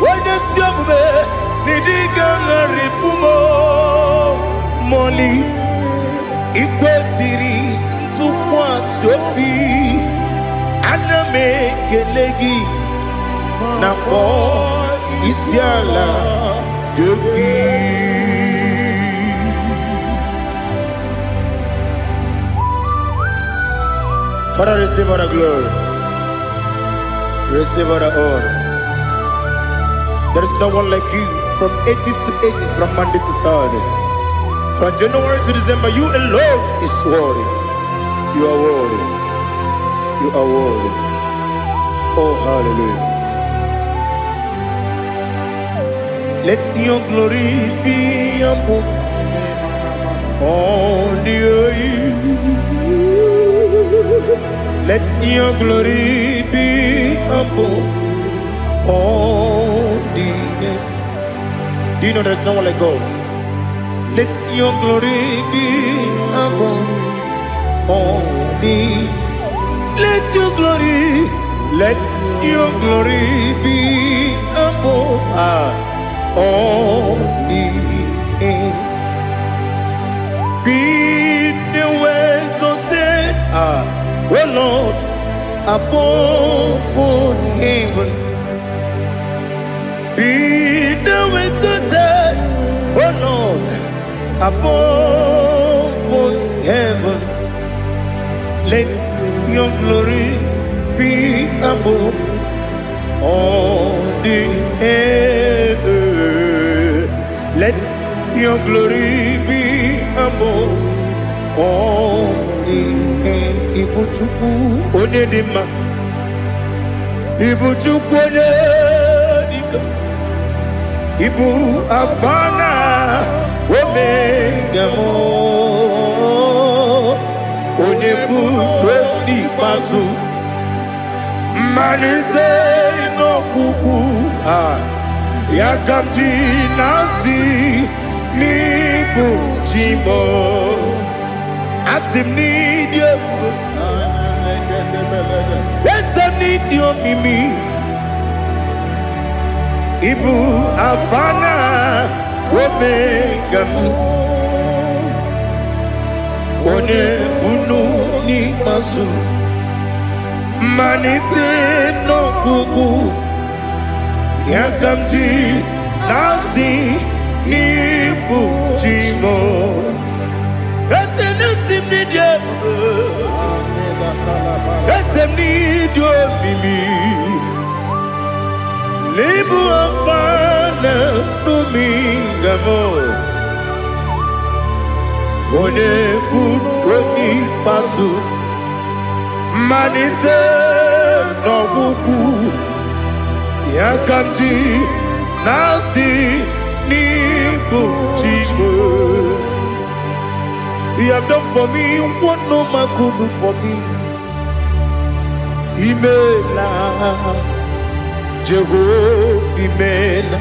A: Onye ezi omume n'ịdị ga-agharịpụ m mọli. Ikwesịrị ntụkwasị obi, ana m ekele gị na kpọọ isi ala nye gị. Father, receive all the glory. Receive all the honor. There is no one like you from ages to ages, from Monday to Saturday. From January to December, you alone is worthy. You are worthy. You are worthy. Oh, hallelujah. Let your glory be above all the earth. Let your glory be above all the earth. Do you know there's no one like God? Let your glory be above all the. Let your glory, let your glory be above all the earth. Be thou exalted, O Lord, above all heaven. Be thou exalted, O Lord, above all heaven. Let your glory be above all the earth. Let your glory be above all the earth. Ibu Chukwu onye dị mma, Ibu Chukwu onye dịka, Ibu Alfa na Omega m, onye bụ n'ikpeazụ, mmalite n'ọgwụgwụ a, ya ka m ji na-asị n'ịbụ chi m. Asị m n'ịdị ebube, eze m, n'ịdị omimi. Ịbụ Alfa na Omega m, onye bunu n'ikpeazụ, mmalite n'ọgwụgwụ, ya ka m ji na-asị n'ịbụ chi m. Eze na-esi m n'ịdị ebube, eze m, n'ịdị omimi. N'ịbụ Alfa na Omega m, onye bụ onye ikpeazụ, mmalite n'ọgwụgwụ, ya ka m ji na-asị n'ịbụ chi m. You have done for me what no man could do for me. Imela, Jehovah, imela.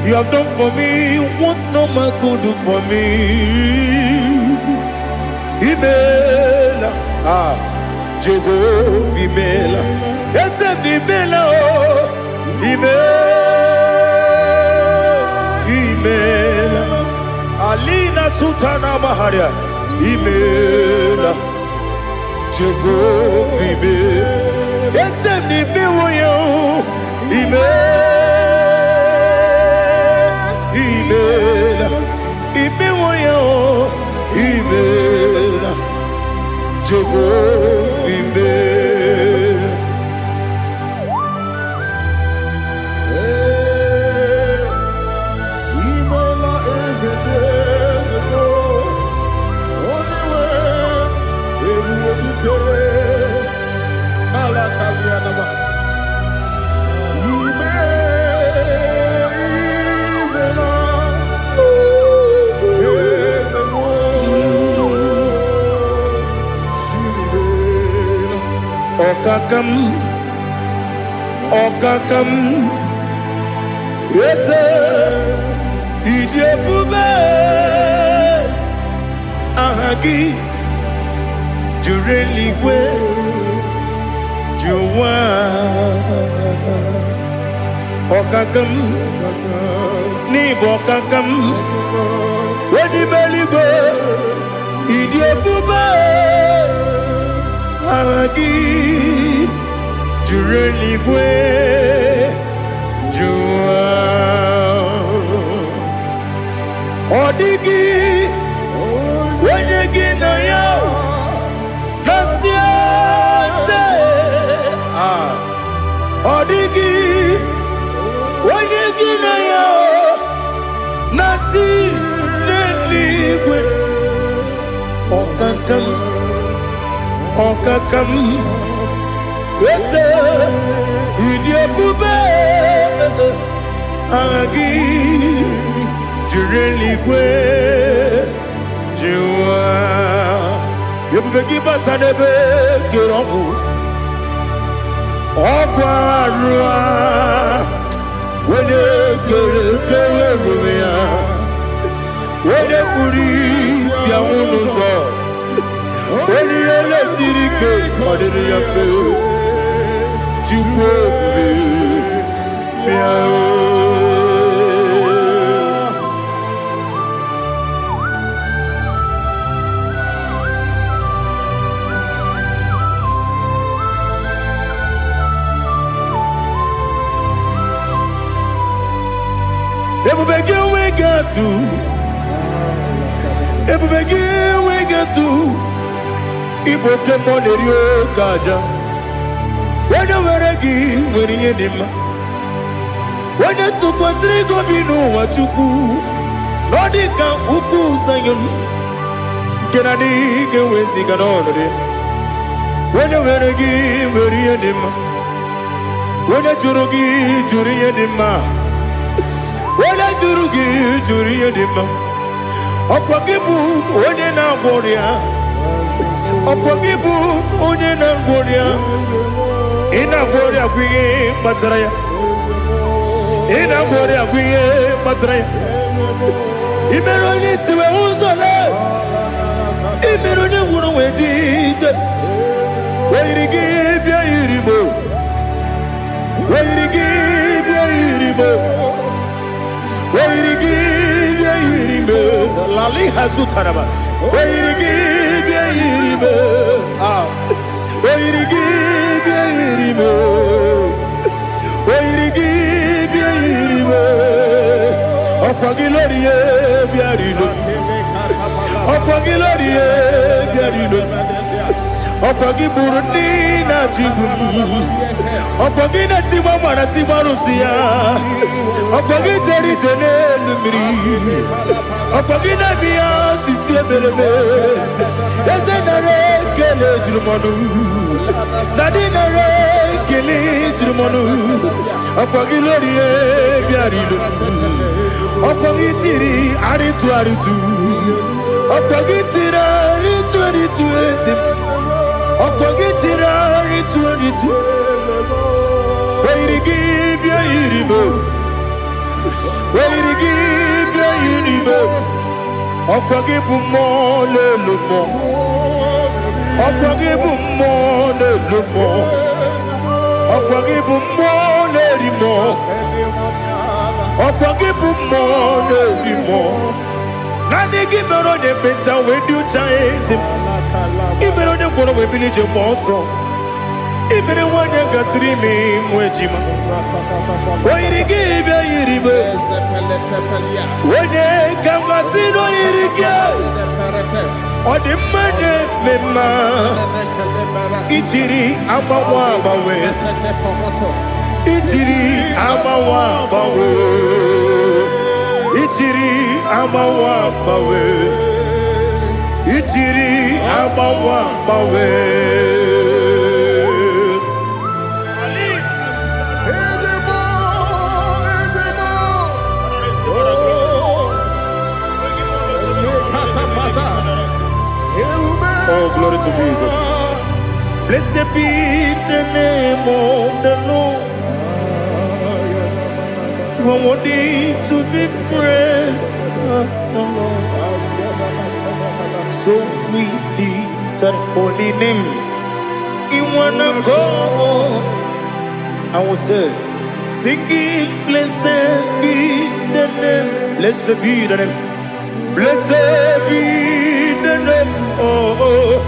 A: You have done for me what no man could do for me. Imela, ah, Jehovah Imela. Eze m imela o, Imela, Imela. Alina Sultana Maharia, Imela, Jehovah Imela. Eze m imewo ya o, Imela, Imela, imewo ya o, Imela, Jehovah Imela.
B: Ee, imela eze dị eze, onye nwe ebube dike n'ala kalịanaba. Ime, imela, eze m, imela.
A: Ọkaka m, ọkaka m, eze, ịdị ebube, aha gị juru eluigwe ju ụwa. Ọkaka m, n'ịbụ ọkaka m, onye ime eluigwe, ịdị ebube, aha gị juru eluigwe ju ụwa. Ọ dịghị onye gị na ya na-asị eze. Ah, ọ dịghị onye gị na ya na-atị n'eluigwe. Ọkaka m, ọkaka m, eze, ịdị ebube, aha gị juru eluigwe ju ụwa. Ebube gị bata n'ebe kere ọgwụ, ọgwụ arụ a, onye kere kere ebube ya, onye kpuru isi anwụ n'ụzọ, onye ihe siri ike ọ dịrị ya mfe. Chukwu ebube, bịa o. Ebube gị enweghị atụ, ebube gị enweghị atụ. Ịbụ oke mmụọ na-eri oke aja. Onye nwere gị nwere ihe dị mma. Onye tụkwasịrị gị obi n'ụwa, Chukwu, na ọ dị ka ukwu Zayọn nke na adịghị ga-eweziga n'ọnọdụ ya. Onye nwere gị nwere ihe dị mma. Onye jụrụ gị jụrụ ihe dị mma. Onye jụrụ gị jụrụ ihe dị mma. Ọkwa gị bụ onye na-agwọ ọrịa. Ọkwa gị bụ onye na-agwọ ọrịa. Ị na-agwọ ọrịa bụ ihe kpatara ya. Ị na-agwọ ọrịa bụ ihe kpatara ya. Ị mere onye isi wee ụzọ lee. Ị mere onye nwụrụ wee ji ije. O yiri gị bịa yiri mo. O yiri gị bịa yiri mo. O yiri gị bịa yiri mo. Lali hazutaraba. O yiri gị bịa yiri mo. Ah. O yiri gị bịa yiri mo. O yiri gị bịa yiri mo. Ọkwa gị lórí ye bịa rilo. Ọkwa gị lórí ye bịa rilo. Ọkwa gị gburu ndị na-achịgbu m. Ọkwa gị na-etigba mara tigba arụsị ya. Ọkwa gị jere ije n'elu mmiri. Ọkwa gị na-eme ya osisi emereme. Eze, nara ekele juru m ọnụ. Daddy, nara ekele juru m ọnụ. Ọkwa gị lórí bịara ilo. Ọkwa gị tiri arịtụ arịtụ. Ọkwa gị tiri arịtụ arịtụ, eze m. Ọkwa gị tiri arịtụ arịtụ. O yiri gị bịa yiri m. O yiri gị bịa yiri ibe. Ọkwa gị bụ mmụọ na-elu mmụọ. Ọkwa gị bụ mmụọ na-elu mmụọ. Ọkwa gị bụ mmụọ na-eri mmụọ. Ọkwa gị bụ mmụọ na-eri mmụọ. Naanị gị mere onye ekpenta wee dị ụcha, eze m. Ị mere onye ngwọrọ wee bili ije mgbe ọsọ. Ị mere nwanyị gatụrụ ime ịmụ ejima. O yiri gị bịa yiri ibe. Onye ka m gasị na o yiri gị. Ọ dị mma na-eme mma. Ijiri agbanwe agbanwe. Ijiri agbanwe agbanwe. Ijiri agbanwe agbanwe. Ijiri agbanwe agbanwe. Ali.
B: Ezigbo, ezigbo. Oh, Lekatapata. Ebube.
A: Oh, glory to Jesus. Blessed be the name of the Lord. You are worthy to be praised, the Lord. So we lift that holy name in one accord. I will say, singing, blessed be the name, blessed be the name, blessed be the name, oh,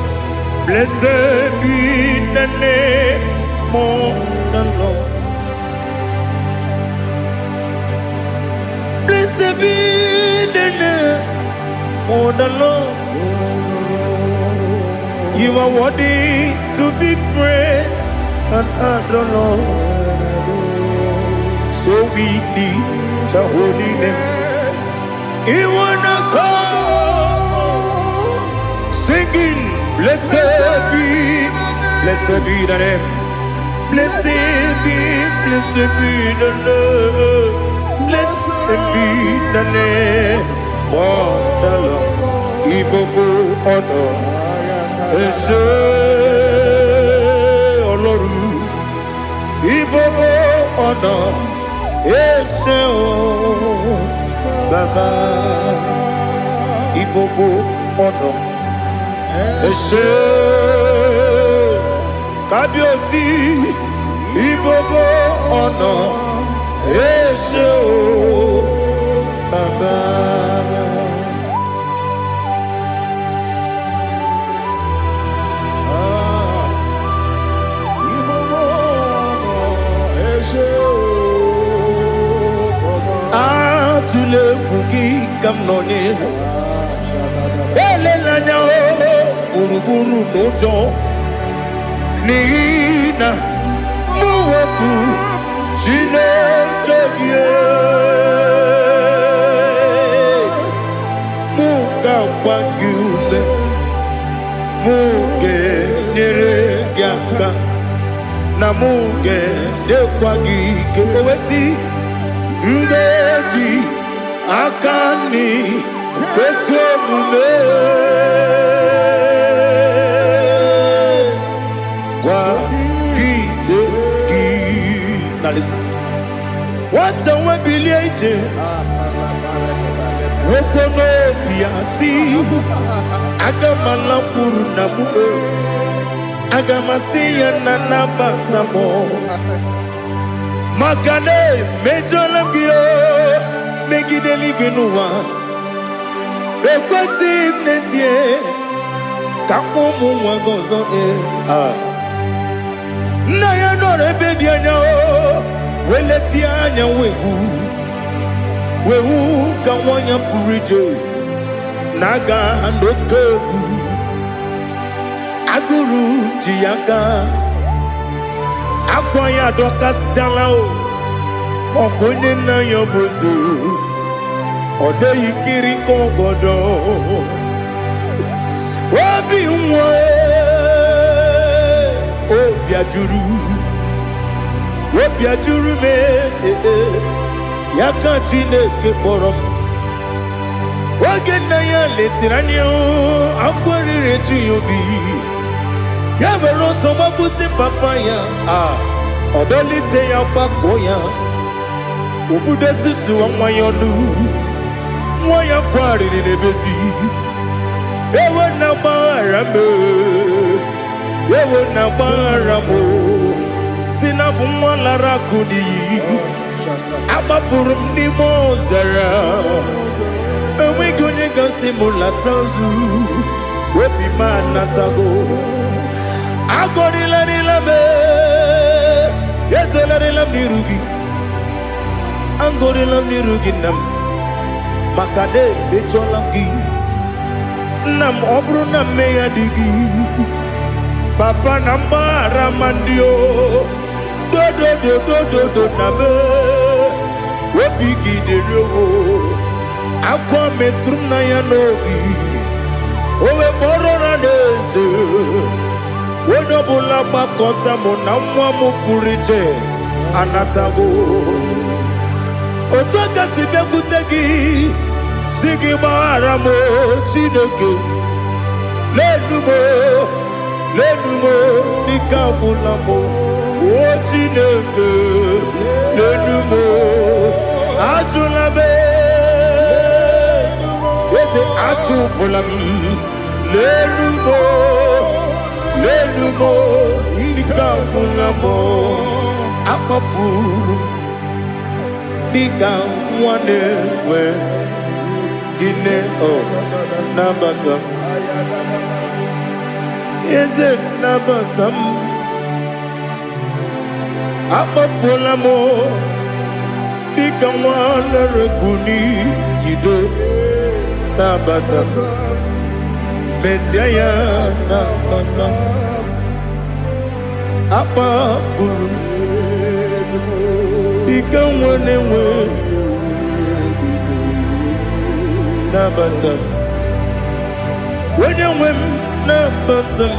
A: blessed be the name of the Lord. Blessed be the name of the Lord. You are worthy to be praised and adored, Lord. So we lift the holy name. In one accord, singing, blessed be the name. Blessed be the name. Blessed be the name of the Lord. Ìgbogbo ọ̀nà ẹ ṣé Ọlọ́run. Ìgbogbo ọ̀nà ẹ ṣé o Bàbá. Ìgbogbo ọ̀nà ẹ ṣé Kábíyèsí. Ìgbogbo ọ̀nà ẹ ṣé o Bàbá.
B: Ah, ìgbogbo ọ̀nà ẹ ṣé o, Bàbá.
A: Atụla egwu gị ka m nọ n'ihu. Elela anya o gburugburu n'ụjọ n'ihi na mụ wepụ Chineke gị, mụ ga-agba gị ume, mụ ga-enyere gị aka na mụ ga-enyekwa gị ike. O wee sị, m ga-eji aka nri kwesị omume kwagide gị. Na listen. Nwata nwe bilie ije nwoke n'obi ya si, aga m alakwuru nna m o. Aga m asị ya na nabata m maka na emejọla m gị o megide eluigwe n'ụwa. Ekwesịghị m n'ezie ka m kpọọ ụmụ nwa gị ọzọ ee. Ah. Nna ya nọrọ ebe dị anya o wee letie anya wee hụ wee hụ ka nwa ya pụrụ ije na-aga n'oke egwu agụrụ ji ya aka akwa ya adọkasịchala o ọkụ onye nna ya bụ eze ọ dịghị kiri ka ọgọdọ obi nwa obi ajụrụ obi ajụrụ m ee, ya ka Chineke kpọrọ m. Oge nna ya letere anya akwa riri eju ya obi ya were ọsọ gbapute papa ya a ọ dọlite ya gbakọọ ya. Obodo susuwa nwa ya ọnụ, nwa ya kwarịrị n'ebezi. Ewo na gbaghara m, ewo na gbaghara m, si na bụ nwa lara akụ n'iyi. Agbafuru m n'ime ọzara, enweghị onye gasị m lata ozu. Obi m anatago. Agọrịlarịla m, ezelarịla m n'iru gị. Agọrịla m n'iru gị, nna m, maka na emejọla m gị, nna m. Ọ bụrụ na mmehie dị gị, papa, na mgbaghara ma ndị o dodododododo na m obi gị dịrị o. Akwa metụrụ m na ya n'obi, o wee kpọrọ na n'eze onye ọbụla gbakọta mụ na nwa m pụrụ iche anatago. Otu aka si bịakwute gị, si gị gbaghara m, Chineke. Lenu m, lenu m, n'ike agwụla m. O Chineke, lenu m, ajụla m. Eze, achụpụla m. Lenu m, lenu m, ike agwụla m. Akpafuru m dịka nwa na-enwe gịnị o. Nabata m, eze, nabata m. Akpafuola m dịka nwa lere n'iyido. Nabata m, mezie ya, nabata m. Akpafuru m dịka nwa na-enwe, nabata m. Onye nwe m, nabata m.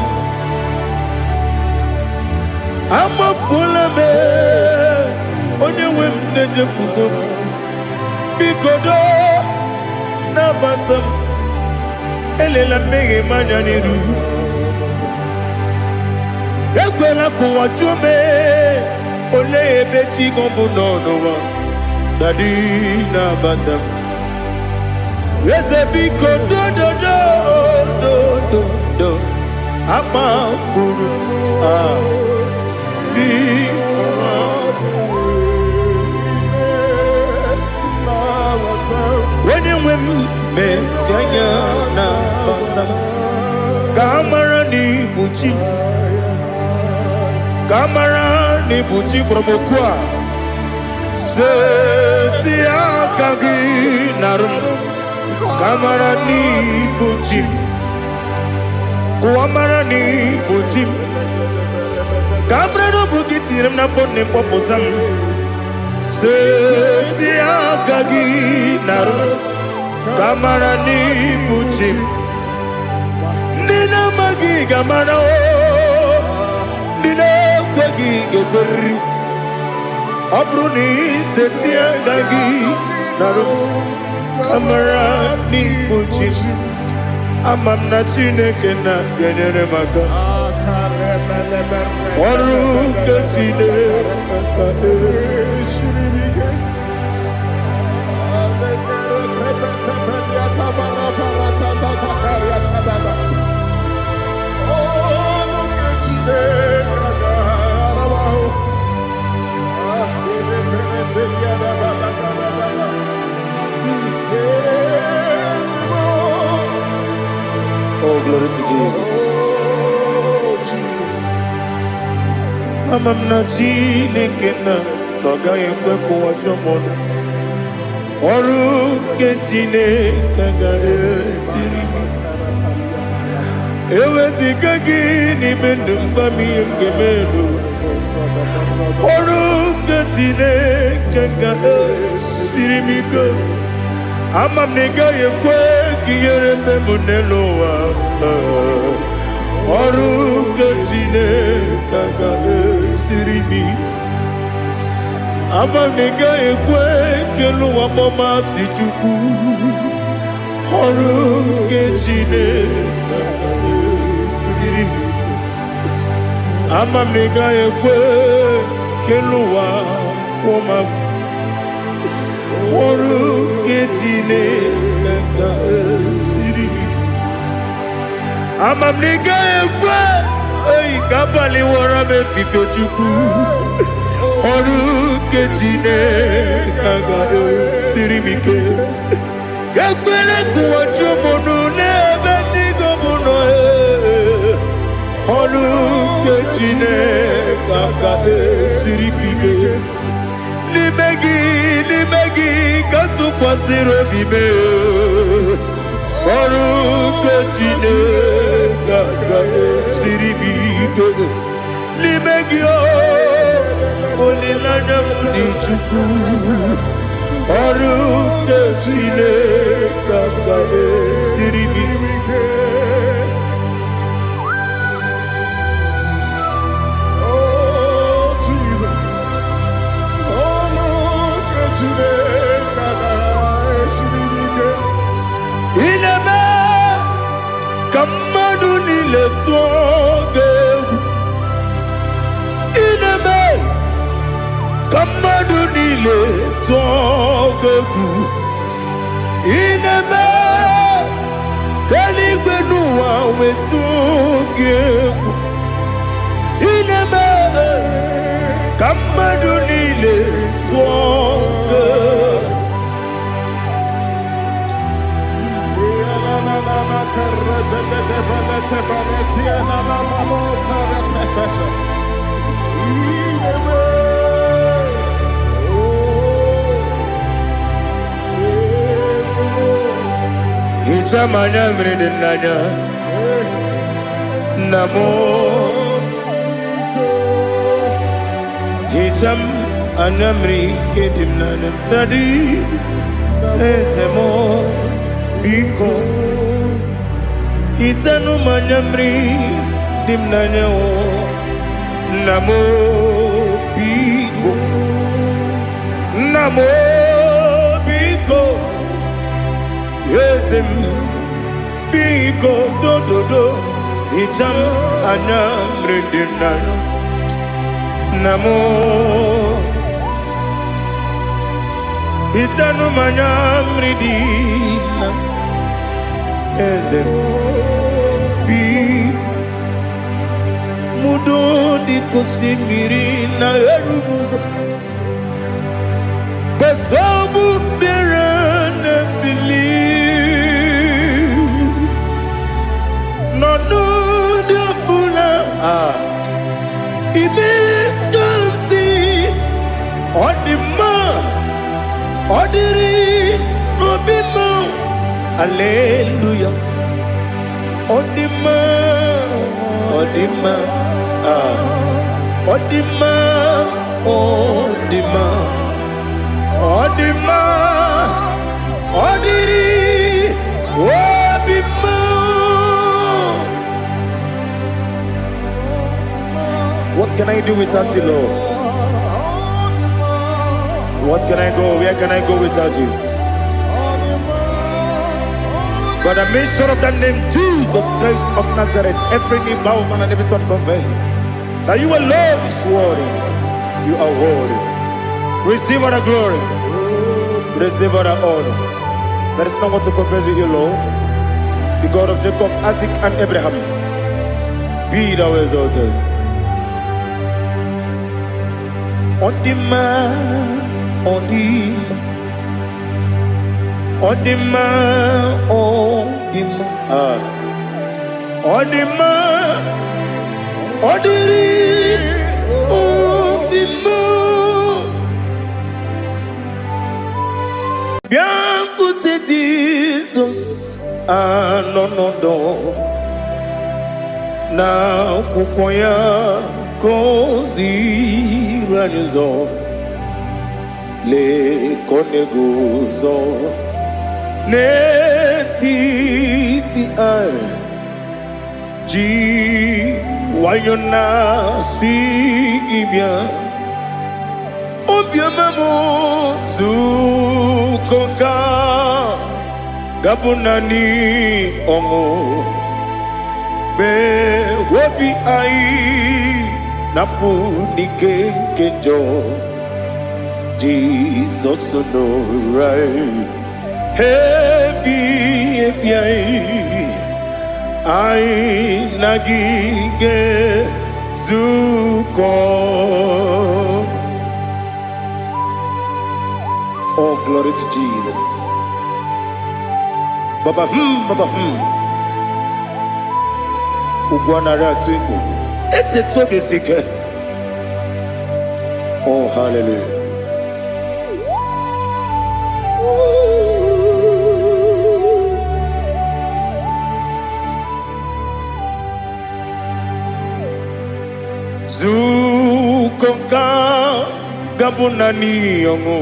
A: Amafuola m, onye nwe m, na-ejefugo m. Biko doo, nabata m. Elela mmehie m anya n'iru. Ekwela ka ụwa jụọ m, olee ebe chi gị bụ nọ n'ụwa. Daddy, nabata m. Eze, biko, dododo dododo. Akpafuru m, ah, biko. Onye nwe m, mezie anya, nabata m, ka a mara na ibu chi m, ka a mara na ibu chi kpọrọ m okwu a. Seti aka gị narụ m, ka a mara na ibu chi m. Kụwa mara na ibu chi m, ka a mara na ọ bụ gị tinyere m n'afọ nne m, kpọpụta m. Seti aka gị narụ m, ka a mara na ibu chi m. Ndị na-amaghị ga-amara o, ndị na-ekweghị ga-ekweriri. Ọ bụrụ na iseti aka gị narụ m, ka mara n'ibu chi m. Ama m na Chineke na ga-enyere m aka. Ọrụ nke Chineke aka. Oh, glory to Jesus. Ama m na Chineke na ọ gaghị ekwe ka ụwa jụọ m ọnụ. Ọrụ nke Chineke agaghị esiri m ike. Eweziga gị n'ime ndụ m, gwa m ihe m ga-eme n'ụwa. Ọrụ nke Chineke ga-esiri m ike. Ama m na ị gaghị ekwe ka ihere mme m n'elu ụwa. Ọrụ nke Chineke ga-esiri m ike. Ama m na ị gaghị ekwe ka elu ụwa kpọmasị Chukwu. Ọrụ nke Chineke ga-esiri m ike. Ama m na ị gaghị ekwe ka elu ụwa kwụọ m. Ọrụ nke Chineke ga-esiri m ike. Ama m na ị gaghị ekwe eyi ka abalị wọrọ m efife. Chukwu, ọrụ nke Chineke ga-esiri m ike. Ekwele ka ụwa jụọ m ọnụ n'ebe chi gị bụ nọ. Ee. Ọrụ nke Chineke ga-esiri m ike. N'ime gị, n'ime gị ka m tụkwasịrị obi m. Ọrụ nke Chineke ga-esiri m ike. N'ime gị o, olileanya m dị. Chukwu, ọrụ nke Chineke ga-esiri m ike.
B: Oh, Jesus. Ọrụ nke Chineke ga-esiri m ike.
A: Ị na-eme ka mmadụ niile tụọ gị egwu. Ị na-eme ka mmadụ niile tụọ gị egwu. Ị na-eme ka eluigwe n'ụwa wetụọ gị egwu. Ị na-eme ka mmadụ niile tụọ gị egwu. Hichaa m anya mmiri dị n'anya, nna m. Hichaa m anya mmiri nke dị m n'anya, Daddy, eze m, biko hichanụ m anya mmiri dị m n'anya o. Nna m, biko, nna m, biko, eze m, biko, dododo, hichaa m anya mmiri dị m n'anya. Nna m, hichanụ m anya mmiri dị na eze m, biko. Mudo dịka osimiri na-eru n'ụzọ gbasọbụ mmiri na-ebili n'ọnọdụ ọbụla ah, ime ka m si ọ dị mma, ọ dịrị n'obi m. Aleluya, ọ dị mma, ọ dị mma ah, ọ dị mma, ọ dị mma, ọ dị mma, ọ dịrị obi m. What can I do without you, Lord? What can I go? Where can I go without you? By the mention of that name, Jesus Christ of Nazareth, every knee bows down and every tongue confess that you alone is worthy. You are worthy. Receive all the glory. Receive all the honor. There is no one to compare with you, Lord. The God of Jacob, Isaac, and Abraham. Be thou exalted. Ọ dị mma, ọ dị mma, ọ dị mma, ọ dị mma. Ah. Ọ dị mma, ọ dịrị obi m. Bịakwute Jizọs anọ n'ọdọ na akwụkwọ ya ka o ziri anyị ụzọ. Lee ka ọ na-eguzo n'etiti anyị ji nwayọ na-asị gị bịa. Obiọma m, zukọ ka gabụ naanị ọṅụ mee obi anyị napụ n'ike nke njọ. Jizọs nọrọ ebi ebi anyị anyị na gị ga-ezukọ. Oh, glory to Jesus. Baba baba. Ugwu anara atụ egwu. Etetu obi esi ike. Oh, hallelujah. Zukọ nka gabụ naanị ọṅụ.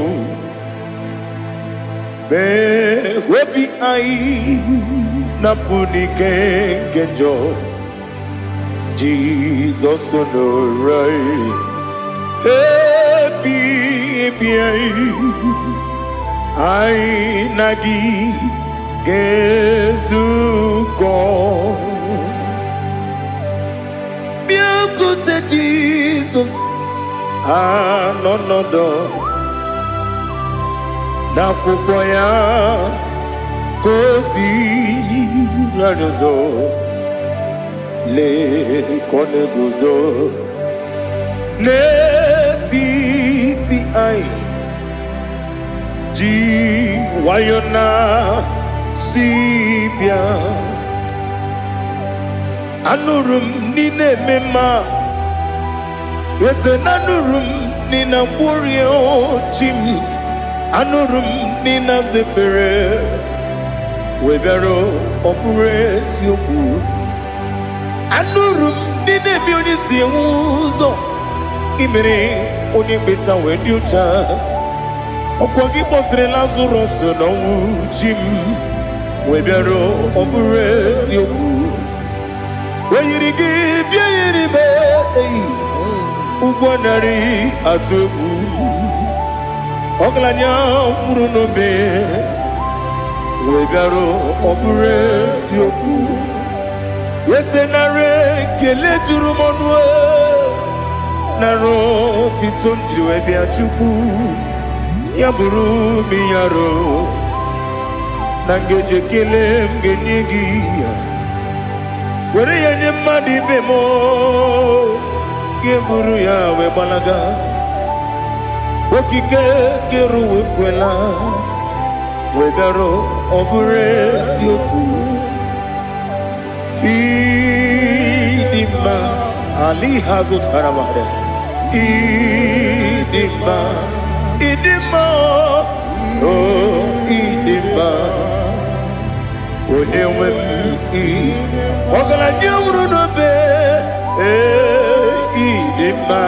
A: Mee obi anyị napụ n'ike nke njọ. Jizọs nọrọ anyị. Ebi ebi anyị. Anyị na gị ga-ezukọ. Bịakwute Jizọs anọ nọdụ n'akwụkwọ ya ka o ziri anyị ụzọ. Lee ka ọ na-eguzo n'etiti anyị ji nwayọ na si bịa. Anụrụ m n'ị na-eme mma, eze na anụrụ m n'ị na-akwụrie chi m, anụrụ m n'ị na-azepere wee bịara ọ bụrụ eziokwu. Anụrụ m ndị na-ebi onye si enwe ụzọ imere onye mkpeta wee dị ụcha. Ọkwa gị kpọtere Lazarọs n'ọnwụ chi m wee bịara ọ bụrụ eziokwu. O yiri gị bịa yiri m eyi ụgwọ narị atụ egwu. Ọgaranya nwụrụ n'obe wee bịara ọ bụrụ eziokwu. Ese nara ekele juru m ọnụ e, nara otito m jiri wee bịa Chukwu ya bụrụ m yaro na ngeji ekele m ga-enye gị ya were ya nye mmadụ ibe m gị buru ya wee gbalaga. Okike kere ụwa ekwela wee bịara ọ bụrụ eziokwu. Ịdị mma ali hazụtara mmadụ. Ịdị mma, ịdị mma, o ịdị mma, onye nwe m ị ọgaranya nwụrụ n'obe. Ee, ịdị mma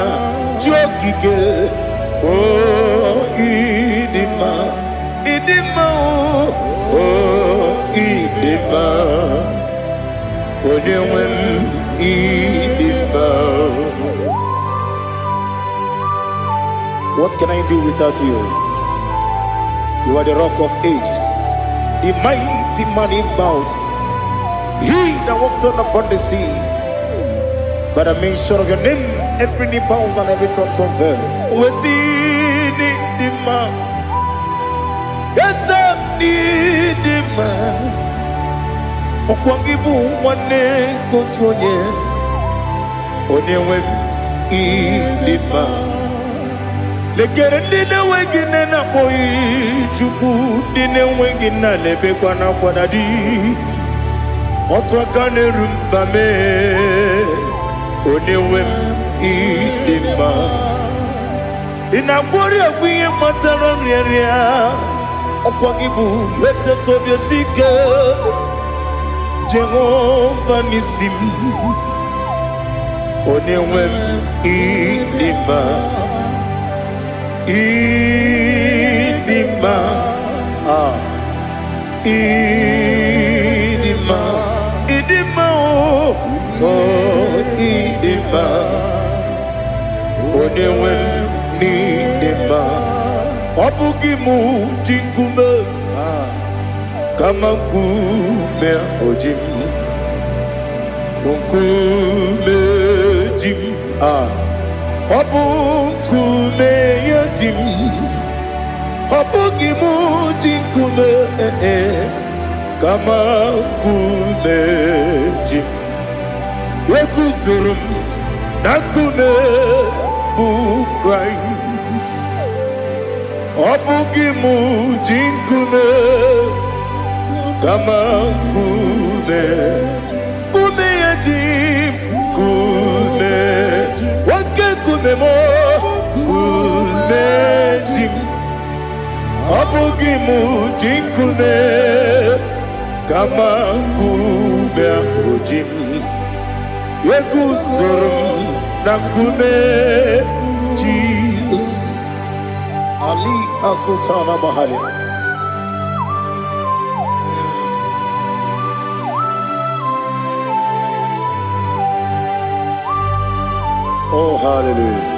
A: chi okike, o ịdị mma, ịdị mma, o ịdị mma, onye nwe m ịdị mma. What can I do without you? You are the rock of ages, the mighty man in battle, he that walked on upon the sea. By the mention of your name, every knee bows and every tongue confess. We see the man. Yes, I need the man. Ọkwa gị bụ nwanne nke otu onye, onye nwe m ịdị mma. Lekere ndị na-enweghị nne na-akpọghị Chukwu, ndị na-enweghị nna na-ebekwa n'akwa na di. Otu aka na-eru mba mee, onye nwe m ịdị mma. Ị na-agbọrị egwu ihe kpatara nrịanrịa, ọkwa gị bụ eteta obi esi ike. Jehova n'isi m, onye nwe m ịdị mma, ịdị mma, ah, ịdị mma, ịdị mma, o oh, ịdị mma, onye nwe m n'ịdị mma. Ọ bụghị mụ ji nkume, kama nkume o ji m, nkume ji m, ah, ọ bụ nkume ya ji m. Ọ bụghị m ji nkume, eh, kama nkume ji m. Eguzoro m na nkume bụ Kraịst. Ọ bụghị m ji nkume, kama nkume, nkume ya ji m. Nkume, oke nkume m, nkume ji m. Ọ bụghị m ji nkume, kama nkume ahụ ji m. Eguzoro m na nkume Jizọs. Ali Azutana Mahali. Oh, hallelujah.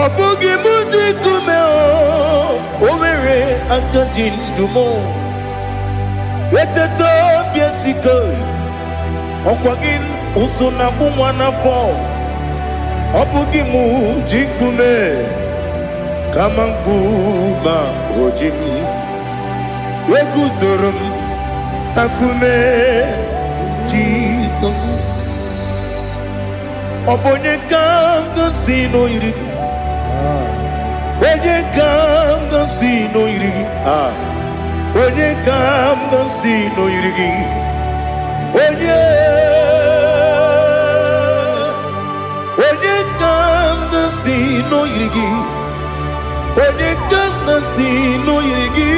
A: Ọ bụghị m ji nkume, o nwere aka ji ndụ m. Eteta obi esike, ọkwa gị ụsụ na akpụ nwa n'afọ. Ọ bụghị m ji nkume, kama nkume o ji m. Eguzoro m na nkume Jizọs. Ọ bụ onye ka m gosi n'oyiri gị? Onye ka m gosi n'oyiri gị? Ah. Onye ka m gosi n'oyiri gị? Onye, onye ka m gosi n'oyiri gị? Onye ka m gosi n'oyiri gị?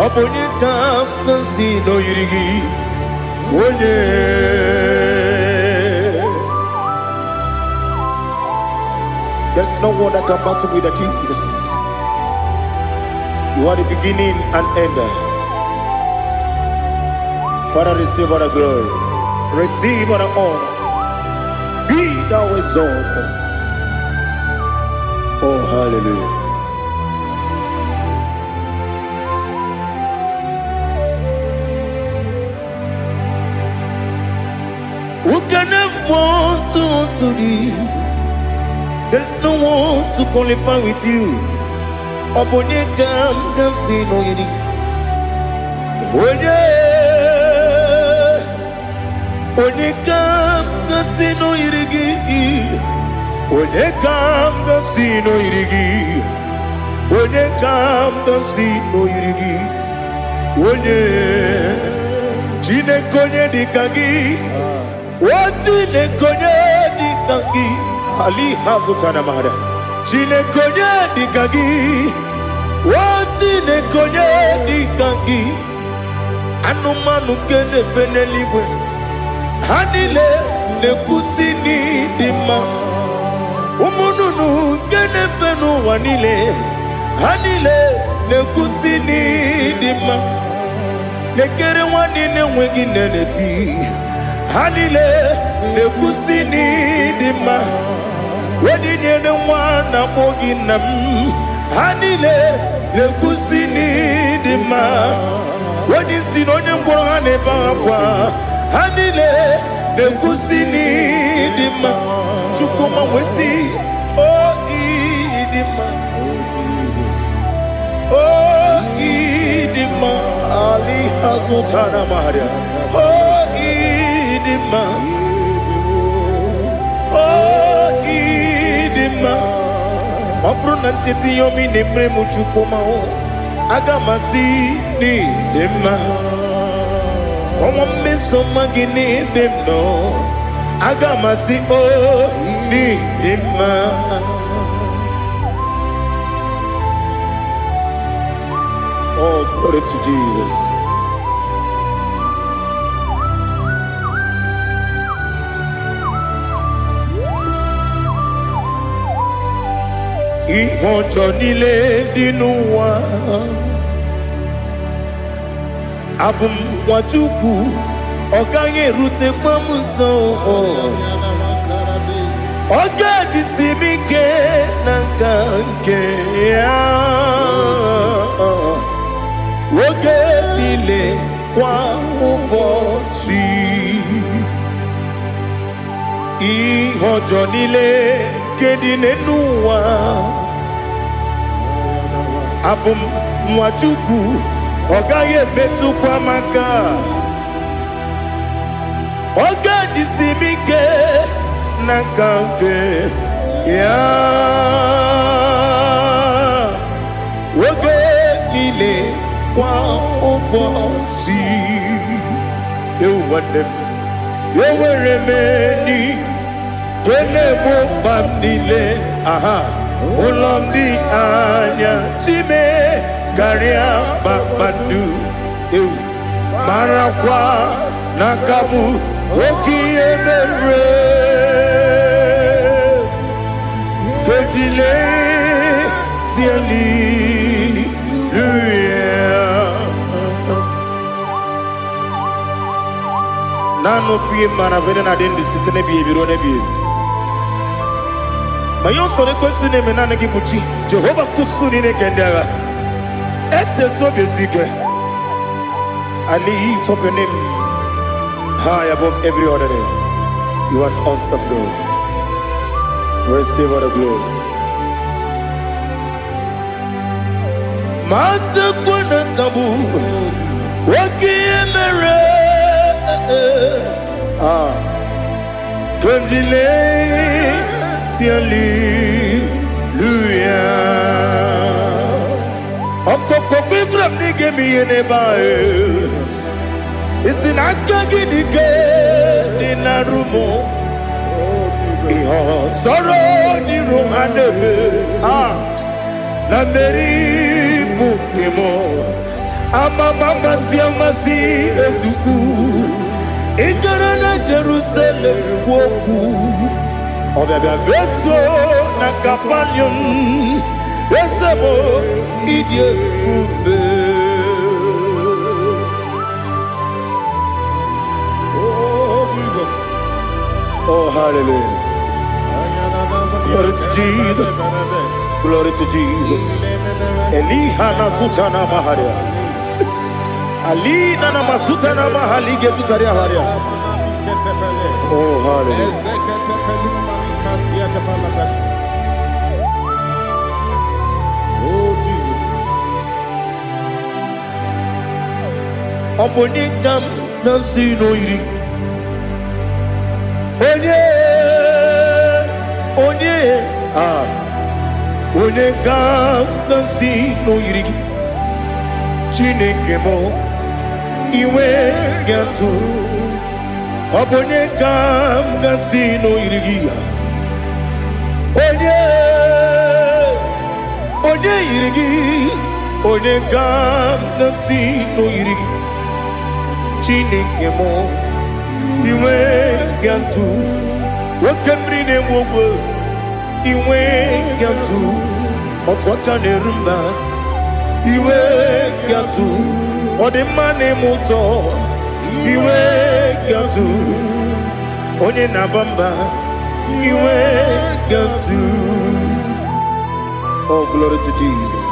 A: Ọ bụ onye ka m gosi n'oyiri gị? Onye. There's no one that can battle with the Jesus. You are the beginning and end. Father, receive all the glory. Receive all the honor. Be thou exalted. Oh, hallelujah. Who can have one to thee? There's no one to qualify with you. Ọ bụ onye ka m ga-asị n'oyiri? Onye, onye ka m ga-asị n'oyiri gị? Onye ka m ga-asị n'oyiri gị? Onye ka m ga-asị n'oyiri gị? Onye, Chineke, onye dị ka gị? O Chineke, onye dị ka gị? Ali hazụtana mara. Chineke, onye dị ka gị? O Chineke, onye dị ka gị? Anụmanụ nke na-efe n'eluigwe, ha niile na-ekwusi n'ịdị mma. Ụmụ nnụnụ nke na-efe n'ụwa niile, ha niile na-ekwusi n'ịdị mma. Lekere nwa niile enweghị nne na-eti, ha niile na-ekwusi n'ịdị mma. Onye nyere nwa na-akpọ gị nna m, ha niile na-ekwusi n'ịdị mma. Onye isi na onye ngwọrọ, ha na-ebe akwa, ha niile na-ekwusi n'ịdị mma. Chukwuma wesi o ịdị mma, o ịdị mma. Ali azụtara maria. O ịdị mma, o ịdị mma. Ọ bụrụ na ncheta ihe omi na-emere m, Chukwuma, o aga m asị n'ịdị mma. Kọnwa mmeso mma gị n'ebe m nọ, aga m asị o n'ịdị mma. Oh, glory to Jesus. Ihe ọjọọ niile dị n'ụwa, abụ m nwa Chukwu, ọ gaghị erutekwa m nso. Ọ ga-ejisi m ike na nka nke ya oge niile, kwa ụbọchị. Ihe ọjọọ niile nke dị n'elu ụwa, abụ m nwa Chukwu, ọ gaghị emetụkwa m aka. Ọ ga-ejisi m ike na nka nke ya oge niile, kwa ụbọchị. Ewu nwanne m, enwere m enyi nke na-egbo mkpa m niile. Aha ụlọ m dị anya chime karịa kpakpando. Ewu, marakwa na aka bụ oke ihe mere kejile hallelujah. Naanị ofu ihe mara bụ na-adị ndụ site n'ebighị ebi ruo n'ebighị ebi. Ma ihe usoro ekwesị na-eme, naanị gị bụ chi Jehova nkusu niile nke ndị agha. Etetu obi esi ike. I lift up your name high above every other name. You are an awesome God. Receive all the glory. Ma na kabu oke ihe mere. Ah, Kondile hallelujah. Ọkọkọ gbígbà m n'ige m ihe n'ebe ahụ. Isi na aka gị dị ike dị na rumo. Ihe ọsọrọ n'iru ha na-eme. Ah, na mmeri bụ nke m. Amama amasị amasị ezukwu. Ị gara na Jerusalem kwuo okwu. Ọbịabịa meso na Kapanium. Eze m, ịdị ebube.
B: Oh, Jesus.
A: Oh, hallelujah. Glory to Jesus. Glory to Jesus. Eliha na sutana maharia. Alina na masutana mahali gezutaria haria. Oh, hallelujah.
B: Oh, Jesus.
A: Ọ bụ onye ka m na-asị n'oyiri? Onye, onye, ah, onye ka m na-asị n'oyiri gị? Chineke m, iwe ga-atụ. Ọ bụ onye ka m ga-asị n'oyiri gị? Onye, onye yiri gị? Onye ka m ga-asị n'oyiri gị? Chineke m, iwe ga-atụ. Oke mmiri na-egbu ogwe, iwe ga-atụ. Otu aka na-eru mba, iwe ga-atụ. Ọ dị mma na-eme ụtọ, iwe ga-atụ. Onye na-aba mba, iwe ga-atụ. Oh, glory to Jesus.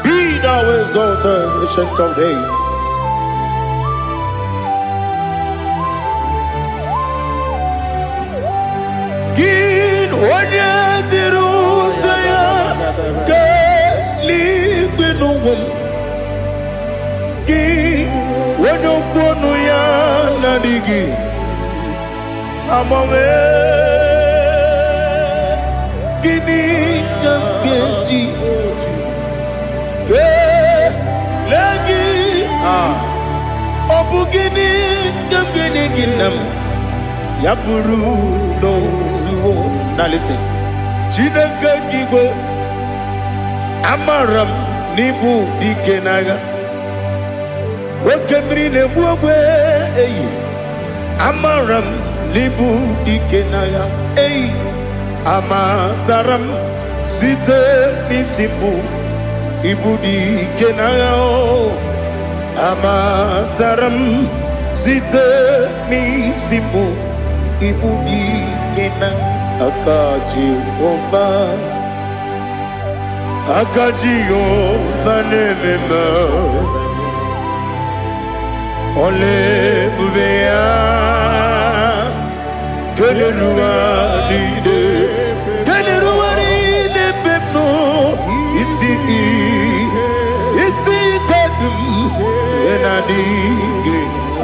A: Be thou exalted, Ancient of Days. Gị onye jiri ute ya kelee n'ụwa m, gị onye okwu ọnụ ya na-adịghị agbanwe, gịnị ka m ga-eji kelee gị? Ah, ọ bụ gịnị ka m ga-enye gị, nna m, ya bụrụ n'ozuo na listen? Chineke gị igwe, amara m n'ịbụ dike n'agha. Oke mmiri na-egbu ogbe eyi, amara m n'ịbụ dike n'agha eyi. Amatara m site n'isi mbụ, ịbụ dike n'agha o. Amatara m. Site n'isi mbụ ibu dị ike na aka Jehova. Aka Jehova na-eme mma. Ọla ebube ya keneruwa niile, keneruwa niile ebe m nọ. Isi ike dị m ihe na-adịghị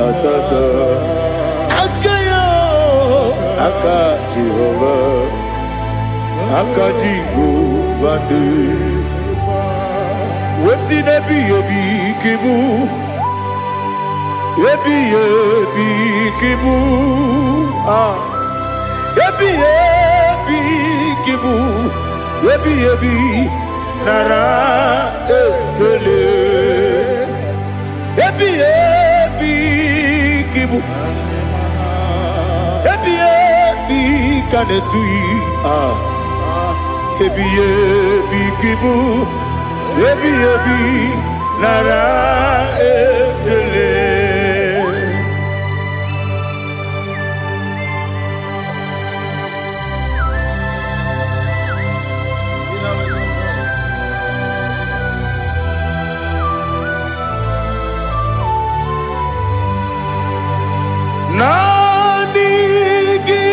A: atata aka ya. Aka Jehova, aka Jehova dị wesi n'ebighị ebi ka ịbụ, ebighị ebi ka ịbụ. Ah, ebighị ebi ka ịbụ, ebighị ebi, nara ekele. Ebighị ebi ka ịbụ, ebighị ebi ka na-etughị. Ah, ebighị ebi ka ịbụ, ebighị ebi, nara ekele. Naanị gị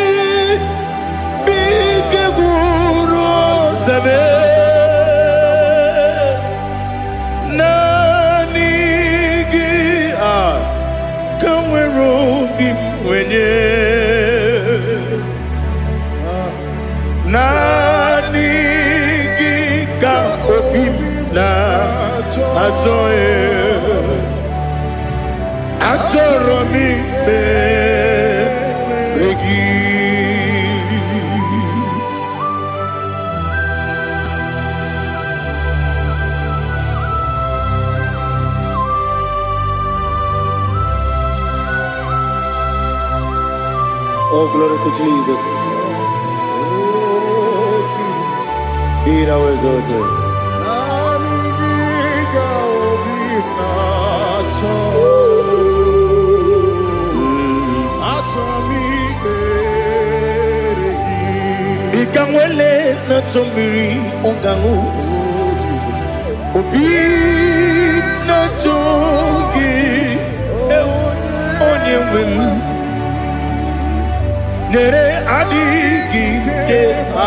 A: bụ ike gwụrụ ọtebe. Naanị gị a ka nwere obi m nwenye. Naanị gị ka obi m na-achọ. Achọrọ m ikpere gị. Oh, glory to Jesus. Be thou exalted.
B: Naanị gị ka obi m na-achọ. Achọrọ m ikpere gị.
A: Dịka nwele na-achọ mmiri ọ ga-aṅụ, obi na-achọ gị, ewu, onye nwe m. Nyere adịghị ike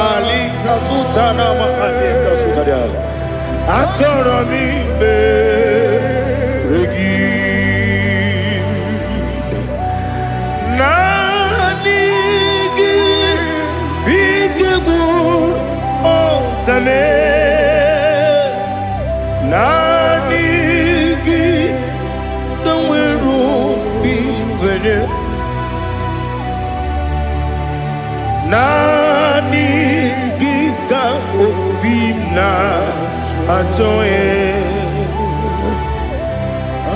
A: ali kasụta na makadị kasụtara. Achọrọ m ikpere gị. Naanị gị bụ ike gwụrụ ọtame. Naanị gị ka nwere obi nwere. Naanị gị ka obi m na-achọ.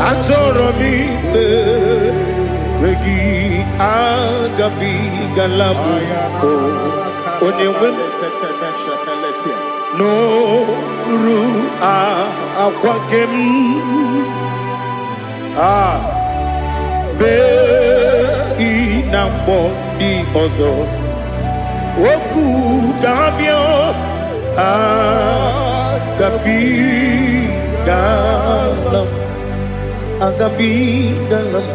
A: Achọrọ m ikpere gị. Agabigala m o onye nwe m n'oru akwa nke m a bee ị na mgbọ ndị ọzọ okwu ka ha bịa. Agabigala m, agabigala m.